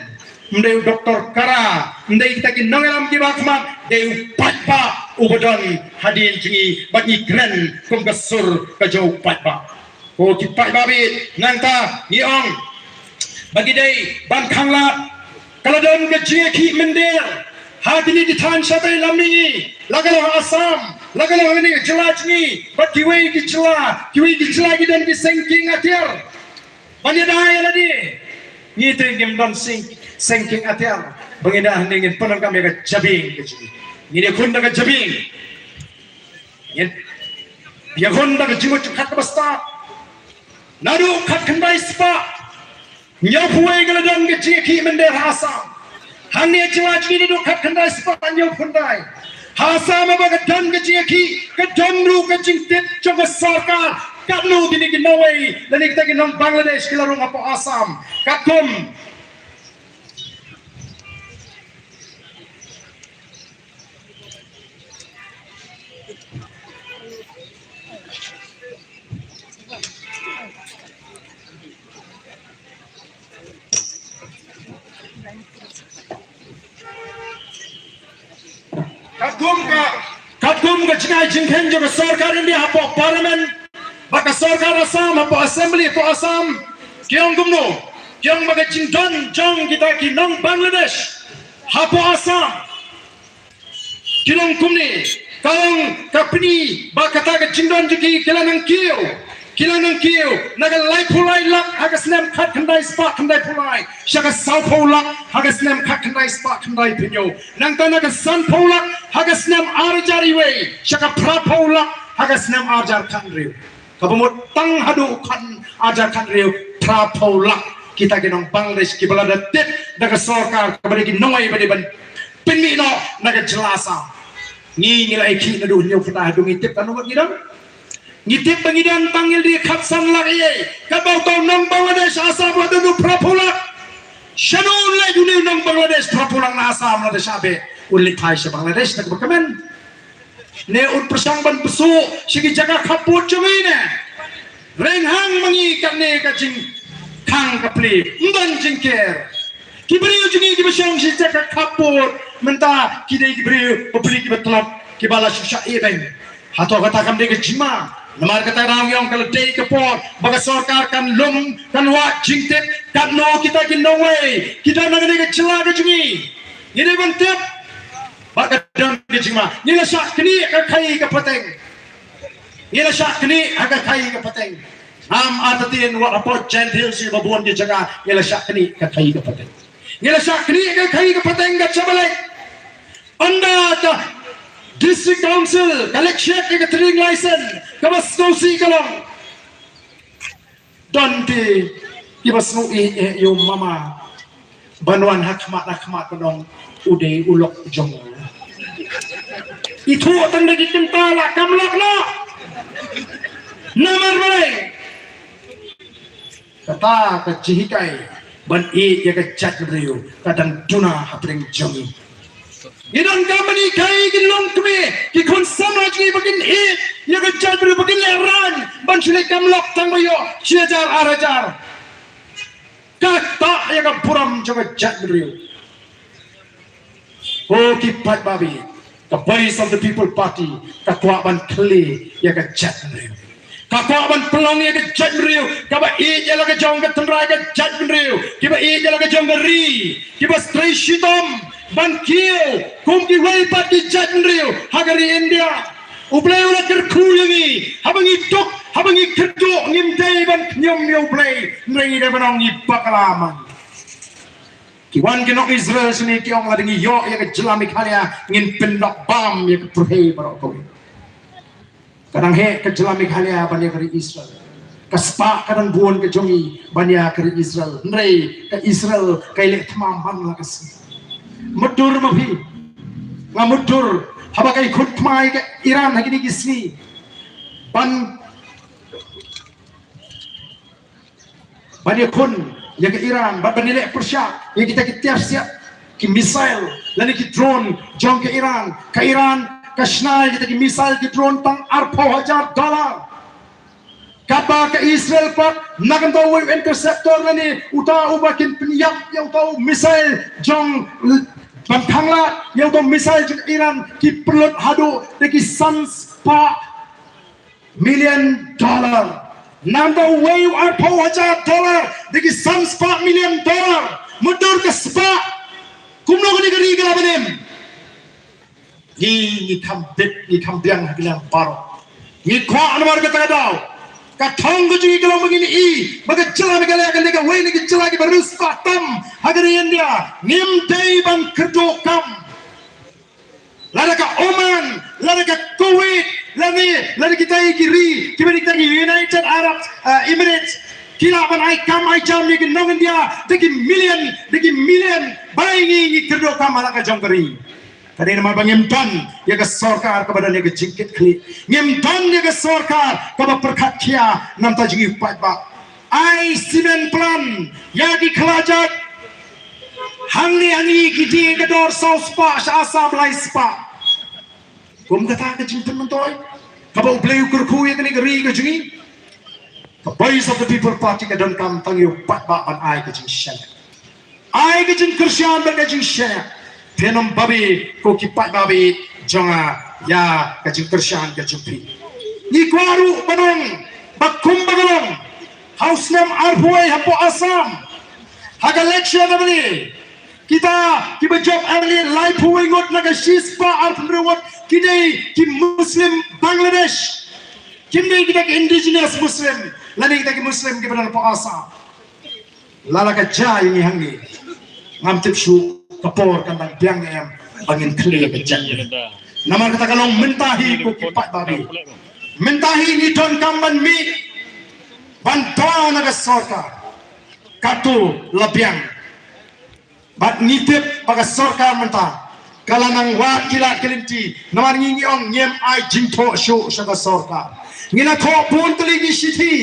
ym dei u Doktor Kara, ym dei kita ki nongïalam kiba khmat, dei u paidbah uba don hadien jong ngi bad ngi kren kum ka sur ka jong u paidbah. Ko ki paidbah bit, nangta ngi ong ba ngi dei ban khanglad. Ka la don ka jingïakhih mynder ha kine ki thaiñ shatei lam mihngi, la ka long ha Assam, la ka long ha kane ka jylla jong ngi bad kiwei ki jylla, kiwei ki jylla ki don ki seng kieng atiar. Ban ïada ïa lade. Ngi te ngim don seng, seng kieng atiar ba ngin ïada hangne, ngin pyndonkam ïa ka jabieng ka jong ngi. Ngin ïakhun da ka jabieng. Ngin ïakhun da ka jingmut jingpyrkhat kaba stad. Naduh khatkhyndai spah hynñiewphew wei ka la don ka jingïakhih mynder ha Assam. Hangne jylla jong ngi naduh khatkhyndai spah hynñiewphew khyndai. Ha Assam haba ka don ka jingïakhih, ka don ruh ka jingtip jong ka sorkar. Katno kine ki nongwei lane kita ki nong Bangladesh ki la rung hapoh Assam? Katkum Katkum ka, katkum ka jingai jingkheiñ jong ka sorkar India hapoh Parliament bad ka sorkar Assam hapoh Assembly hapoh Assam, ki ong kumno? Ki ong ba ka jingdon jong kita ki nong Bangladesh hapoh Assam, ki ong kumne, ka ong ka pyni ba kata ka jingdon jong ki, ki la nang kiew, ki la nang kiew na ka laiphew lai lak ha ka snem khatkhyndai spah khyndaiphew lai sha ka sawphew lak ha ka snem khatkhyndai spah khyndaiphew hynñiew. Nangta na ka sanphew lak ha ka snem ar hajar wei sha ka phraphew lak ha ka snem ar hajar khathynriew. Kaba mut tang haduh khatar hajar khathynriew, phraphew lak kita ki nong Bangladesh kiba la da tip da ka sorkar kaba dei ki nongwei ba dei ban pynmih noh na ka jylla Assam. Ngi, ngi la ïakhih naduh hynñiew khatar, haduh ngi tip katno ngi don? Ngi tip ba ngi don tang ïalade khatsan lak ïa, katba uto u nong Bangladesh Assam la don u phraphew lak. Shano un leit une u nong Bangladesh phraphew lak na Assam lada shah beh? Un leit phai sha Bangladesh da kaba kmen. Ne un pyrshang ban pyrshah sha ki jaka khappud jong ngi ne? Reng hang ma ngi kane ka jingkhang ka plie, ym don jingker. Ki briew jong ngi kiba shong sha ki jaka khappud mynta ki dei ki briew ba plie kiba tlot, kiba la shu shah ïehnoh. Hato kata kam dei ka jingma? Namar kata nga ong ka la dei ka por ba ka sorkar kan lum, kan wad jingtip katno kita ki nongwei ki don ha kane ka jylla ka jong ngi. Ngi dei ban tip. Ba ka don ka jingma. Ngi la shah knieh ka khaii ka pateng. Ngi la shah knieh ha ka khaii ka pateng. Ngam artatien wat hapoh Jaintia Hills ba bun ki jaka ngi la shah knieh ka khaii ka pateng. Ngi la shah knieh ka khaii ka pateng ka Jabalek. Ynda ka District Council ka leit check ïa ka trading license, kaba sngewsih ka long, don te kiba sngew ïeit ïa u mama ban wan ha khmat ha khmat ban ong u dei u lok jong u. Ithuh tang da ki kynta la kam lok noh. Namar balei? Kata ka jinghikai ban ïeit ïa ka jaitbynriew ka dang duna hapdeng jong ngi. Ngi donkam ban hikai ki longkmie, ki khun samla jong ngi ba kin ïeit ïa ka jaitbynriew, ba kin lehraiñ ban shu leh kam lok tang ba ïoh shi hajar ar hajar. Kata ïa ka burom jong ka jaitbynriew. Ko ki paidbah, Ka Voice of the People Party ka kwah ban khlieh ïa ka jaitbynriew. Ka kwah ban pynlong ïa ka jaitbynriew kaba ïeit ïa la ka jong ka tynrai ka jaitbynriew, kiba ïeit ïa la ka jong ka ri, kiba trei shitom ban kiew kum kiwei pat ki jaitbynriew ha ka ri India. U Blei u la kyrkhu ïa ngi haba ngi duk, haba ngi kyrduh, ngim dei ban khñium ïa U Blei, hynrei ngi dei ban ong ngi bakla man. Ki wan ki nong Israel shane ki ong lada ngi ïoh ïa ka jylla Meghalaya ngin pyndonkam ïa ka pyrthei baroh kawei. Ka dang heh ka jylla Meghalaya ban ïa ka ri Israel. Ka spah ka dang bun ka jong ngi ban ïa ka ri Israel. Hynrei ka Israel ka ïaleh thma man la ka sngi. Mutdur ma phi. Nga mutdur haba ka ïakhun thma ïa ka Iran ha kine ki sngi ban ban ïakhun ïa ka Iran, ban ban ïaleh pyrshah ïa kita ki tiar siap, ki missile lane ki drone jong ka Iran. Ka Iran ka shna ïa kita ki missile, ki drone tang arphew hajar dollar. Katba ka Israel pat na ka bynta uwei u interceptor lane uta uba kin pynïap ïa uta u missile jong, ban thang lad ïa uta u missile jong Iran, ki pynlut haduh da ki san spah million dollar. Namar ba uwei u arphew hajar dollar da ki san spah million dollar. Mutdur ka spah. Kumno kane ka ri ka la ban im? Ngi, ngi kham bit, ngi kham biang ha ki liang baroh. Ngi kwah namar kata ka daw ka thong ka jong ngi ka long ba ngin ïohi ba ka jylla Meghalaya ka dei kawei na ki jylla kiba riewspah tam ha ka ri India. Ngim dei ban kyrduh kam. Lada ka Oman, lada ka Kuwait, lada, lada kita ki ri kiba dei kita ki United Arab, uh, Emirates, ki lah ban ai kam ai jam ïa ki nong India da ki million, da ki million. Balei ngi, ngi kyrduh kam ha la ka jong ka ri? Ka dei namar ba ngim don ïa ka sorkar kaba don ïa ka jingkitkhlieh. Ngim don ïa ka sorkar kaba pyrkhat khia na ka bynta jong ngi u paidbah. Ai cement plant ïa ki khlajat. Hangne hangne ki die ka dor saw spah, sha Assam lai spah. Kum kata ka jingpynmyntoi kaba U Blei u kyrkhu ïa kane ka ri ka jong ngi. Ka Voice of the People Party ka donkam tang ïa u paidbah ban ai ka jingshaniah. Ai ka jingkyrshan bad ka jingshaniah. Phin ym babe ko ki paidbah jong nga ïa ka jingkyrshan ka jong phi. Ngi kwah ruh ban ong ba kumba ka long ha u snem arphew wei hapoh Assam, ha ka election MLA, kita kiba jop MLA laiphew wei ngut na ka shispah arphew hynriew ngut ki dei ki Muslim Bangladesh. Kim dei kita ki indigenous Muslim lane kita ki Muslim kiba don hapoh Assam. Lada ka jia ïa ngi hangne, ngam tip shuh ka por kan dang biang ne em ba ngin khlieh ka jait. Namar kata ka long mynta hi ko ki paidbah, mynta hi ngi donkam ban mih ban dawa na ka sorkar. Katto la biang. Bad ngi tip ba ka sorkar mynta ka la nang wad ki lad ki lynti. Namar ngi, ngi ong ngim ai jingthoh shuh sha ka sorkar. Ngi la thoh bun tylli ki shithi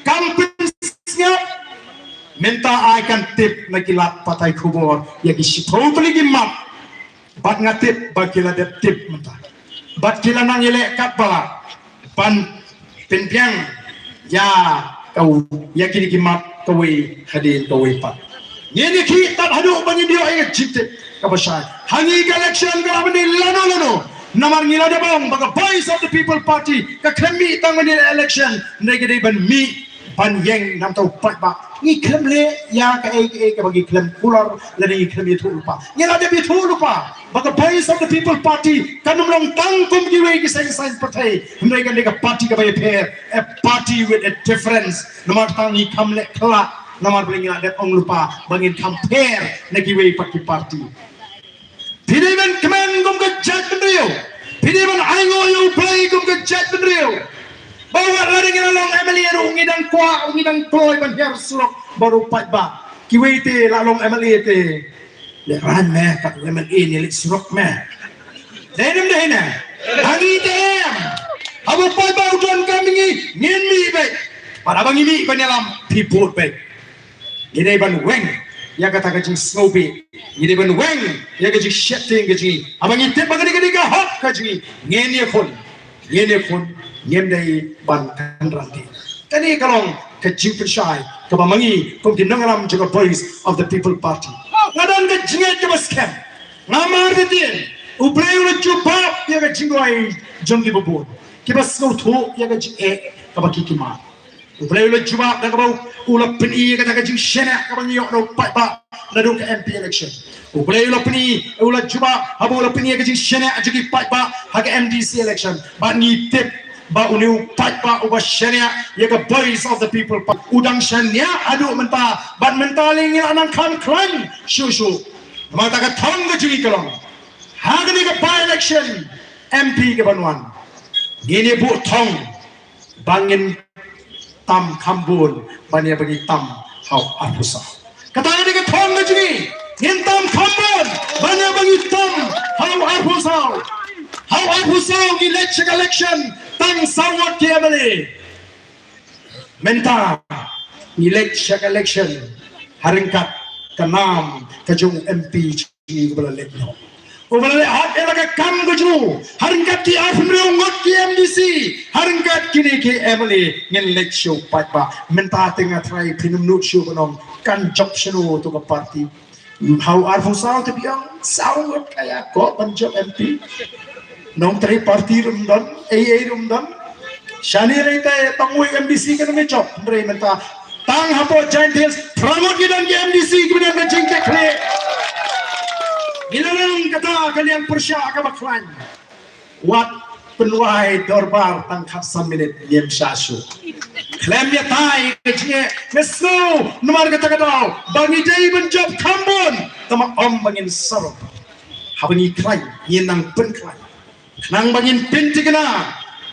kam pynsngap. Mynta ai kan tip na ki lad pathai khubor ïa ki shiphew tylli ki map. Bad nga tip ba ki la dep tip mynta. Bad ki la nang ïaleh katba lah ban pynbiang ïa ka, ïa kine ki map kawei hadien kawei pat. Ngin ïa khih tad haduh ba ngin ïoh ïa ka jingtip kaba shai. Ha ngi ka election ka la ban dei lano lano. Namar ngi la dep ong ba ka Voice of the People Party ka khlem mih tang ban ïa election, hynrei ka dei ban mih ban ïeng na ka bynta u paidbah. Ngi khlem leh ïa kaei kaei kaba ngi khlem kular lane ngi khlem ïathuh lypa. Ngi la dep ïathuh lypa ba ka Voice of the People Party kan ym long tang kum kiwei ki seng saiñ pyrthei, hynrei kan dei ka party kaba ïapher, a party with a difference. Namar tang ngi kham leh khlad namar ba ngi la dep ong lypa ba ngin kham pher na kiwei pat ki party. Phi dei ban kmen kum ka jaitbynriew. Phi dei ban ainguh ïa U Blei kum ka jaitbynriew. Ba wat lada ngi la long MLA ruh ngi dang kwah, ngi dang kloi ban hiar surok bad u paidbah. Kiwei te la long MLA te, leh rang me kat u MLA ne leh surok me. Dei ne ym dei ne? Ha ngi te em. Haba u paidbah u donkam ïa ngi, ngin mih beit. Bad haba ngi mih ban ïalam, phi bud beit. Ngi dei ban weng ïa kata ka jingsngewbha. Ngi dei ban weng ïa ka jingsheptieng ka jong ngi. Haba ngi tip ba kane ka dei ka hok ka jong ngi, ngin ïakhun. Ngin ïakhun, ngim dei ban kynran te. Kane ka long ka jingpynshai kaba ma ngi kum ki nongïalam jong ka Voice of the People Party. Nga don ka jingngeit kaba skhem. Nga mar ka ktien. U Blei u la jubab ïa ka jingduwai jong kiba bun kiba sngewthuh ïa ka jingeh kaba ki ki mad. U Blei u la jubab da kaba u la pyni ïa kata ka jingshaniah kaba ngi ïoh na u paidbah naduh ka M P election. U Blei u la pyni, u la jubab haba u la pyni ïa ka jingshaniah jong ki paidbah ha ka M D C election. Bad ngi tip ba une u paidbah uba shaniah ïa ka Voice of the People Party u dang shaniah haduh mynta, bad mynta lei ngi la nang kham khlaiñ shuh shuh. Namar kata ka thong ka jong ngi ka long, ha kane ka by-election M P kaban wan, ngin ïa buh thong ba ngin tam kham bun ban ïa ba ngi tam ha u arphew saw. Kata ka dei ka thong ka jong ngi, ngin tam kham bun ban ïa ba ngi tam ha u arphew saw. Ha u arphew saw ngi leit sha ka election tang saw ngut ki M L A. Mynta ngi leit sha ka election ha ryngkat ka nam ka jong u M P jong ngi uba la leit noh, uba la leit hap ïa la ka kam ka jong u. Ha ryngkat ki arphew hynriew ngut ki M D C, ha ryngkat kine ki M L A ngin leit sha u paidbah. Mynta te nga tharai phin ym nud shuh ban ong kan jop shano to ka party. Ha u arphew saw te phi ong saw ngut ka ïa koh ban jop M P. Nongtrei party ruh ym don, ei ei ruh ym don. Shane lei te tang u M D C kan ym jop, hynrei mynta tang hapoh Jaintia Hills phra ngut ngi don ki M D C kiba don ka jingkitkhlieh. Ngi la long kata ka liang pyrshah kaba khlaiñ. Wat pynwai dorbar tang khatsan minit ngim shah shuh. Khlem ïatai ka jingeh, nga sngew namar kata ka daw ba ngi dei ban jop kham bun, tangba ym ba ngin sor. Haba ngi khlaiñ ngin nang pynkhlaiñ. Khnang ba ngin pynthikna,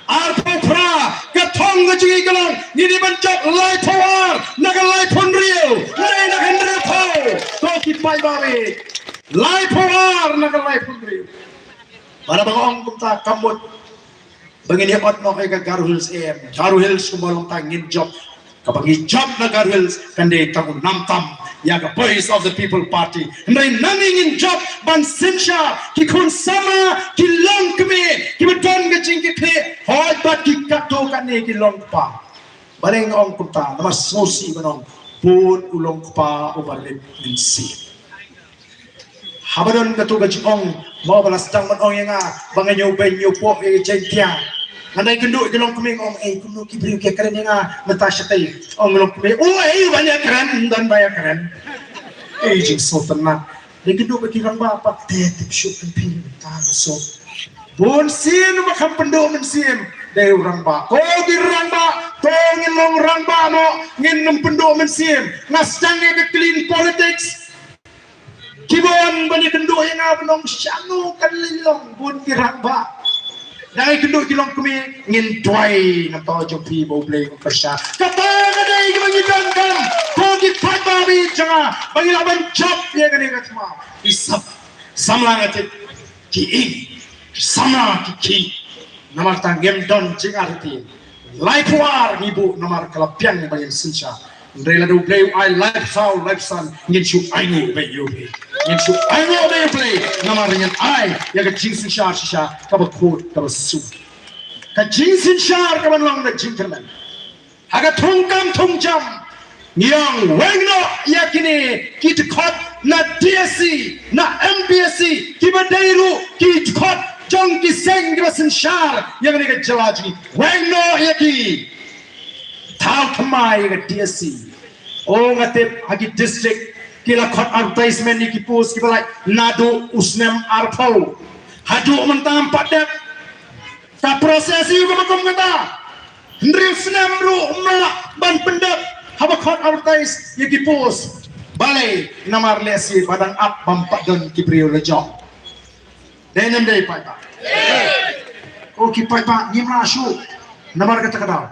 arphew phra ka thong ka jong ngi ka long, ngi dei ban jop laiphew ar na ka laiphew hynriew, ne na ka hynriewphew. To ki paidbah, laiphew ar na ka laiphew hynriew. Bad haba nga ong kumta kam mut ba ngin ïa ot noh ïa ka Garo Hills A M. Garo Hills kumba long tang ngin jop. Kaba ngi jop na Garo Hills kan dei tang u nam tam ïa ka Voice of the People Party. Hynrei nangne ngin jop ban synshar ki khun samla, ki longkmie kiba don ka jingkitkhlieh, hooid bad ki katto katne ki longkpa. Balei nga ong kumta? Namar sngewsih ban ong bun u longkpa uba rit mynsiem. Haba don kato ka jingong, mo ba la sdang ban ong ïa nga ba nga ñiew beiñ ñiew pok ïa ka Jaintia. Nga dang ïakynduh ïa ki longkmie, nga ong, ei, kumno ki briew ki ïakren ïa nga mynta shatei. Ong longkmie, o ei, ban ïakren, don ba ïakren. Ei, jingsngewtynnat. Dang ïakynduh bad ki rangbah pat, te tip shuh kan phi mynta nga suk. Bun sien ba kham pynduh mynsiem dei u rangbah. Ko ki rangbah, to ngin long rangbah mo, ngin ym pynduh mynsiem. Nga sdang ïa ka clean politics. Ki bun ban ïakynduh ïa nga ban ong shano kan leit long, bun ki rangbah. Dang ïakynduh ki longkmie, ngin duwai na bynta jong phi ba U Blei un pyrshah. Kata ka dei kaba ngi donkam, ko ki paidbah ba ïeit jong nga, ba ngi lah ban jop ïa kane ka thma. Ki sap, samla nga tip ki ing, ki samla ki khih. Namar kata ngim don jingartatien. Laiphew ar ngi buh namar ka la biang ba ngin synshar. Hynrei lada U Blei u ai laiphew saw, laiphew san, ngin shu ainguh beit ïa U Blei. Ngin shu ainguh beit ïa U Blei namar ngin ai ïa ka jingsynshar shisha kaba khuid kaba suk. Ka jingsynshar kaban long ka jingkyrmen. Ha ka thungkam thungjam ngi ong weng noh ïa kine ki dkhot na D S C, na M P S C, kiba dei ruh ki dkhot jong ki seng kiba synshar ïa kane ka jylla jong ngi. Weng noh ïa ki. Thaw thymmai ïa ka D S C. O nga tip ha ki district ki la khot advertisement ïa ki post kiba lait naduh u snem arphew haduh mynta ym pat dep. Ka process ïa kaba kum kata. Hynriew snem ruh ym lah ban pyndep haba khot advertise ïa ki post. Balei? Namar lehse ba dang ap bym pat don ki briew la jong. Dei ne ym dei paidbah? Ko ki paidbah ngim lah shuh. Namar kata ka daw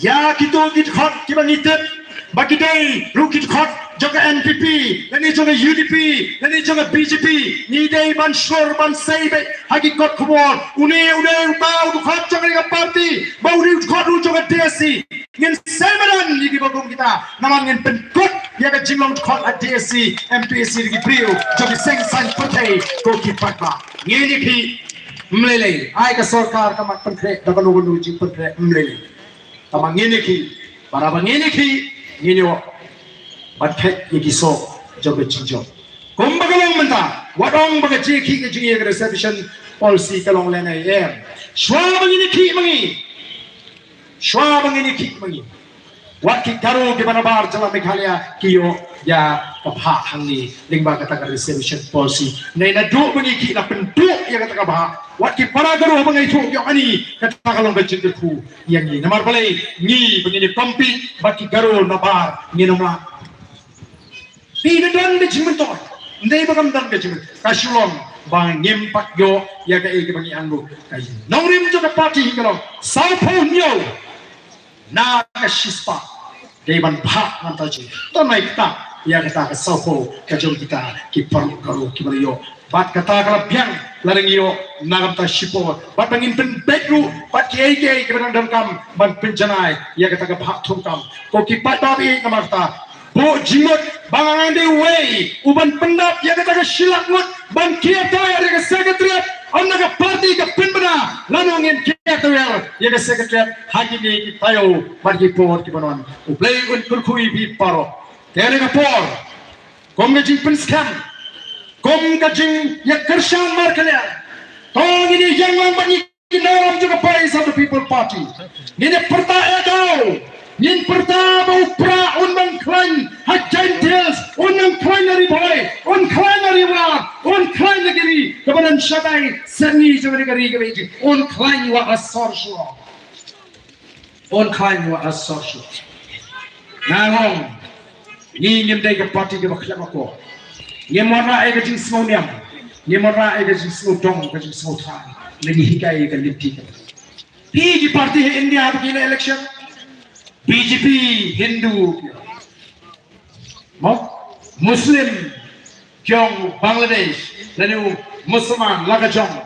ïa kito ki dkhot kiba ngi tip ba ki dei ruh ki dkhot jong ka N P P lane jong ka U D P lane jong ka B J P, ngi dei ban shlur ban sei beit ha ki kot khubor. Une u dei uta u dkhot jong ka party, ba u dei u dkhot ruh jong ka D S C. Ngin sei madan ïa kiba kum kita namar ngin pynkut ïa ka jinglong dkhot ha D S C, M P S C da ki briew jong ki seng saiñ pyrthei. Ko ki paidbah, ngin ïa ki ym lei lei. Ai ka sorkar ka mat pynkhreh da kano kano jingpynkhreh, ym lei lei. Tangba ngin ïa ki, para ba ngin ïa ki, ngin ïoh ban khet ïa ki soh jong ka jingjop. Kumba ka long mynta, wat ong ba ka jingkhih ka jingïa ka reservation policy ka long lehnoh em. Shuwa ba ngin ïa khih ma ngi. Shuwa ba ngin ïa khih ma ngi. Wat ki Garo kiba nabar jylla Meghalaya ki ïoh ïa ka bhah hangne lyngba kata ka reservation policy. Naduh ba ngi khih la pynduh ïa kata ka bhah. Wat ki para Garo ba ngi ïathuh ïa kane kata ka long ka jingkyrkhu ïa ngi. Namar balei ngi ba ngin ïa compete bad ki Garo nabar ngin ym lah. Phi da don da jingmyntoi. Ndei ba kam don da jingmyntoi. Ka shu long ba ngim pat ïoh ïa kaei kaba ngi angnud. Ka nongrim jong ka party hi ka long sawphew hynñiew na ka shispah. Dei ban phah ngan ta jing. Don ai kata ïa kata ka sawphew ka jong kita ki paralok Garo kiba la ïoh. Bad kata ka la biang la dang ïoh na ka bynta shipor. Bad ba ngin pynbeit ruh bad kiei kiei kiba dang donkam ban pynjanai ïa kata ka bhah thungkam. Ko ki paidbah ba ïeit, namar kata buh jingmut ba nga ngan dei uwei uban pyndap ïa kata ka shilak ngut ban kiar tawiar ïa ka secretariat. Ym na ka party ka pynbna, lano ngin kiar tawiar ïa ka secretariat ha kine ki taïew bad ki por kiban wan. U Blei un kyrkhu ïa phi baroh. Te ha kane ka por, kum ka jingpynskhem, kum ka jingïakyrshan markylliang, to ngin ïa ïeng lang bad ngi ki nongrim jong ka Voice of the People Party. Ngin ïa pyrta ïa ka daw. Ngin pyrta ba u Prah un nang khlaiñ ha Jaintia Hills, un nang khlaiñ na Ri Bhoi, un khlaiñ na Ri Mawlai, un khlaiñ na ka ri kaba don shatai syrngi jong ka ri kaba ïeit, un khlaiñ wat ha sor shlok. Un khlaiñ wat ha sor shlok. Nga ong, ngi ngim dei ka party kaba khlem akor. Ngim wanrah ïa ka jingsngewniam. Ngim wanrah ïa ka jingsngewdong, ka jingsngewthuh. Lada ngi hikai ïa ka lynti ka. Phi ki party ha India ba ki leh election, B J P, Hindu, mo, Muslim, ki ong Bangladesh, lane u Musalman la ka jong.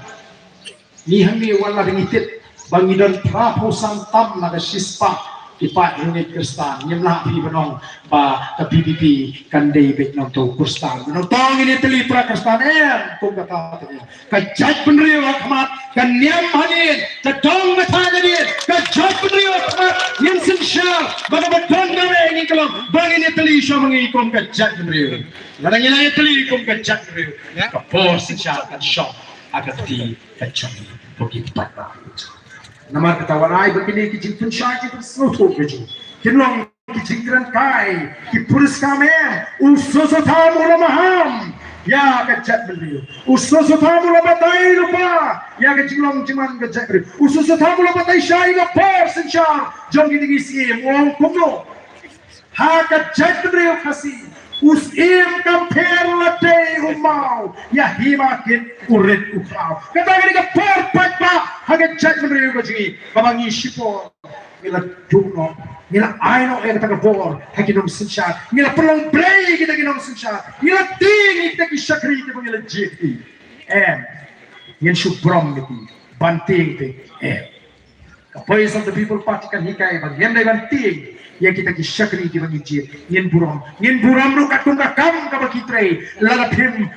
Ngi hangne wat la ngi tip ba ngi don phra phew san tam na ka shispah ki paid Hynñiewtrep Khristan. Ngim lah phi ban ong ba ka V P P kan dei beit nongthoh Khristan. Nongthoh ngin ïatylli para Khristan, em, kum kata te. Ka jaitbynriew ha khmat, ka niam hangne, ka dong ka thaiñ hangne, ka jaitbynriew ha khmat. Ngin synshar ba kaba don kawei ngi ka long ba ngin ïatylli sha ma ngi kum ka jaitbynriew. Lada ngi la ïatylli kum ka jaitbynriew, ka por synshar kan shong ha ka kti ka jong ngi, ko ki paidbah. Namar kata, wat ai ba kine ki jingpynshai, ki jingsngewthuh ka jong ngi kin long ki jingkren kai, ki puriskar, em, u Sossotham u la maham ïa ka jaitbynriew. U Sossotham u la batai lypa ïa ka jinglong jingman ka jaitbynriew. U Sossotham u la batai shai ïa ka por synshar jong kine ki syiem. U ong kumno? Ha ka jaitbynriew Khasi, u syiem kam pher lada u maw ïa hima kit u rit u khraw. Kata ka dei ka por paidbah ha ka jaitbynriew ka jong ngi, kaba ngi shipor ngi la duh noh, ngi la ai noh ïa kata ka bor ha ki nongsynshar, ngi la pynlong blei ïa kita ki nongsynshar, ngi la tieng ïa kita ki shakri kiba ngi la jied hi. Em, ngin shu burom ïa ki ban tieng te, em. Ka Voice of the People Party kan hikai ba ngim dei ban tieng ïa kita ki shakri kiba ngi jied. Ngin burom, ngin burom ruh katkum ka kam kaba ki trei. Lada phim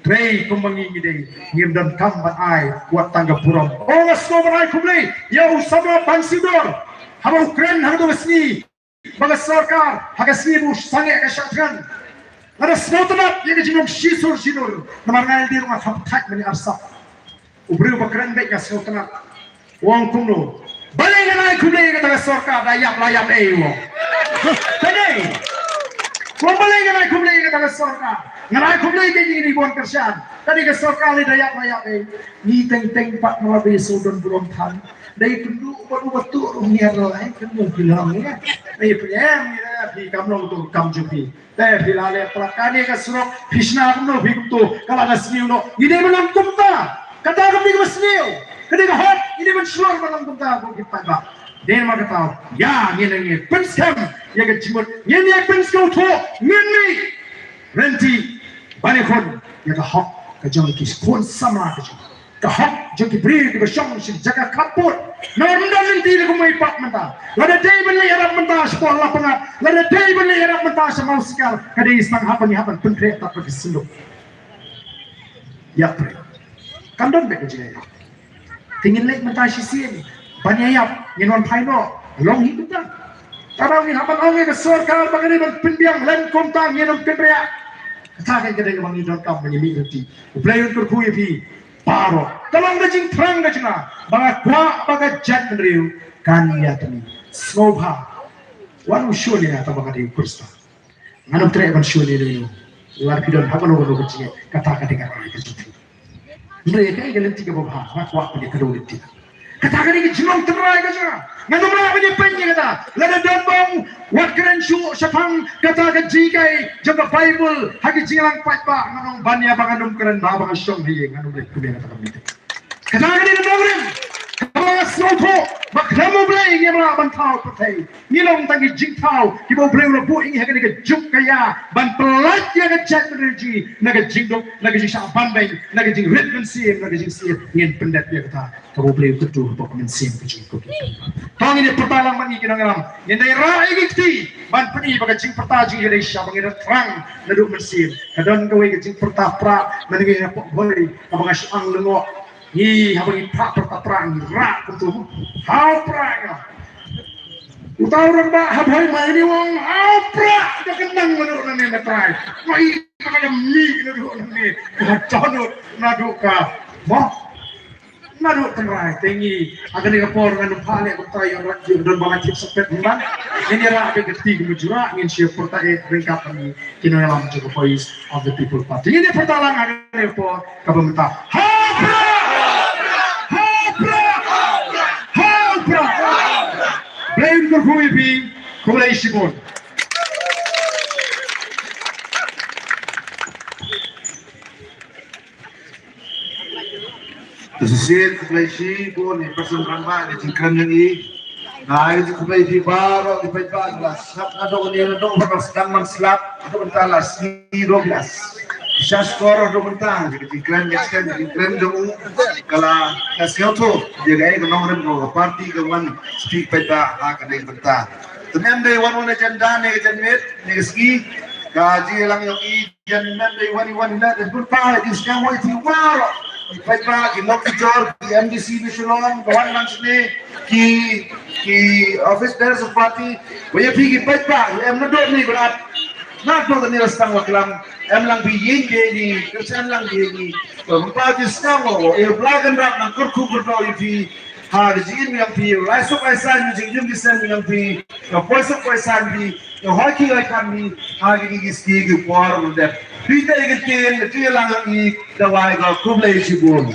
trei kumba ngi ngi dei, ngim don kam ban ai wat tang ka burom. Oh, nga sngew ban ai khublei ïa u samla Bansiew Dor haba u kren ha kato ka sngi ba ka sorkar ha ka sngi ba u sangeh ka shah thngan. Nga da sngewtynnat ïa ka jinglong shisur shinur namar nga la dei ruh nga kham thait mane arsap. U briew ba kren beit nga sngewtynnat. U ong kumno? Balei ngan ai khublei ïa kata ka sorkar, da ïap la ïap ei, u ong. Balei? U ong balei ngan ai khublei ïa kata ka sorkar? Ngan ai khublei ïa kine ki bun kyrshan. Ka dei ka sorkar lei da ïap la ïap ei. Ngi teng teng pat ngi la dei shu don burom than. Dei pynduh bad u batu ruh ngi la ai kynduh phi la ong ïa. Dei phi em ïa phi kam long tu kam jong phi. Te phi la leh palat kane ka surok, phi shna kumno phi kumto, ka la da sniew noh. Ngi dei ban long kumta. Kata kam dei kaba sniew. Ka dei ka hok, ngi dei ban shlur ban long kumta kum ki paidbah. Dei namar kata, ïa, ngin ïa pynskhem ïa ka jingmut, ngin ïa pynsngewthuh, ngin mih ryntih ban ïakhun ïa ka hok ka jong ki khun samla ka jong. Ka hok jong ki briew kiba shong sha jaka khappud. Namar ym don lynti lei kumwei pat mynta. Lada dei ban leit ïarap mynta shapoh Lapangap, lada dei ban leit ïarap mynta sha Mawsikar, ka dei tang hap ban ïa hap ban pynkhreh tad bad ki synduk. Ïa pyrshah. Kan don beit ka jingïarap. Te ngin leit mynta shisien ban ïa ïap, ngin wan phai noh. Long hi kumta. Tang ba ngin hap ban ong ïa ka sorkar ba ka dei ban pynbiang, lym kumta ngin ym kynriah. Kata ka dei kaba ngi donkam ba ngi mih lynti. U Blei un kyrkhu ïa phi baroh. Ka long ka jingthrang ka jong nga ba nga kwah ba ka jaitbynriew kan ïa timi. Sngewbha, wat u shun ïa nga tang ba nga dei u Khristan. Ngan ym treh ban shun ïa uno uno. Wat phi don ha kano kano ka jingeh, kata ka dei ka rai ka jong phi. Hynrei kaei ka lynti kaba bha, nga kwah ban ïakynduh lynti. Kata ka dei ka jinglong tynrai ka jong nga. Ngan ym lah ban ïapeit ïa kata. Lada don ba u wat kren shuh shaphang kata ka jinghikai jong ka Baibl ha ki jingïalang paidbah, ngan ong ban ïa ba ngan ym kren, ba ba nga shong ha ïing, ngan ym leh kumne kata ka meeting. Kata ka dei ka nongrim kaba nga sngewthuh ba khlem U Blei ngim lah ban thaw pyrthei. Ngi long tang ki jingthaw kiba U Blei u la buh ïa ngi ha kane ka juk ka ïa ban pyllait ïa ka jaitbynriew jong ngi na ka jingduk, na ka jingshah banbeiñ, na ka jingrit mynsiem, na ka jingsniew. Ngin pyndep ïa kata kaba U Blei u kyntu hapoh ka mynsiem ka jong ngi. To ngin ïa pyrta lang bad ngi ki nongïalam. Ngin da ïa rah ïa ki kti ban pyni ba ka jingpyrta jong ngi ka dei shisha ba ngi da thrang naduh mynsiem. Ka don kawei ka jingpyrta prah mynta ngi hapoh Bhoi kaba nga shu ang lyngngoh. Ngi haba ngi phah pyrta prah ngi rah kumtu. Haw prah ïa nga. Uta u rangbah ha Bhoi ma ngi ong haw prah, da ka nang naduh nangne na trai. Ma i ka ka mih naduh nangne. Ka dohnud naduh ka. Mo. Naduh tynrai te ngi ha kane ka por ngan ym phah leh kumta ïa u rat ïa u don ba nga thied sngewpet hynman. Ngin ïa rah beit ka kti kumba jurah ngin shu pyrta eh ryngkat bad ngi. Ki nongïalam jong ka Voice of the People Party. Ngin ïa pyrta lang ha kane ka por kaba mynta. Ha u Prah! Ha u Prah! Ha u Prah! Blei un kyrkhu ïa phi. Khublei shibun. Te shisien khublei shibun ïa i President Rangbah ïa ka jingkren jong i. Nga ai ka jingkhublei ïa phi baroh ki paidbah la sngap naduh kane naduh ba la sdang ban slap naduh mynta la sngi ruh la sha shkor naduh mynta. Ka jingkren ka jingkren ka jingkren jong u ka la ka sngewthuh ïa kaei ka nongrim ka party ka wan sha ki paidbah ha kane ka bynta. Te mem dei wan wan agenda ne ka janmiet ne ka sngi ka jingïalang jong i. Jan mem dei wan i wan i leh dei bun pa i sngewbha i ti waroh. I paidbah ki lok ki jor ki M D C ni Shillong ka wan lang sini ki ki office bearers of party. Wa ïa phi ki paidbah i em naduh ni berat. Naduh ni la sdang wa klam em lang phi ïing phi ni, em lang phi ni. Ba pa ki sngewbha wa i bla kan rap nang kyrkhu kyrdoh i phi. Ha ka jingim jong phi, lai suk lai san jong jingim ki sem jong phi, ka poi suk poi san phi, ka hoi ki hoi kan phi, ha ki ki ki ski ki por u dep. Phi te ki kin, ki lang i, da wai ka khublei shibun.